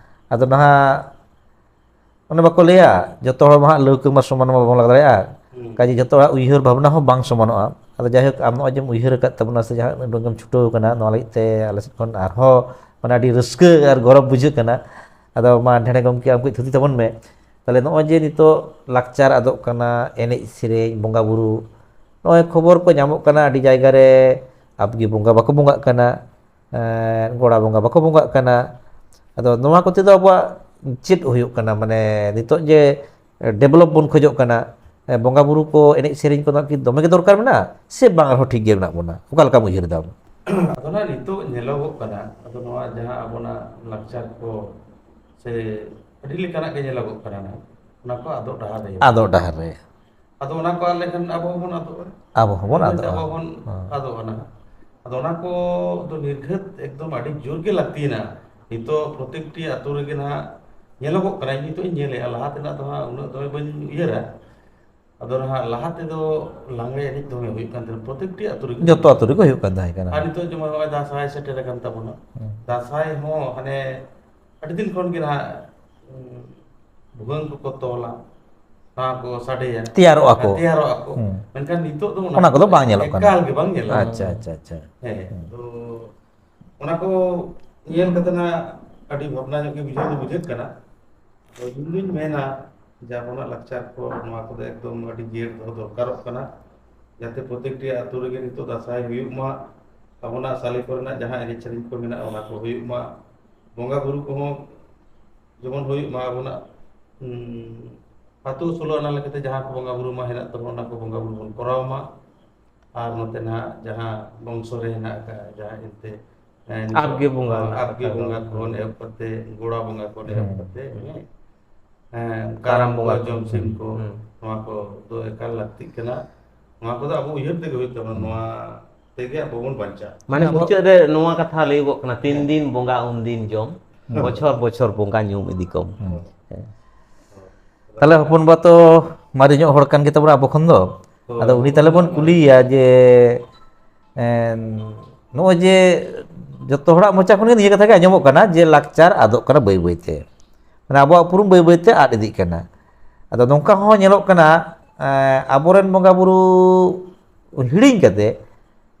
ᱟᱫᱚ ᱱᱟᱦᱟᱜ ᱚᱱᱮ ᱵᱟᱠᱚ ᱞᱟᱹᱭᱟ, ᱡᱚᱛᱚ ᱦᱚᱲ ᱢᱟ ᱦᱟᱸᱜ ᱞᱟᱹᱣᱠᱟᱹ ᱢᱟ ᱥᱚᱢᱟᱱ ᱢᱟ ᱵᱟᱵᱚᱱ ᱞᱟᱜᱟᱣ ᱫᱟᱲᱮᱭᱟᱜᱼᱟ᱾ ᱦᱩᱸ᱾ ᱠᱟᱡᱮ ᱡᱚᱛᱚ ᱦᱚᱲᱟᱜ ᱩᱭᱦᱟᱹᱨ ᱵᱷᱟᱵᱽᱱᱟ ᱦᱚᱸ ᱵᱟᱝ ᱥᱚᱢᱟᱱᱚᱜᱼᱟ᱾ ᱟᱫᱚ ᱡᱟᱭᱦᱳᱠ, ᱟᱢ ᱱᱚᱜᱼᱚᱭ ᱡᱮᱢ ᱩᱭᱦᱟᱹᱨ ᱟᱠᱟᱫ ᱛᱟᱵᱚᱱᱟ ᱥᱮ ᱡᱟᱦᱟᱸ ᱩᱰᱟᱹᱝ ᱮᱢ ᱪᱷᱩᱴᱟᱹᱣ ᱟᱠᱟᱱᱟ, ᱱᱚᱣᱟ ᱞᱟᱹᱜᱤᱫ ᱛᱮ ᱟᱞᱮ ᱥᱮᱫ ᱠᱷᱚᱱ ᱟᱨᱦᱚᱸ ᱢᱟᱱᱮ ᱟᱹᱰᱤ ᱨᱟᱹᱥᱠᱟᱹ ᱟᱨ ᱜᱚᱨᱚᱵᱽ ᱵᱩᱡᱷᱟᱹᱜ ᱠᱟᱱᱟ᱾ ᱟᱫᱚ ᱢᱟ ᱰᱷᱮᱬᱮ ᱜᱚᱢᱠᱮ, ᱟᱢ ᱠᱟᱹᱡ ᱛᱷᱩᱛᱤ ᱛᱟᱵᱚᱱ ᱢᱮ᱾ ᱛᱟᱦᱞᱮ ᱱᱚᱜᱼᱚᱭ ᱡᱮ ᱱᱤᱛᱚᱜ ᱞᱟᱠᱪᱟᱨ ᱟᱫᱚᱜ ᱠᱟᱱᱟ, ᱮᱱᱮᱡ ᱥᱮᱨᱮᱧ, ᱵᱚᱸᱜᱟ ᱵᱩᱨᱩ, ᱱᱚᱜᱼᱚᱭ ᱠᱷᱚᱵᱚᱨ ᱠᱚ ᱧᱟᱢᱚᱜ ᱠᱟᱱᱟ ᱟᱹᱰᱤ ᱡᱟᱭᱜᱟ ᱨᱮ, ᱟᱵᱚᱜᱮ ᱵᱚᱸᱜᱟ ᱵᱟᱠᱚ ᱵᱚᱸᱜᱟᱜ ᱠᱟᱱᱟ, ᱮᱸ, ᱜᱚᱲᱟ ᱵᱚᱸᱜᱟ ᱵᱟᱠᱚ ᱵᱚᱸᱜᱟᱜ ᱠᱟᱱᱟ᱾ ᱟᱫᱚ ᱱᱚᱣᱟ ᱠᱚᱛᱮ ᱫᱚ ᱟᱵᱚᱣᱟᱜ ᱪᱮᱫ ᱦᱩᱭᱩᱜ ᱠᱟᱱᱟ? ᱢᱟᱱᱮ ᱱᱤᱛᱚᱜ ᱡᱮ ᱰᱮᱵᱷᱞᱚᱯ ᱵᱚᱱ ᱠᱷᱚᱡᱚᱜ ᱠᱟᱱᱟ, ᱮ, ᱵᱚᱸᱜᱟ ᱵᱩᱨᱩ ᱠᱚ, ᱮᱱᱮᱡ ᱥᱮᱨᱮᱧ ᱠᱚᱫᱚ ᱠᱤ ᱫᱚᱢᱮ ᱜᱮ ᱫᱚᱨᱠᱟᱨ ᱢᱮᱱᱟᱜᱼᱟ ᱥᱮ ᱵᱟᱝ ᱟᱨᱦᱚᱸ ᱴᱷᱤᱠ ᱜᱮ ᱢᱮᱱᱟᱜ ᱵᱚᱱᱟ? ᱚᱠᱟ ᱞᱮᱠᱟᱢ ᱩᱭᱦᱟᱹᱨ ᱮᱫᱟ ᱟᱢ? ᱟᱫᱚ ᱱᱟᱜ ᱱᱤᱛᱚᱜ ᱧᱮᱞᱚᱜᱚᱜ ᱠᱟᱱᱟ, ᱟᱫᱚ ᱱᱚᱣᱟ ᱡᱟᱦᱟᱸ ᱟᱵᱚᱱᱟᱜ ᱞᱟᱠᱪᱟᱨ ᱠᱚ ᱥᱮ ᱟᱹᱰᱤ ᱞᱮᱠᱟᱱᱟᱜ ᱜᱮ ᱧᱮᱞᱚᱜᱚᱜ ᱠᱟᱱᱟ ᱱᱟᱜ, ᱚᱱᱟ ᱠᱚ ᱟᱫᱚᱜ ᱰᱟᱦᱟᱨ ᱨᱮ᱾ ᱟᱫᱚᱜ ᱰᱟᱦᱟᱨ ᱨᱮ᱾ ᱟᱫᱚ ᱚᱱᱟ ᱠᱚ ᱟᱫ ᱞᱮᱠᱷᱟᱱ ᱟᱵᱚ ᱦᱚᱸᱵᱚᱱ ᱟᱫᱚᱜᱼᱟ᱾ ᱟᱵᱚ ᱦᱚᱸᱵᱚᱱ ᱟᱫᱚᱜᱼᱟ᱾ ᱟᱵᱚ ᱦᱚᱸᱵᱚᱱ ᱦᱮᱸ᱾ ᱟᱫᱚᱜᱼᱟ ᱱᱟᱦᱟᱜ᱾ ᱟᱫᱚ ᱚᱱᱟ ᱠᱚ ᱫᱚ ᱱᱤᱨᱜᱷᱟᱹᱛ ᱮᱠᱫᱚᱢ ᱟᱹᱰᱤ ᱡᱳᱨ ᱜᱮ ᱞᱟᱹᱠᱛᱤᱭᱮᱱᱟ᱾ ᱱᱤᱛᱚᱜ ᱯᱨᱚᱛᱮᱠᱴᱤ ᱟᱛᱳ ᱨᱮᱜᱮ ᱱᱟᱦᱟᱜ ᱧᱮᱞᱚᱜᱚᱜ ᱠᱟᱱᱟ, ᱤᱧ ᱱᱤᱛᱚᱜ ᱤᱧ ᱧᱮᱞᱮᱫᱼᱟ, ᱞᱟᱦᱟ ᱛᱮᱱᱟᱜ ᱫᱚ ᱦᱟᱸᱜ ᱩᱱᱟᱹᱜ ᱫᱚ ᱵᱟᱹᱧ ᱩᱭᱦᱟᱹᱨᱟ᱾ ᱟᱫᱚ ᱱᱟᱦᱟᱜ ᱞᱟᱦᱟ ᱛᱮᱫᱚ ᱞᱟᱜᱽᱲᱮ ᱮᱱᱮᱡ ᱫᱚᱢᱮ ᱦᱩᱭᱩᱜ ᱠᱟᱱ ᱛᱟᱦᱮᱸᱱᱟ ᱯᱨᱚᱛᱮᱠᱴᱤ ᱟᱹᱛᱩ ᱨᱮᱜᱮ᱾ ᱡᱚᱛᱚ ᱟᱹᱛᱩ ᱨᱮᱜᱮ ᱦᱩᱭᱩᱜ ᱠᱟᱱ ᱛᱟᱦᱮᱸ ᱠᱟᱱᱟ᱾ ᱟᱨ ᱱᱤᱛᱚᱜ ᱡᱮᱢᱚᱱ ᱱᱚᱜᱼᱚᱭ ᱫᱟᱸᱥᱟᱭ ᱥᱮᱴᱮᱨ ᱟᱠᱟᱱ ᱛᱟᱵᱚᱱᱟ᱾ ᱦᱩᱸ᱾ ᱫᱟᱸᱥᱟᱭ ᱦᱚᱸ ᱦᱟᱱᱮ ᱟᱹᱰᱤ ᱫᱤᱱ ᱠᱷᱚᱱ ᱜᱮ ᱱᱟᱦᱟᱜ, ᱩᱸ, ᱵᱷᱩᱣᱟᱹᱝ ᱠᱚᱠᱚ ᱛᱚᱞᱟ, ᱱᱚᱣᱟ ᱠᱚ ᱥᱟᱰᱮᱭᱟ᱾ ᱛᱮᱭᱟᱨᱚᱜᱼᱟ ᱠᱚ᱾ ᱦᱮᱸ, ᱛᱮᱭᱟᱨᱚᱜᱼᱟ ᱠᱚ᱾ ᱦᱩᱸ᱾ ᱢᱮᱱᱠᱷᱟᱱ ᱱᱤᱛᱚᱜ ᱫᱚ ᱚᱱᱟ ᱚᱱᱟ ᱠᱚᱫᱚ ᱵᱟᱝ ᱧᱮᱞᱚᱜ ᱠᱟᱱᱟ᱾ ᱮᱠᱟᱞ ᱜᱮ ᱵᱟᱝ ᱧᱮᱞᱚᱜ ᱠᱟᱱᱟ᱾ ᱟᱪᱪᱷᱟ, ᱟᱪᱪᱷᱟ, ᱟᱪᱪᱷᱟ᱾ ᱦᱮᱸ, ᱦᱩᱸ᱾ ᱛᱚ ᱚᱱᱟ ᱠᱚ ᱧᱮᱞ ᱠᱟᱛᱮ ᱱᱟᱜ ᱟᱹᱰᱤ ᱵᱷᱟᱵᱽᱱᱟ ᱧᱚᱜ ᱜᱮ ᱵᱩᱡᱷᱟᱹᱣ ᱫᱚ ᱵᱩᱡᱷᱟᱹᱜ ᱠᱟᱱᱟ᱾ ᱛᱚ ᱤᱧ ᱫᱩᱧ ᱢᱮᱱᱟ ᱡᱮ ᱟᱵᱚᱱᱟᱜ ᱞᱟᱠᱪᱟᱨ ᱠᱚ ᱱᱚᱣᱟ ᱠᱚᱫᱚ ᱮᱠᱫᱚᱢ ᱟᱹᱰᱤ ᱡᱤᱭᱟᱹᱲ ᱫᱚᱦᱚ ᱫᱚᱨᱠᱟᱨᱚᱜ ᱠᱟᱱᱟ, ᱡᱟᱛᱮ ᱯᱨᱚᱛᱮᱠᱴᱤ ᱟᱹᱛᱩ ᱨᱮᱜᱮ ᱱᱤᱛᱚᱜ ᱫᱟᱸᱥᱟᱭ ᱦᱩᱭᱩᱜ ᱢᱟ, ᱟᱵᱚᱱᱟᱜ ᱥᱟᱞᱮ ᱠᱚᱨᱮᱱᱟᱜ ᱡᱟᱦᱟᱸ ᱮᱱᱮᱡ ᱥᱮᱨᱮᱧ ᱠᱚ ᱢᱮᱱᱟᱜᱼᱟ ᱚᱱᱟ ᱠᱚ ᱦᱩᱭᱩᱜ ᱢᱟ, ᱵᱚᱸᱜᱟ ᱵᱩᱨᱩ ᱠᱚᱦᱚᱸ ᱡᱮᱢᱚᱱ ᱦᱩᱭᱩᱜ ᱢᱟ ᱟᱵᱚᱱᱟᱜ, ᱩᱸ, ᱟᱹᱛᱩ ᱥᱳᱞᱳ ᱟᱱᱟ ᱞᱮᱠᱟᱛᱮ ᱡᱟᱦᱟᱸ ᱠᱚ ᱵᱚᱸᱜᱟ ᱵᱩᱨᱩ ᱢᱟ ᱦᱮᱱᱟᱜ ᱛᱟᱵᱚᱱ, ᱚᱱᱟ ᱠᱚ ᱵᱚᱸᱜᱟ ᱵᱩᱨᱩ ᱵᱚᱱ ᱠᱚᱨᱟᱣ ᱢᱟ᱾ ᱟᱨ ᱱᱚᱛᱮ ᱱᱟᱦᱟᱜ ᱡᱟᱦᱟᱸ ᱵᱚᱝᱥᱚ ᱨᱮ ᱦᱮᱱᱟᱜ ᱟᱠᱟᱫ, ᱡᱟᱦᱟᱸ ᱮᱱᱛᱮ, ᱮᱸ, ᱱᱤᱛᱚᱜ ᱟᱵᱜᱮ ᱵᱚᱸᱜᱟ ᱱᱚᱣᱟ ᱨᱮᱱᱟᱜ ᱟᱵᱜᱮ ᱠᱟᱛᱷᱟ ᱵᱚᱸᱜᱟ ᱫᱚ᱾ ᱠᱷᱚᱱ ᱮᱦᱚᱵ ᱠᱟᱛᱮ, ᱜᱚᱲᱟ ᱵᱚᱸᱜᱟ ᱠᱷᱚᱱ ᱮᱦᱚᱵ ᱦᱩᱸ᱾ ᱠᱟᱛᱮ, ᱦᱮᱸ, ᱦᱮᱸ, ᱠᱟᱨᱟᱢ ᱠᱟᱨᱟᱢ ᱵᱚᱸᱜᱟ ᱠᱚ, ᱠᱷᱚᱱ᱾ ᱡᱚᱢᱥᱤᱢ ᱠᱚ, ᱦᱩᱸ᱾ ᱱᱚᱣᱟ ᱠᱚ ᱫᱚ ᱮᱠᱟᱞ ᱞᱟᱹᱠᱛᱤᱜ ᱠᱟᱱᱟ᱾ ᱱᱚᱣᱟ ᱠᱚᱫᱚ ᱟᱵᱚ ᱩᱭᱦᱟᱹᱨ ᱛᱮᱜᱮ ᱦᱩᱭᱩᱜ ᱛᱟᱵᱚᱱᱟ, ᱦᱩᱸ᱾ ᱱᱚᱣᱟ ᱛᱮᱜᱮ ᱟᱵᱚ ᱵᱚᱱ ᱵᱟᱧᱪᱟᱜᱼᱟ᱾ ᱢᱟᱱᱮ ᱟᱵᱚ ᱢᱩᱪᱟᱹᱫ ᱨᱮ ᱱᱚᱣᱟ ᱠᱟᱛᱷᱟ ᱞᱟᱹᱭᱚᱜᱚᱜ ᱠᱟᱱᱟ, "ᱛᱤᱱ ᱦᱮᱸ᱾ ᱫᱤᱱ ᱵᱚᱸᱜᱟ, ᱩᱱ ᱫᱤᱱ ᱡᱚᱢ, ᱦᱩᱸ᱾ ᱵᱚᱪᱷᱚᱨ ᱵᱚᱪᱷᱚᱨ ᱵᱚᱸᱜᱟ ᱧᱩᱢ ᱤᱫᱤ ᱠᱚᱢ᱾" ᱦᱩᱸ᱾ ᱦᱮᱸ᱾ ᱛᱟᱦᱞᱮ ᱦᱚᱯᱚᱱ ᱵᱟ ᱛᱚ ᱢᱟᱨᱮ ᱧᱚᱜ ᱦᱚᱲ ᱠᱟᱱ ᱜᱮ ᱛᱟᱵᱚᱱᱟ ᱟᱵᱚ ᱠᱷᱚᱱ ᱫᱚ᱾ ᱦᱳᱭ᱾ ᱟᱫᱚ ᱩᱱᱤ ᱛᱟᱦᱞᱮ ᱵᱚᱱ ᱠᱩᱞᱤᱭᱮᱭᱟ ᱡᱮ, ᱮᱱ, ᱱᱚᱜᱼᱚᱭ ᱡᱮ ᱡᱚᱛᱚ ᱦᱚᱲᱟᱜ ᱢᱚᱪᱟ ᱠᱷᱚᱱ ᱜᱮ ᱱᱤᱭᱟᱹ ᱠᱟᱛᱷᱟ ᱜᱮ ᱟᱸᱡᱚᱢᱚᱜ ᱠᱟᱱᱟ ᱡᱮ ᱞᱟᱠᱪᱟᱨ ᱟᱫᱚᱜ ᱠᱟᱱᱟ ᱵᱟᱹᱭ ᱵᱟᱹᱭ ᱛᱮ, ᱢᱟᱱᱮ ᱟᱵᱚᱣᱟᱜ ᱩᱯᱨᱩᱢ ᱵᱟᱹᱭ ᱵᱟᱹᱭ ᱛᱮ ᱟᱫ ᱤᱫᱤᱜ ᱠᱟᱱᱟ᱾ ᱟᱫᱚ ᱱᱚᱝᱠᱟ ᱦᱚᱸ ᱧᱮᱞᱚᱜ ᱠᱟᱱᱟ, ᱮᱸ, ᱟᱵᱚᱨᱮᱱ ᱵᱚᱸᱜᱟ ᱵᱩᱨᱩ ᱦᱤᱲᱤᱧ ᱠᱟᱛᱮ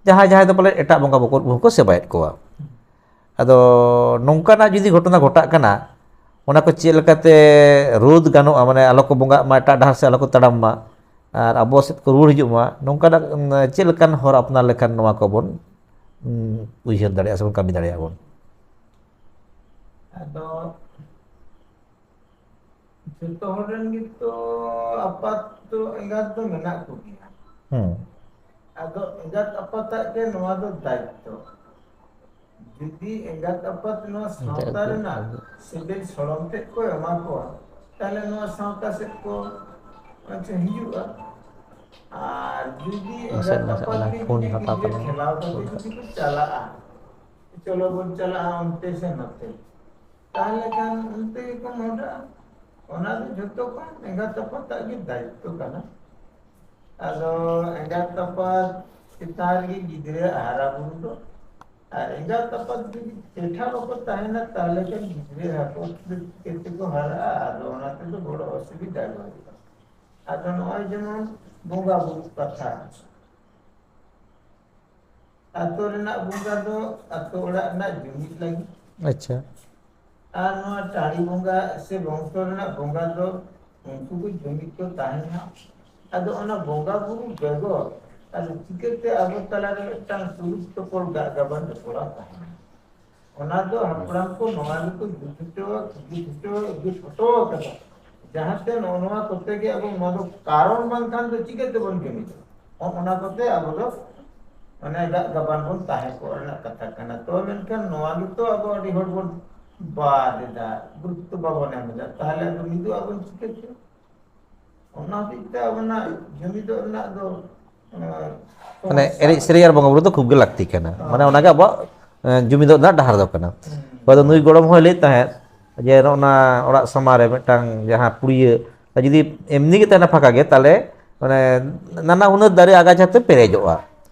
ᱡᱟᱦᱟᱸᱭ ᱡᱟᱦᱟᱸᱭ ᱫᱚ ᱯᱟᱞᱮ ᱮᱴᱟᱜ ᱵᱚᱸᱜᱟ ᱵᱩᱨᱩ ᱠᱚᱦᱚᱸ ᱠᱚ ᱥᱮᱵᱟᱭᱮᱫ ᱠᱚᱣᱟ᱾ ᱟᱫᱚ ᱱᱚᱝᱠᱟᱱᱟᱜ ᱡᱩᱫᱤ ᱜᱷᱚᱴᱚᱱᱟ ᱜᱷᱚᱴᱟᱜ ᱠᱟᱱᱟ, ᱚᱱᱟ ᱠᱚ ᱪᱮᱫ ᱞᱮᱠᱟᱛᱮ ᱨᱳᱫᱷ ᱜᱟᱱᱚᱜᱼᱟ, ᱢᱟᱱᱮ ᱟᱞᱚ ᱠᱚ ᱵᱚᱸᱜᱟᱜ ᱢᱟ, ᱮᱴᱟᱜ ᱰᱟᱦᱟᱨ ᱥᱮᱫ ᱟᱞᱚ ᱠᱚ ᱛᱟᱲᱟᱢ ᱢᱟ, ᱟᱨ ᱟᱵᱚ ᱥᱮᱫ ᱠᱚ ᱨᱩᱣᱟᱹᱲ ᱦᱤᱡᱩᱜ ᱢᱟ, ᱱᱚᱝᱠᱟᱱᱟᱜ, ᱩᱢ, ᱪᱮᱫ ᱞᱮᱠᱟᱱ ᱦᱚᱨ ᱟᱯᱱᱟᱨ ᱞᱮᱠᱷᱟᱱ ᱱᱚᱣᱟ ᱠᱚᱵᱚᱱ, ᱩᱢ, ᱩᱭᱦᱟᱹᱨ ᱫᱟᱲᱮᱭᱟᱜᱼᱟ ᱥᱮᱵᱚᱱ ᱠᱟᱹᱢᱤ ᱫᱟᱲᱮᱭᱟᱜᱼᱟ ᱵᱚᱱ? ᱟᱫᱚ ᱡᱚᱛᱚ ᱦᱚᱲ ᱨᱮᱱ ᱜᱮᱛᱚ ᱟᱯᱟᱛ ᱫᱚ ᱮᱸᱜᱟᱛ ᱫᱚ ᱢᱮᱱᱟᱜ ᱠᱚᱜᱮᱭᱟ᱾ ᱦᱩᱸ᱾ ᱟᱫᱚ ᱮᱸᱜᱟᱛ ᱟᱯᱟᱛᱟᱜ ᱜᱮ ᱱᱚᱣᱟ ᱫᱚ ᱫᱟᱭᱤᱛᱛᱚ᱾ ᱡᱩᱫᱤ ᱮᱸᱜᱟᱛ ᱟᱯᱟᱛ ᱱᱚᱣᱟ ᱥᱟᱶᱛᱟ ᱨᱮᱱᱟᱜ ᱥᱤᱵᱤᱞ ᱥᱚᱲᱚᱢ ᱛᱮᱫ ᱠᱚ ᱮᱢᱟ ᱠᱚᱣᱟ, ᱛᱟᱦᱞᱮ ᱱᱚᱣᱟ ᱥᱟᱶᱛᱟ ᱥᱮᱫ ᱠᱚ, ᱟᱪᱪᱷᱟ, ᱦᱤᱡᱩᱜᱼᱟ᱾ ᱟᱨ ᱡᱩᱫᱤ ᱢᱟᱥᱮ, ᱮᱸᱜᱟᱛ ᱢᱟᱥᱮ, ᱟᱯᱟᱛ ᱚᱱᱟ ᱜᱮ ᱯᱷᱳᱱ ᱡᱩᱫᱤ ᱦᱟᱛᱟᱣ ᱜᱤᱫᱽᱨᱟᱹ ᱛᱟᱞᱟᱝ ᱢᱮ᱾ ᱴᱷᱮᱞᱟᱣ ᱠᱟᱛᱮ ᱡᱩᱫᱤ ᱠᱚ ᱪᱟᱞᱟᱜᱼᱟ, ᱪᱚᱞᱚ ᱵᱚᱱ ᱪᱟᱞᱟᱜᱼᱟ ᱚᱱᱛᱮ ᱥᱮ ᱱᱚᱛᱮ, ᱛᱟᱦᱞᱮ ᱠᱷᱟᱱ ᱚᱱᱛᱮ ᱜᱮᱠᱚ ᱢᱚᱦᱰᱟᱜᱼᱟ᱾ ᱚᱱᱟ ᱫᱚ ᱡᱷᱚᱛᱚ ᱠᱷᱚᱱ ᱮᱸᱜᱟᱛ ᱟᱯᱟᱛᱟᱜ ᱜᱮ ᱫᱟᱭᱤᱛᱛᱚ ᱠᱟᱱᱟ᱾ ᱟᱫᱚ ᱮᱸᱜᱟᱛ ᱟᱯᱟᱛ ᱪᱮᱛᱟᱱ ᱨᱮᱜᱮ ᱜᱤᱫᱽᱨᱟᱹ ᱦᱟᱨᱟ ᱵᱩᱨᱩ ᱫᱚ᱾ ᱟᱨ ᱮᱸᱜᱟᱛ ᱟᱯᱟᱛ ᱡᱩᱫᱤ ᱪᱮᱴᱷᱟ ᱵᱟᱠᱚ ᱛᱟᱦᱮᱱᱟ, ᱛᱟᱦᱞᱮ ᱠᱷᱟᱱ ᱜᱤᱫᱽᱨᱟᱹ ᱦᱟᱯᱚᱛ ᱫᱚ ᱪᱤᱠᱟᱹ ᱛᱮᱠᱚ ᱦᱟᱨᱟᱜᱼᱟ? ᱟᱫᱚ ᱚᱱᱟ ᱛᱮᱫᱚ ᱵᱚᱲᱚ ᱚᱥᱩᱵᱤᱫᱷᱟ ᱜᱮ ᱦᱩᱭᱩᱜᱼᱟ᱾ ᱟᱫᱚ ᱱᱚᱜᱼᱚᱭ ᱡᱮᱢᱚᱱ ᱵᱚᱸᱜᱟ ᱵᱩᱨᱩ ᱠᱟᱛᱷᱟ, ᱟᱛᱳ ᱨᱮᱱᱟᱜ ᱵᱚᱸᱜᱟ ᱫᱚ ᱟᱛᱳ ᱚᱲᱟᱜ ᱨᱮᱱᱟᱜ ᱡᱩᱢᱤᱫ ᱞᱟᱹᱜᱤᱫ᱾ ᱟᱪᱪᱷᱟ᱾ ᱟᱨ ᱱᱚᱣᱟ ᱴᱟᱺᱰᱤ ᱵᱚᱸᱜᱟ ᱥᱮ ᱵᱚᱝᱥᱚ ᱨᱮᱱᱟᱜ ᱵᱚᱸᱜᱟ ᱫᱚ ᱩᱱᱠᱩ ᱠᱚ ᱡᱩᱢᱤᱫ ᱠᱚ ᱛᱟᱦᱮᱱᱟ᱾ ᱟᱫᱚ ᱚᱱᱟ ᱵᱚᱸᱜᱟ ᱵᱩᱨᱩ ᱵᱮᱜᱚᱨ ᱟᱫᱚ ᱪᱤᱠᱟᱹᱛᱮ ᱟᱵᱚ ᱛᱟᱞᱟᱨᱮ ᱢᱤᱫᱴᱟᱝ ᱥᱩᱞᱩᱠ ᱛᱚᱯᱚᱞ ᱜᱟᱜ ᱜᱟᱵᱟᱱ ᱡᱚᱯᱲᱟᱣ ᱛᱟᱦᱮᱱᱟ? ᱚᱱᱟ ᱫᱚ ᱦᱟᱯᱲᱟᱢ ᱠᱚ ᱱᱚᱣᱟ ᱜᱮᱠᱚ ᱡᱩᱛ ᱦᱚᱪᱚ, ᱡᱩᱛ ᱦᱚᱪᱚ, ᱡᱩᱛ ᱦᱚᱴᱚ ᱟᱠᱟᱫᱟ᱾ ᱡᱟᱦᱟᱸᱛᱮ ᱱᱚᱜᱼᱚ ᱱᱚᱣᱟ ᱠᱚᱛᱮ ᱜᱮ ᱟᱵᱚ ᱱᱚᱣᱟ ᱫᱚ ᱠᱟᱨᱚᱱ ᱵᱟᱝᱠᱷᱟᱱ ᱫᱚ ᱪᱤᱠᱟᱹ ᱛᱮᱵᱚᱱ ᱡᱩᱢᱤᱫᱚᱜᱼᱟ? ᱚᱱ-, ᱚᱱᱟ ᱠᱚᱛᱮ ᱟᱵᱚ ᱫᱚ ᱢᱟᱱᱮ ᱮᱴᱟᱜ ᱜᱟᱵᱟᱱ ᱵᱚᱱ ᱛᱟᱦᱮᱸ ᱠᱚᱜ ᱨᱮᱱᱟᱜ ᱠᱟᱛᱷᱟ ᱠᱟᱱᱟ᱾ ᱛᱚ ᱢᱮᱱᱠᱷᱟᱱ ᱱᱚᱣᱟ ᱜᱮᱛᱚ ᱟᱵᱚ ᱟᱹᱰᱤ ᱦᱚᱲ ᱵᱚᱱ ᱵᱟᱫ ᱮᱫᱟ, ᱜᱩᱨᱩᱛᱛᱚ ᱵᱟᱵᱚᱱ ᱮᱢ ᱮᱫᱟ᱾ ᱛᱟᱦᱚᱞᱮ ᱟᱫᱚ ᱢᱤᱫᱚᱜ ᱟᱵᱚᱱ ᱪᱤᱠᱟᱹᱛᱮ? ᱚᱱᱟ ᱦᱚᱛᱮᱡ ᱛᱮ ᱟᱵᱚᱱᱟᱜ ᱡᱩᱢᱤᱫᱚᱜ ᱨᱮᱱᱟᱜ ᱫᱚ, ᱮᱸ, ᱢᱟᱱᱮ ᱥᱚᱢᱚᱥᱥᱟ᱾ ᱮᱱᱮᱡ ᱥᱮᱨᱮᱧ ᱟᱨ ᱵᱚᱸᱜᱟ ᱵᱩᱨᱩ ᱫᱚ ᱠᱷᱩᱵ ᱜᱮ ᱞᱟᱹᱠᱛᱤ ᱠᱟᱱᱟ᱾ ᱦᱳᱭ᱾ ᱢᱟᱱᱮ ᱚᱱᱟᱜᱮ ᱟᱵᱚᱣᱟᱜ, ᱮᱸ, ᱡᱩᱢᱤᱫᱚᱜ ᱨᱮᱱᱟᱜ ᱰᱟᱦᱟᱨ ᱫᱚ ᱠᱟᱱᱟ᱾ ᱦᱩᱸ᱾ ᱦᱚᱭ ᱫᱚ ᱱᱩᱭ ᱜᱚᱲᱚᱢ ᱦᱚᱸᱭ ᱞᱟᱹᱭᱮᱫ ᱛᱟᱦᱮᱸᱫ ᱡᱮ ᱱᱚᱜᱼᱚ ᱱᱟ ᱚᱲᱟᱜ ᱥᱟᱢᱟᱝ ᱨᱮ ᱢᱤᱫᱴᱟᱝ ᱡᱟᱦᱟᱸ ᱯᱩᱲᱤᱭᱟᱹ ᱡᱩᱫᱤ ᱮᱢᱱᱤ ᱜᱮ ᱛᱟᱦᱮᱱᱟ ᱯᱷᱟᱸᱠᱟ ᱜᱮ, ᱛᱟᱦᱞᱮ ᱢᱟᱱᱮ ᱱᱟᱱᱟ ᱦᱩᱱᱟᱹᱨ ᱫᱟᱨᱮ ᱟᱜᱟᱪᱷᱟ ᱛᱮ ᱯᱮᱨᱮᱡᱚᱜᱼᱟ᱾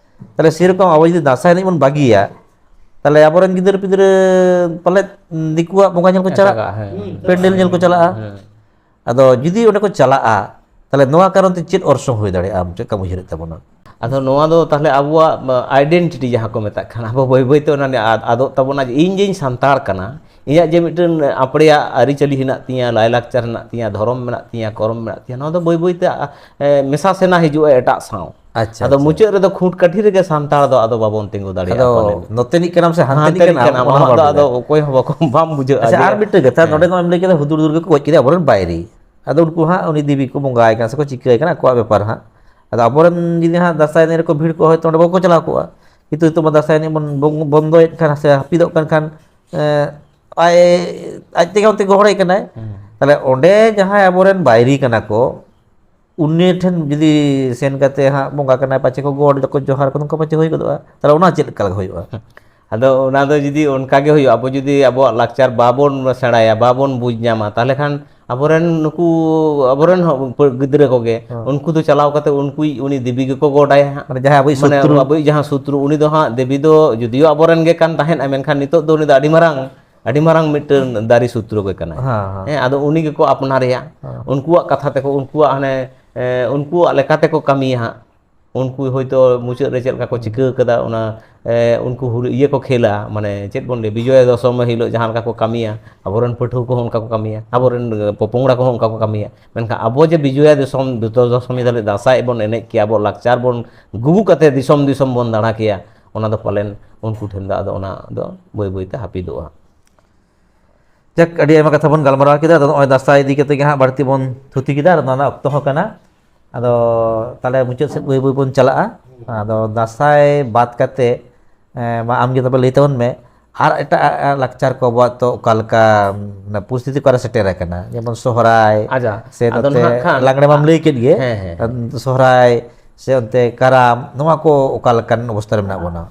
ᱛᱟᱦᱞᱮ ᱥᱮᱨᱚᱠᱚᱢ ᱟᱵᱚ ᱡᱩᱫᱤ ᱫᱟᱸᱥᱟᱭ ᱮᱱᱮᱡ ᱵᱚᱱ ᱵᱟᱹᱜᱤᱭᱟ, ᱛᱟᱦᱞᱮ ᱟᱵᱚᱨᱮᱱ ᱜᱤᱫᱟᱹᱨ ᱯᱤᱫᱟᱹᱨ ᱯᱟᱞᱮᱫ ᱫᱤᱠᱩᱣᱟᱜ ᱵᱚᱸᱜᱟ ᱧᱮᱞ ᱠᱚ ᱪᱟᱞᱟᱜᱼᱟ, ᱮᱴᱟᱜᱟᱜ, ᱦᱮᱸ᱾ ᱯᱮᱱᱰᱮᱞ ᱧᱮᱞ ᱠᱚ ᱪᱟᱞᱟᱜᱼᱟ᱾ ᱦᱮᱸ᱾ ᱟᱫᱚ ᱡᱩᱫᱤ ᱚᱸᱰᱮ ᱠᱚ ᱪᱟᱞᱟᱜᱼᱟ, ᱛᱟᱦᱞᱮ ᱱᱚᱣᱟ ᱠᱟᱨᱚᱱ ᱛᱮ ᱪᱮᱫ ᱚᱨᱥᱚᱝ ᱦᱩᱭ ᱫᱟᱲᱮᱭᱟᱜᱼᱟ, ᱟᱢ ᱪᱮᱫ ᱞᱮᱠᱟᱢ ᱩᱭᱦᱟᱹᱨᱮᱫ ᱛᱟᱵᱚᱱᱟ? ᱟᱫᱚ ᱱᱚᱣᱟ ᱫᱚ ᱛᱟᱦᱞᱮ ᱟᱵᱚᱣᱟᱜ, ᱟ, identity ᱡᱟᱦᱟᱸ ᱠᱚ ᱢᱮᱛᱟᱜ ᱠᱟᱱᱟ, ᱟᱵᱚ ᱵᱟᱹᱭ ᱵᱟᱹᱭ ᱛᱮ ᱚᱱᱟ ᱟᱫ-, ᱟᱫᱚᱜ ᱛᱟᱵᱚᱱᱟ ᱡᱮ ᱤᱧ ᱡᱮᱧ ᱥᱟᱱᱛᱟᱲ ᱠᱟᱱᱟ, ᱤᱧᱟᱹᱜ ᱡᱮ ᱢᱤᱫᱴᱮᱱ ᱟᱯᱲᱮᱭᱟᱜ ᱟᱹᱨᱤᱪᱟᱹᱞᱤ ᱦᱮᱱᱟᱜ ᱛᱤᱧᱟᱹ, ᱞᱟᱭᱼᱞᱟᱠᱪᱟᱨ ᱦᱮᱱᱟᱜ ᱛᱤᱧᱟᱹ, ᱫᱷᱚᱨᱚᱢ ᱢᱮᱱᱟᱜ ᱛᱤᱧᱟᱹ, ᱠᱚᱨᱚᱢ ᱢᱮᱱᱟᱜ ᱛᱤᱧᱟᱹ, ᱱᱚᱣᱟ ᱫᱚ ᱵᱟᱹᱭ ᱵᱟᱹᱭ ᱛᱮ, ᱟ, ᱮ, ᱢᱮᱥᱟ ᱥᱮᱱᱟ ᱦᱤᱡᱩᱜᱼᱟ ᱮᱴᱟᱜ ᱥᱟᱶ᱾ ᱟᱪᱪᱷᱟ, ᱟᱫᱚ ᱟᱪᱪᱷᱟ᱾ ᱢᱩᱪᱟᱹᱫ ᱨᱮᱫᱚ ᱠᱷᱩᱸᱴ ᱠᱟᱹᱴᱷᱤ ᱨᱮᱜᱮ ᱥᱟᱱᱛᱟᱲ ᱫᱚ ᱟᱫᱚ ᱵᱟᱵᱚᱱ ᱛᱤᱸᱜᱩ ᱫᱟᱲᱮᱭᱟᱜᱼᱟ ᱟᱫᱚ ᱯᱟᱞᱮᱱ᱾ ᱱᱚᱛᱮᱱᱤᱡ ᱠᱟᱱᱟᱢ ᱥᱮ ᱦᱟᱱᱛᱮᱱᱤᱡ ᱦᱟᱱᱛᱮᱱᱤᱡ ᱠᱟᱱᱟᱢ, ᱠᱟᱱᱟᱢ, ᱚᱱᱟ ᱚᱱᱟ ᱦᱚᱸ ᱫᱚ ᱵᱟᱵᱚᱱ ᱟᱫᱚ ᱵᱩᱡᱷᱟᱹᱣᱟ᱾ ᱚᱠᱚᱭ ᱦᱚᱸ ᱵᱟᱠᱚ, ᱵᱟᱢ ᱵᱩᱡᱷᱟᱹᱜᱼᱟ ᱟᱪᱪᱷᱟ, ᱡᱮ ᱟᱨ ᱢᱤᱫᱴᱟᱝ ᱠᱟᱛᱷᱟ, ᱦᱮᱸ᱾ ᱱᱚᱰᱮ ᱢᱟ ᱮᱢ ᱞᱟᱹᱭ ᱠᱮᱫᱟ ᱦᱩᱫᱩᱲ ᱫᱩᱨᱜᱟᱹ ᱠᱚ ᱜᱚᱡ ᱠᱮᱫᱮᱭᱟ ᱟᱵᱚᱨᱮᱱ ᱵᱟᱭᱨᱤ᱾ ᱟᱫᱚ ᱩᱱᱠᱩ ᱦᱟᱸᱜ ᱩᱱᱤ ᱫᱮᱵᱤ ᱠᱚ ᱵᱚᱸᱜᱟᱭ ᱠᱟᱱᱟ ᱥᱮᱠᱚ ᱪᱤᱠᱟᱹᱭ ᱠᱟᱱᱟ, ᱟᱠᱚᱣᱟᱜ ᱵᱮᱯᱟᱨ ᱦᱟᱸᱜ᱾ ᱟᱫᱚ ᱟᱵᱚᱨᱮᱱ ᱡᱩᱫᱤ ᱦᱟᱸᱜ ᱫᱟᱸᱥᱟᱭ ᱮᱱᱮᱡ ᱨᱮᱠᱚ ᱵᱷᱤᱲ ᱠᱚᱜᱼᱟ, ᱦᱚᱭᱛᱳ ᱚᱸᱰᱮ ᱵᱟᱠᱚ ᱪᱟᱞᱟᱣ ᱠᱚᱜᱼᱟ᱾ ᱠᱤᱱᱛᱩ ᱱᱤᱛᱚᱜ ᱢᱟ ᱫᱟᱸᱥᱟᱭ ᱮᱱᱮᱡ ᱵᱚᱱ ᱵᱚᱝ-, ᱵᱚᱱᱫᱚᱭᱮᱫ ᱠᱷᱟᱱ ᱥᱮ ᱦᱟᱹᱯᱤᱫᱚᱜ ᱠᱟᱱ ᱠᱷᱟᱱ, ᱮᱸ, ᱟᱡ, ᱟᱡ ᱛᱮᱜᱮ ᱚᱱᱛᱮ ᱜᱚᱦᱚᱲᱮ ᱠᱟᱱᱟᱭ᱾ ᱦᱩᱸ᱾ ᱛᱟᱦᱞᱮ ᱚᱸᱰᱮ ᱡᱟᱦᱟᱸᱭ ᱟᱵᱚᱨᱮᱱ ᱵᱟᱭᱨᱤ ᱠᱟᱱᱟ ᱠᱚ, ᱩᱱᱤ ᱴᱷᱮᱱ ᱡᱩᱫᱤ ᱥᱮᱱ ᱠᱟᱛᱮ ᱦᱟᱸᱜ ᱵᱚᱸᱜᱟ ᱠᱟᱱᱟᱭ, ᱯᱟᱪᱮ ᱠᱚ ᱜᱚᱰ ᱫᱟᱠᱚ, ᱡᱚᱦᱟᱨ ᱠᱚ, ᱱᱚᱝᱠᱟ ᱯᱟᱪᱮ ᱦᱩᱭ ᱜᱚᱫᱚᱜᱼᱟ᱾ ᱛᱟᱦᱞᱮ ᱚᱱᱟ ᱪᱮᱫ ᱞᱮᱠᱟ ᱦᱩᱭᱩᱜᱼᱟ? ᱦᱩᱸ᱾ ᱟᱫᱚ ᱚᱱᱟ ᱫᱚ ᱡᱩᱫᱤ ᱚᱱᱠᱟ ᱜᱮ ᱦᱩᱭᱩᱜᱼᱟ, ᱟᱵᱚ ᱡᱩᱫᱤ ᱟᱵᱚᱣᱟᱜ ᱞᱟᱠᱪᱟᱨ ᱵᱟᱵᱚᱱ ᱥᱮᱬᱟᱭᱟ, ᱵᱟᱵᱚᱱ ᱵᱩᱡᱽ ᱧᱟᱢᱟ, ᱛᱟᱦᱚᱞᱮ ᱠᱷᱟᱱ ᱟᱵᱚᱨᱮᱱ ᱱᱩᱠᱩ, ᱟᱵᱚᱨᱮᱱ ᱦᱚᱸ ᱯᱟᱹ-, ᱜᱤᱫᱽᱨᱟᱹ ᱠᱚᱜᱮ, ᱦᱮᱸ᱾ ᱩᱱᱠᱩ ᱫᱚ ᱪᱟᱞᱟᱣ ᱠᱟᱛᱮ ᱩᱱᱠᱩᱭᱤᱡ, ᱩᱱᱤ ᱫᱮᱵᱤ ᱜᱮᱠᱚ ᱜᱚᱰᱟᱭᱟ ᱦᱟᱸᱜ᱾ ᱢᱟᱱᱮ ᱡᱟᱦᱟᱸᱭ ᱟᱵᱚᱭᱤᱡ ᱢᱟᱱᱮ ᱥᱩᱛᱨᱩ᱾ ᱟᱵᱚᱭᱤᱡ ᱡᱟᱦᱟᱸ ᱥᱩᱛᱨᱩ, ᱩᱱᱤ ᱫᱚ ᱦᱟᱸᱜ ᱫᱮᱵᱤ ᱫᱚ ᱡᱩᱫᱤᱭᱳ ᱟᱵᱚᱨᱮᱱ ᱜᱮ ᱠᱟᱱ ᱛᱟᱦᱮᱸᱫ, ᱢᱮᱱᱠᱷᱟᱱ ᱱᱤᱛᱚᱜ ᱫᱚ ᱩᱱᱤ ᱫᱚ ᱟᱹᱰᱤ ᱢᱟᱨᱟᱝ, ᱟᱹᱰᱤ ᱢᱟᱨᱟᱝ ᱢᱤᱫᱴᱟᱹᱝ ᱫᱟᱨᱤ ᱥᱩᱛᱨᱩ ᱜᱮ ᱠᱟᱱᱟᱭ᱾ ᱦᱮᱸ, ᱦᱮᱸ᱾ ᱦᱮᱸ, ᱟᱫᱚ ᱩᱱᱤ ᱜᱮᱠᱚ ᱟᱯᱱᱟᱨᱮᱭᱟ᱾ ᱦᱮᱸ᱾ ᱩᱱᱠᱩᱣᱟᱜ ᱠᱟᱛᱷᱟ ᱛᱮᱠᱚ, ᱩᱱᱠᱩᱣᱟᱜ ᱦᱟᱱᱮ, ᱮ, ᱩᱱᱠᱩᱣᱟᱜ ᱞᱮᱠᱟ ᱛᱮᱠᱚ ᱠᱟᱹᱢᱤᱭᱟ ᱦᱟᱸᱜ᱾ ᱩᱱᱠᱩ ᱦᱚᱭᱛᱳ ᱢᱩᱪᱟᱹᱫ ᱨᱮ ᱪᱮᱫ ᱞᱮᱠᱟ ᱠᱚ ᱦᱩᱸ᱾ ᱪᱤᱠᱟᱹ ᱠᱟᱫᱟ, ᱚᱱᱟ, ᱮ, ᱩᱱᱠᱩ ᱦᱩᱞ ᱤᱭᱟᱹ ᱠᱚ ᱠᱷᱮᱞᱟ, ᱢᱟᱱᱮ ᱪᱮᱫ ᱵᱚᱱ ᱞᱟᱹᱭᱟ, ᱵᱤᱡᱚᱭᱟ ᱫᱚᱥᱚᱢᱤ ᱦᱤᱞᱳᱜ ᱡᱟᱦᱟᱸ ᱞᱮᱠᱟ ᱠᱚ ᱠᱟᱹᱢᱤᱭᱟ, ᱟᱵᱚᱨᱮᱱ ᱯᱟᱹᱴᱷᱩᱣᱟᱹ ᱠᱚᱦᱚᱸ ᱚᱱᱠᱟ ᱠᱚ ᱠᱟᱹᱢᱤᱭᱟ, ᱟᱵᱚᱨᱮᱱ, ᱮ, ᱯᱚᱯᱚᱝᱲᱟ ᱠᱚᱦᱚᱸ ᱚᱱᱠᱟ ᱠᱚ ᱠᱟᱹᱢᱤᱭᱟ᱾ ᱢᱮᱱᱠᱷᱟᱱ ᱟᱵᱚ ᱡᱮ ᱵᱤᱡᱚᱭᱟ ᱫᱚᱥᱚᱢ-, ᱫᱚᱥᱚᱢᱤ ᱫᱚᱞᱮ ᱫᱟᱸᱥᱟᱭ ᱵᱚᱱ ᱮᱱᱮᱡ ᱠᱮᱭᱟ, ᱟᱵᱚ ᱞᱟᱠᱪᱟᱨ ᱵᱚᱱ ᱜᱩᱜᱩ ᱠᱟᱛᱮ ᱫᱤᱥᱚᱢ ᱫᱤᱥᱚᱢ ᱵᱚᱱ ᱫᱟᱬᱟ ᱠᱮᱭᱟ, ᱚᱱᱟ ᱫᱚ ᱯᱟᱞᱮᱱ ᱩᱱᱠᱩ ᱴᱷᱮᱱ ᱫᱚ ᱟᱫᱚ ᱚᱱᱟ ᱫᱚ ᱵᱟᱹᱭ ᱵᱟᱹᱭ ᱛᱮ ᱦᱟᱹᱯᱤᱫᱚᱜᱼᱟ᱾ ᱡᱟᱠ, ᱟᱹᱰᱤ ᱟᱭᱢᱟ ᱠᱟᱛᱷᱟ ᱵᱚᱱ ᱜᱟᱞᱢᱟᱨᱟᱣ ᱠᱮᱫᱟ, ᱟᱫᱚ ᱱᱚᱜᱼᱚᱭ ᱫᱟᱸᱥᱟᱭ ᱤᱫᱤ ᱠᱟᱛᱮ ᱜᱮ ᱦᱟᱸᱜ ᱵᱟᱹᱲᱛᱤ ᱵᱚᱱ ᱛᱷᱩᱛᱤ ᱠᱮᱫᱟ, ᱟᱨ ᱚᱱᱟ ᱨᱮᱱᱟᱜ ᱚᱠᱛᱚ ᱦᱚᱸ ᱠᱟᱱᱟ᱾ ᱟᱫᱚ ᱛᱟᱦᱞᱮ ᱢᱩᱪᱟᱹᱫ ᱥᱮᱫ ᱵᱟᱹᱭ ᱵᱟᱹᱭ ᱵᱚᱱ ᱪᱟᱞᱟᱜᱼᱟ᱾ ᱟᱫᱚ ᱫᱟᱸᱥᱟᱭ ᱵᱟᱫ ᱠᱟᱛᱮ, ᱮᱸ, ᱢᱟ ᱟᱢ ᱜᱮ ᱛᱚᱵᱮ ᱞᱟᱹᱭ ᱛᱟᱵᱚᱱ ᱢᱮ, ᱟᱨ ᱮᱴᱟᱜ, ᱟ, ᱟ, ᱞᱟᱠᱪᱟᱨ ᱠᱚ ᱟᱵᱚᱣᱟᱜ ᱛᱚ ᱚᱠᱟ ᱞᱮᱠᱟ, ᱢᱟᱱᱮ, ᱯᱚᱨᱤᱥᱛᱷᱤᱛᱤ ᱚᱠᱟᱨᱮ ᱥᱮᱴᱮᱨ ᱟᱠᱟᱱᱟ? ᱡᱮᱢᱚᱱ ᱥᱚᱦᱨᱟᱭ, ᱟᱪᱪᱷᱟ, ᱥᱮ ᱟᱫᱚ ᱱᱚᱛᱮ ᱱᱟᱦᱟᱜ ᱠᱷᱟᱱ ᱞᱟᱜᱽᱲᱮ ᱢᱟᱢ ᱞᱟᱹᱭ ᱠᱮᱫ ᱜᱮ, ᱦᱮᱸ, ᱦᱮᱸ᱾ ᱥᱚᱦᱨᱟᱭ ᱥᱮ ᱚᱱᱛᱮ ᱠᱟᱨᱟᱢ, ᱱᱚᱣᱟ ᱠᱚ ᱚᱠᱟ ᱞᱮᱠᱟᱱ ᱚᱵᱚᱥᱛᱟ ᱨᱮ ᱢᱮᱱᱟᱜ ᱵᱚᱱᱟ?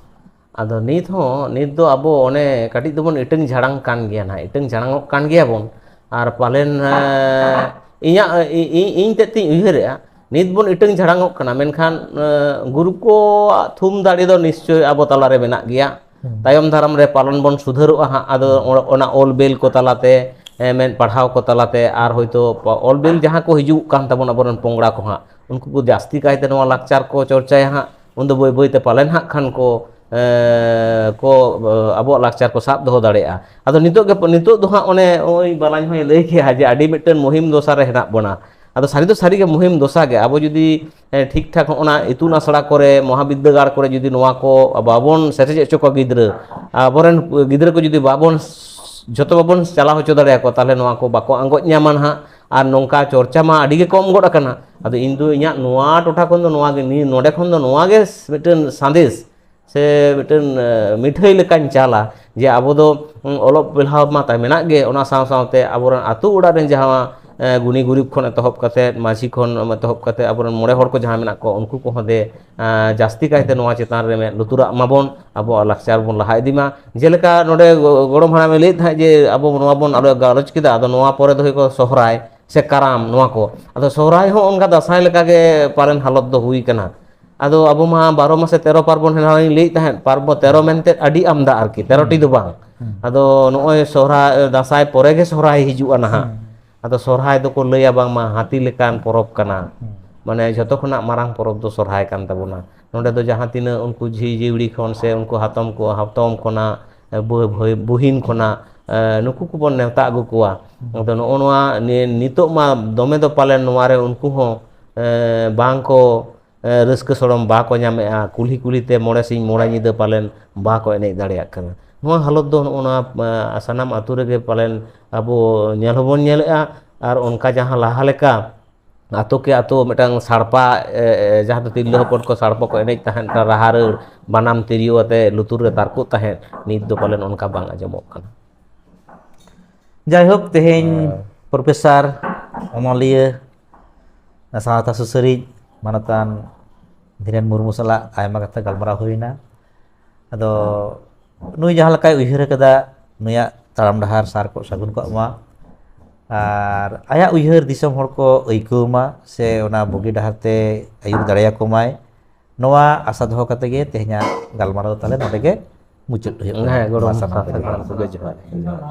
ᱟᱫᱚ ᱱᱤᱛ ᱦᱚᱸ, ᱱᱤᱛ ᱫᱚ ᱟᱵᱚ ᱚᱱᱮ ᱠᱟᱹᱴᱤᱡ ᱫᱚᱵᱚᱱ ᱤᱴᱟᱹᱝ ᱡᱷᱟᱲᱟᱝ ᱠᱟᱱ ᱜᱮᱭᱟ ᱱᱟᱦᱟᱜ, ᱤᱴᱟᱹᱝ ᱡᱷᱟᱲᱟᱝᱚᱜ ᱠᱟᱱ ᱜᱮᱭᱟ ᱵᱚᱱ᱾ ᱟᱨ ᱯᱟᱞᱮᱱ, ᱮᱸ, ᱤᱧᱟᱹᱜ, ᱤ-, ᱤ-, ᱤᱧ ᱛᱮᱫ ᱛᱤᱧ ᱩᱭᱦᱟᱹᱨᱮᱜᱼᱟ, ᱱᱤᱛ ᱵᱚᱱ ᱤᱴᱟᱹᱝ ᱡᱷᱟᱲᱟᱝᱚᱜ ᱠᱟᱱᱟ, ᱢᱮᱱᱠᱷᱟᱱ, ᱮᱸ, ᱜᱩᱨᱩ ᱠᱚᱣᱟᱜ ᱛᱷᱩᱢ ᱫᱟᱲᱮ ᱫᱚ ᱱᱤᱥᱪᱳᱭ ᱟᱵᱚ ᱛᱟᱞᱟᱨᱮ ᱢᱮᱱᱟᱜ ᱜᱮᱭᱟ᱾ ᱦᱩᱸ᱾ ᱛᱟᱭᱚᱢ ᱫᱟᱨᱟᱢ ᱨᱮ ᱯᱟᱞᱚᱱ ᱵᱚᱱ ᱥᱩᱫᱷᱟᱹᱨᱚᱜᱼᱟ ᱦᱟᱸᱜ᱾ ᱟᱫᱚ ᱦᱩᱸ᱾ ᱚ-, ᱚᱱᱟ ᱚᱞ ᱵᱮᱞ ᱠᱚ ᱛᱟᱞᱟᱛᱮ, ᱮᱸ, ᱢᱮᱫ ᱯᱟᱲᱦᱟᱣ ᱠᱚ ᱛᱟᱞᱟᱛᱮ, ᱟᱨ ᱦᱚᱭᱛᱳ ᱯ-, ᱚᱞ ᱵᱮᱞ ᱡᱟᱦᱟᱸ ᱠᱚ ᱦᱤᱡᱩᱜ ᱠᱟᱱ ᱛᱟᱵᱚᱱ ᱟᱵᱚᱨᱮᱱ ᱯᱚᱝᱲᱟ ᱠᱚ ᱦᱟᱸᱜ, ᱩᱱᱠᱩ ᱠᱚ ᱡᱟᱹᱥᱛᱤ ᱠᱟᱭᱛᱮ ᱱᱚᱣᱟ ᱞᱟᱠᱪᱟᱨ ᱠᱚ ᱪᱚᱨᱪᱟᱭᱟ ᱦᱟᱸᱜ, ᱩᱱᱫᱚ ᱵᱟᱹᱭ ᱵᱟᱹᱭᱛᱮ ᱯᱟᱞᱮᱱ ᱦᱟᱸᱜ ᱠᱷᱟᱱ ᱠᱚ, ᱮᱸ, ᱠᱚ, ᱮᱸ, ᱟᱵᱚᱣᱟᱜ ᱞᱟᱠᱪᱟᱨ ᱠᱚ ᱥᱟᱵ ᱫᱚᱦᱚ ᱫᱟᱲᱮᱭᱟᱜᱼᱟ᱾ ᱟᱫᱚ ᱱᱤᱛᱚᱜ ᱜᱮ, ᱱᱤᱛᱚᱜ ᱫᱚ ᱦᱟᱸᱜ ᱚᱱᱮ ᱳᱭ ᱵᱟᱞᱟᱧ ᱦᱚᱸᱭ ᱞᱟᱹᱭ ᱠᱮᱜᱼᱟ ᱡᱮ ᱟᱹᱰᱤ ᱢᱤᱫᱴᱮᱱ ᱢᱩᱦᱤᱢ ᱫᱚᱥᱟ ᱨᱮ ᱦᱮᱱᱟᱜ ᱵᱚᱱᱟ᱾ ᱟᱫᱚ ᱥᱟᱹᱨᱤ ᱫᱚ ᱥᱟᱹᱨᱤᱜᱮ ᱢᱩᱦᱤᱢ ᱫᱚᱥᱟ ᱜᱮ᱾ ᱟᱵᱚ ᱡᱩᱫᱤ, ᱮᱸ, ᱴᱷᱤᱠ ᱴᱷᱟᱠ ᱦᱚᱸᱜᱼᱚ ᱱᱟ ᱤᱛᱩᱱ ᱟᱥᱲᱟ ᱠᱚᱨᱮ, ᱢᱚᱦᱟ ᱵᱤᱨᱫᱟᱹᱜᱟᱲ ᱠᱚᱨᱮ ᱡᱩᱫᱤ ᱱᱚᱣᱟ ᱠᱚ ᱵᱟᱵᱚᱱ ᱥᱮᱴᱮᱡ ᱦᱚᱪᱚ ᱠᱚᱣᱟ ᱜᱤᱫᱽᱨᱟᱹ, ᱟᱵᱚᱨᱮᱱ ᱜᱤᱫᱽᱨᱟᱹ ᱠᱚ ᱡᱩᱫᱤ ᱵᱟᱵᱚᱱ, ᱡᱷᱚᱛᱚ ᱵᱟᱵᱚᱱ ᱪᱟᱞᱟᱣ ᱦᱚᱪᱚ ᱫᱟᱲᱮᱭᱟᱠᱚᱣᱟ, ᱛᱟᱦᱚᱞᱮ ᱱᱚᱣᱟ ᱠᱚ ᱵᱟᱠᱚ ᱟᱸᱜᱚᱪ ᱧᱟᱢᱟ ᱱᱟᱦᱟᱜ᱾ ᱟᱨ ᱱᱚᱝᱠᱟ ᱪᱚᱨᱪᱟ ᱢᱟ ᱟᱹᱰᱤ ᱜᱮ ᱠᱚᱢ ᱜᱚᱫ ᱟᱠᱟᱱᱟ᱾ ᱟᱫᱚ ᱤᱧ ᱫᱚ ᱤᱧᱟᱹᱜ ᱱᱚᱣᱟ ᱴᱚᱴᱷᱟ ᱠᱷᱚᱱ ᱫᱚ ᱱᱚᱣᱟ ᱜᱮ, ᱱᱤᱭᱟᱹ, ᱱᱚᱰᱮ ᱠᱷᱚᱱ ᱫᱚ ᱱᱚᱣᱟ ᱜᱮ ᱢᱤᱫᱴᱮᱱ ᱥᱟᱸᱫᱮᱥ ᱥᱮ ᱢᱤᱫᱴᱮᱱ, ᱮ, ᱢᱤᱴᱷᱟᱹᱭ ᱞᱮᱠᱟᱧ ᱪᱟᱞᱟ ᱡᱮ ᱟᱵᱚ ᱫᱚ, ᱩᱸ, ᱚᱞᱚᱜ ᱯᱟᱲᱦᱟᱣ ᱢᱟ ᱛᱟᱭ ᱢᱮᱱᱟᱜ ᱜᱮ, ᱚᱱᱟ ᱥᱟᱶ ᱥᱟᱶᱛᱮ ᱟᱵᱚᱨᱮᱱ ᱟᱹᱛᱩ ᱚᱲᱟᱜ ᱨᱮᱱ ᱡᱟᱦᱟᱸ ᱮ, ᱜᱩᱱᱤ ᱜᱩᱨᱤᱵ ᱠᱷᱚᱱ ᱮᱛᱚᱦᱚᱵ ᱠᱟᱛᱮ, ᱢᱟᱹᱡᱷᱤ ᱠᱷᱚᱱ ᱮᱛᱚᱦᱚᱵ ᱠᱟᱛᱮ, ᱟᱵᱚᱨᱮᱱ ᱢᱚᱬᱮ ᱦᱚᱲ ᱠᱚ ᱡᱟᱦᱟᱸ ᱢᱮᱱᱟᱜ ᱠᱚᱣᱟ, ᱩᱱᱠᱩ ᱠᱚᱦᱚᱸ ᱫᱮ, ᱮ, ᱡᱟᱹᱥᱛᱤ ᱠᱟᱭᱛᱮ ᱱᱚᱣᱟ ᱪᱮᱛᱟᱱ ᱨᱮ ᱢᱮᱫ ᱞᱩᱛᱩᱨᱟᱜ ᱢᱟᱵᱚᱱ, ᱟᱵᱚᱣᱟᱜ ᱞᱟᱠᱪᱟᱨ ᱵᱚᱱ ᱞᱟᱦᱟ ᱤᱫᱤ ᱢᱟ᱾ ᱡᱮᱞᱮᱠᱟ ᱱᱚᱰᱮ ᱜᱚ-, ᱜᱚᱲᱚᱢ ᱦᱟᱲᱟᱢᱮ ᱞᱟᱹᱭᱮᱫ ᱛᱟᱦᱮᱸᱫ ᱡᱮ ᱟᱵᱚ ᱱᱚᱣᱟ ᱵᱚᱱ ᱟᱞᱚ ᱜᱟᱞᱚᱪ ᱠᱮᱫᱟ, ᱟᱫᱚ ᱱᱚᱣᱟ ᱯᱚᱨᱮ ᱫᱚ ᱦᱩᱭᱩᱜ ᱠᱟᱱᱟ ᱥᱚᱦᱨᱟᱭ ᱥᱮ ᱠᱟᱨᱟᱢ, ᱱᱚᱣᱟ ᱠᱚ᱾ ᱟᱫᱚ ᱥᱚᱦᱨᱟᱭ ᱦᱚᱸ ᱚᱱᱠᱟ ᱫᱟᱸᱥᱟᱭ ᱞᱮᱠᱟᱜᱮ ᱯᱟᱞᱮᱱ ᱦᱟᱞᱚᱛ ᱫᱚ ᱦᱩᱭ ᱠᱟᱱᱟ᱾ ᱟᱫᱚ ᱟᱵᱚ ᱢᱟ ᱵᱟᱨᱚ ᱢᱟᱥᱮ ᱛᱮᱨᱚ ᱯᱟᱨᱵᱚᱱ, ᱦᱮᱱᱟᱝ ᱞᱤᱧ ᱞᱟᱹᱭᱮᱫ ᱛᱟᱦᱮᱸᱫ, ᱯᱟᱨᱵᱚᱱ ᱛᱮᱨᱚ ᱢᱮᱱᱛᱮ ᱟᱹᱰᱤ ᱟᱢᱫᱟ ᱟᱨᱠᱤ, ᱛᱮᱨᱚ ᱴᱤ ᱫᱚ ᱵᱟᱝ᱾ ᱦᱩᱸ᱾ ᱟᱫᱚ ᱱᱚᱜᱼᱚᱭ ᱥᱚᱦᱨᱟᱭ, ᱫᱟᱸᱥᱟᱭ ᱯᱚᱨᱮ ᱜᱮ ᱥᱚᱦᱨᱟᱭ ᱦᱤᱡᱩᱜᱼᱟ ᱱᱟᱦᱟᱜ᱾ ᱦᱩᱸ᱾ ᱟᱫᱚ ᱥᱚᱦᱨᱟᱭ ᱫᱚᱠᱚ ᱞᱟᱹᱭᱟ ᱵᱟᱝᱢᱟ ᱦᱟᱹᱛᱤ ᱞᱮᱠᱟᱱ ᱯᱚᱨᱚᱵᱽ ᱠᱟᱱᱟ᱾ ᱦᱩᱸ᱾ ᱢᱟᱱᱮ ᱡᱷᱚᱛᱚ ᱠᱷᱚᱱᱟᱜ ᱢᱟᱨᱟᱝ ᱯᱚᱨᱚᱵᱽ ᱫᱚ ᱥᱚᱦᱨᱟᱭ ᱠᱟᱱ ᱛᱟᱵᱚᱱᱟ᱾ ᱱᱚᱰᱮ ᱫᱚ ᱡᱟᱦᱟᱸ ᱛᱤᱱᱟᱹᱜ ᱩᱱᱠᱩ ᱡᱷᱤ ᱡᱤᱣᱲᱤ ᱠᱷᱚᱱ ᱥᱮ ᱩᱱᱠᱩ ᱦᱟᱛᱚᱢ ᱠᱚ, ᱦᱟᱛᱚᱢ ᱠᱷᱚᱱᱟᱜ, ᱵᱟᱹ-, ᱵᱷᱟᱹᱭ-, ᱵᱩᱦᱤᱱ ᱠᱷᱚᱱᱟᱜ, ᱮ, ᱱᱩᱠᱩ ᱠᱚᱵᱚᱱ ᱱᱮᱣᱛᱟ ᱟᱹᱜᱩ ᱠᱚᱣᱟ᱾ ᱦᱩᱸ᱾ ᱟᱫᱚ ᱱᱚᱜᱼᱚ ᱱᱚᱣᱟ ᱱᱤ-, ᱱᱤᱛᱚᱜ ᱢᱟ ᱫᱚᱢᱮ ᱫᱚ ᱯᱟᱞᱮᱱ ᱱᱚᱣᱟ ᱨᱮ ᱩᱱᱠᱩ ᱦᱚᱸ, ᱮ, ᱵᱟᱝ ᱠᱚ, ᱮ, ᱨᱟᱹᱥᱠᱟᱹ ᱥᱚᱲᱚᱢ ᱵᱟᱠᱚ ᱧᱟᱢᱮᱜᱼᱟ᱾ ᱠᱩᱞᱦᱤ ᱠᱩᱞᱦᱤ ᱛᱮ ᱢᱚᱬᱮ ᱥᱤᱧ ᱢᱚᱬᱮ ᱧᱤᱫᱟᱹ ᱯᱟᱞᱮᱱ ᱵᱟᱠᱚ ᱮᱱᱮᱡ ᱫᱟᱲᱮᱭᱟᱜ ᱠᱟᱱᱟ᱾ ᱱᱚᱣᱟ ᱦᱟᱞᱚᱛ ᱫᱚ ᱱᱚᱜᱼᱚ ᱱᱚᱣᱟ, ᱮ, ᱥᱟᱱᱟᱢ ᱟᱹᱛᱩ ᱨᱮᱜᱮ ᱯᱟᱞᱮᱱ ᱟᱵᱚ ᱧᱮᱞ ᱦᱚᱸᱵᱚᱱ ᱧᱮᱞᱮᱜᱼᱟ, ᱟᱨ ᱚᱱᱠᱟ ᱡᱟᱦᱟᱸ ᱞᱟᱦᱟ ᱞᱮᱠᱟ ᱟᱛᱳ ᱠᱮ ᱟᱛᱳ ᱢᱤᱫᱴᱟᱝ ᱥᱟᱲᱯᱟ, ᱮ, ᱮ, ᱡᱟᱦᱟᱸ ᱫᱚ ᱛᱤᱨᱞᱟᱹ ᱦᱚᱯᱚᱱ ᱠᱚ ᱥᱟᱲᱯᱟ ᱠᱚ ᱮᱱᱮᱡ ᱛᱟᱦᱮᱸᱫ, ᱨᱟᱦᱟ ᱨᱟᱹᱲ, ᱵᱟᱱᱟᱢ ᱛᱤᱨᱭᱳ ᱟᱛᱮ ᱞᱩᱛᱩᱨ ᱨᱮ ᱛᱟᱨᱠᱚᱜ ᱛᱟᱦᱮᱸᱫ, ᱱᱤᱛ ᱫᱚ ᱯᱟᱞᱮᱱ ᱚᱱᱠᱟ ᱵᱟᱝ ᱟᱸᱡᱚᱢᱚᱜ ᱠᱟᱱᱟ᱾ ᱡᱟᱭᱦᱳᱠ, ᱛᱮᱦᱮᱧ ᱦᱮᱸ᱾ ᱯᱨᱚᱯᱷᱮᱥᱚᱨ, ᱚᱱᱚᱞᱤᱭᱟᱹ, ᱥᱟᱶᱛᱟ ᱥᱩᱥᱟᱹᱨᱤᱡ ᱢᱟᱱᱚᱛᱟᱱ ᱫᱷᱤᱨᱮᱱ ᱢᱩᱨᱢᱩ ᱥᱟᱞᱟᱜ ᱟᱭᱢᱟ ᱠᱟᱛᱷᱟ ᱜᱟᱞᱢᱟᱨᱟᱣ ᱦᱩᱭᱱᱟ᱾ ᱟᱫᱚ ᱱᱩᱭ ᱡᱟᱦᱟᱸ ᱞᱮᱠᱟᱭ ᱩᱭᱦᱟᱹᱨ ᱟᱠᱟᱫᱟ, ᱱᱩᱭᱟᱜ ᱛᱟᱲᱟᱢ ᱰᱟᱦᱟᱨ ᱥᱟᱨ ᱠᱚᱜ ᱥᱟᱹᱜᱩᱱ ᱠᱚᱜ ᱢᱟ᱾ ᱟᱨ ᱟᱭᱟᱜ ᱩᱭᱦᱟᱹᱨ ᱫᱤᱥᱚᱢ ᱦᱚᱲ ᱠᱚ ᱟᱹᱭᱠᱟᱹᱣ ᱢᱟ, ᱥᱮ ᱚᱱᱟ ᱵᱩᱜᱤ ᱰᱟᱦᱟᱨ ᱛᱮ ᱟᱹᱭᱩᱨ ᱫᱟᱲᱮᱭᱟᱠᱚ ᱢᱟᱭ᱾ ᱱᱚᱣᱟ ᱟᱥᱟ ᱫᱚᱦᱚ ᱠᱟᱛᱮ ᱜᱮ ᱛᱮᱦᱮᱧᱟᱜ ᱜᱟᱞᱢᱟᱨᱟᱣ ᱫᱚ ᱛᱟᱦᱞᱮ ᱱᱚᱰᱮ ᱜᱮ ᱢᱩᱪᱟᱹᱫ ᱦᱩᱭᱩᱜ ᱠᱟᱱᱟ᱾ ᱦᱮᱸ, ᱜᱚᱲᱚᱢ ᱢᱟ ᱥᱟᱱᱟᱢ ᱥᱟᱨ ᱠᱚᱜᱮ ᱥᱟᱹᱜᱩᱱ ᱡᱚᱦᱟᱨ᱾ ᱥᱟᱹᱜᱩᱱ ᱡᱚᱦᱟᱨ᱾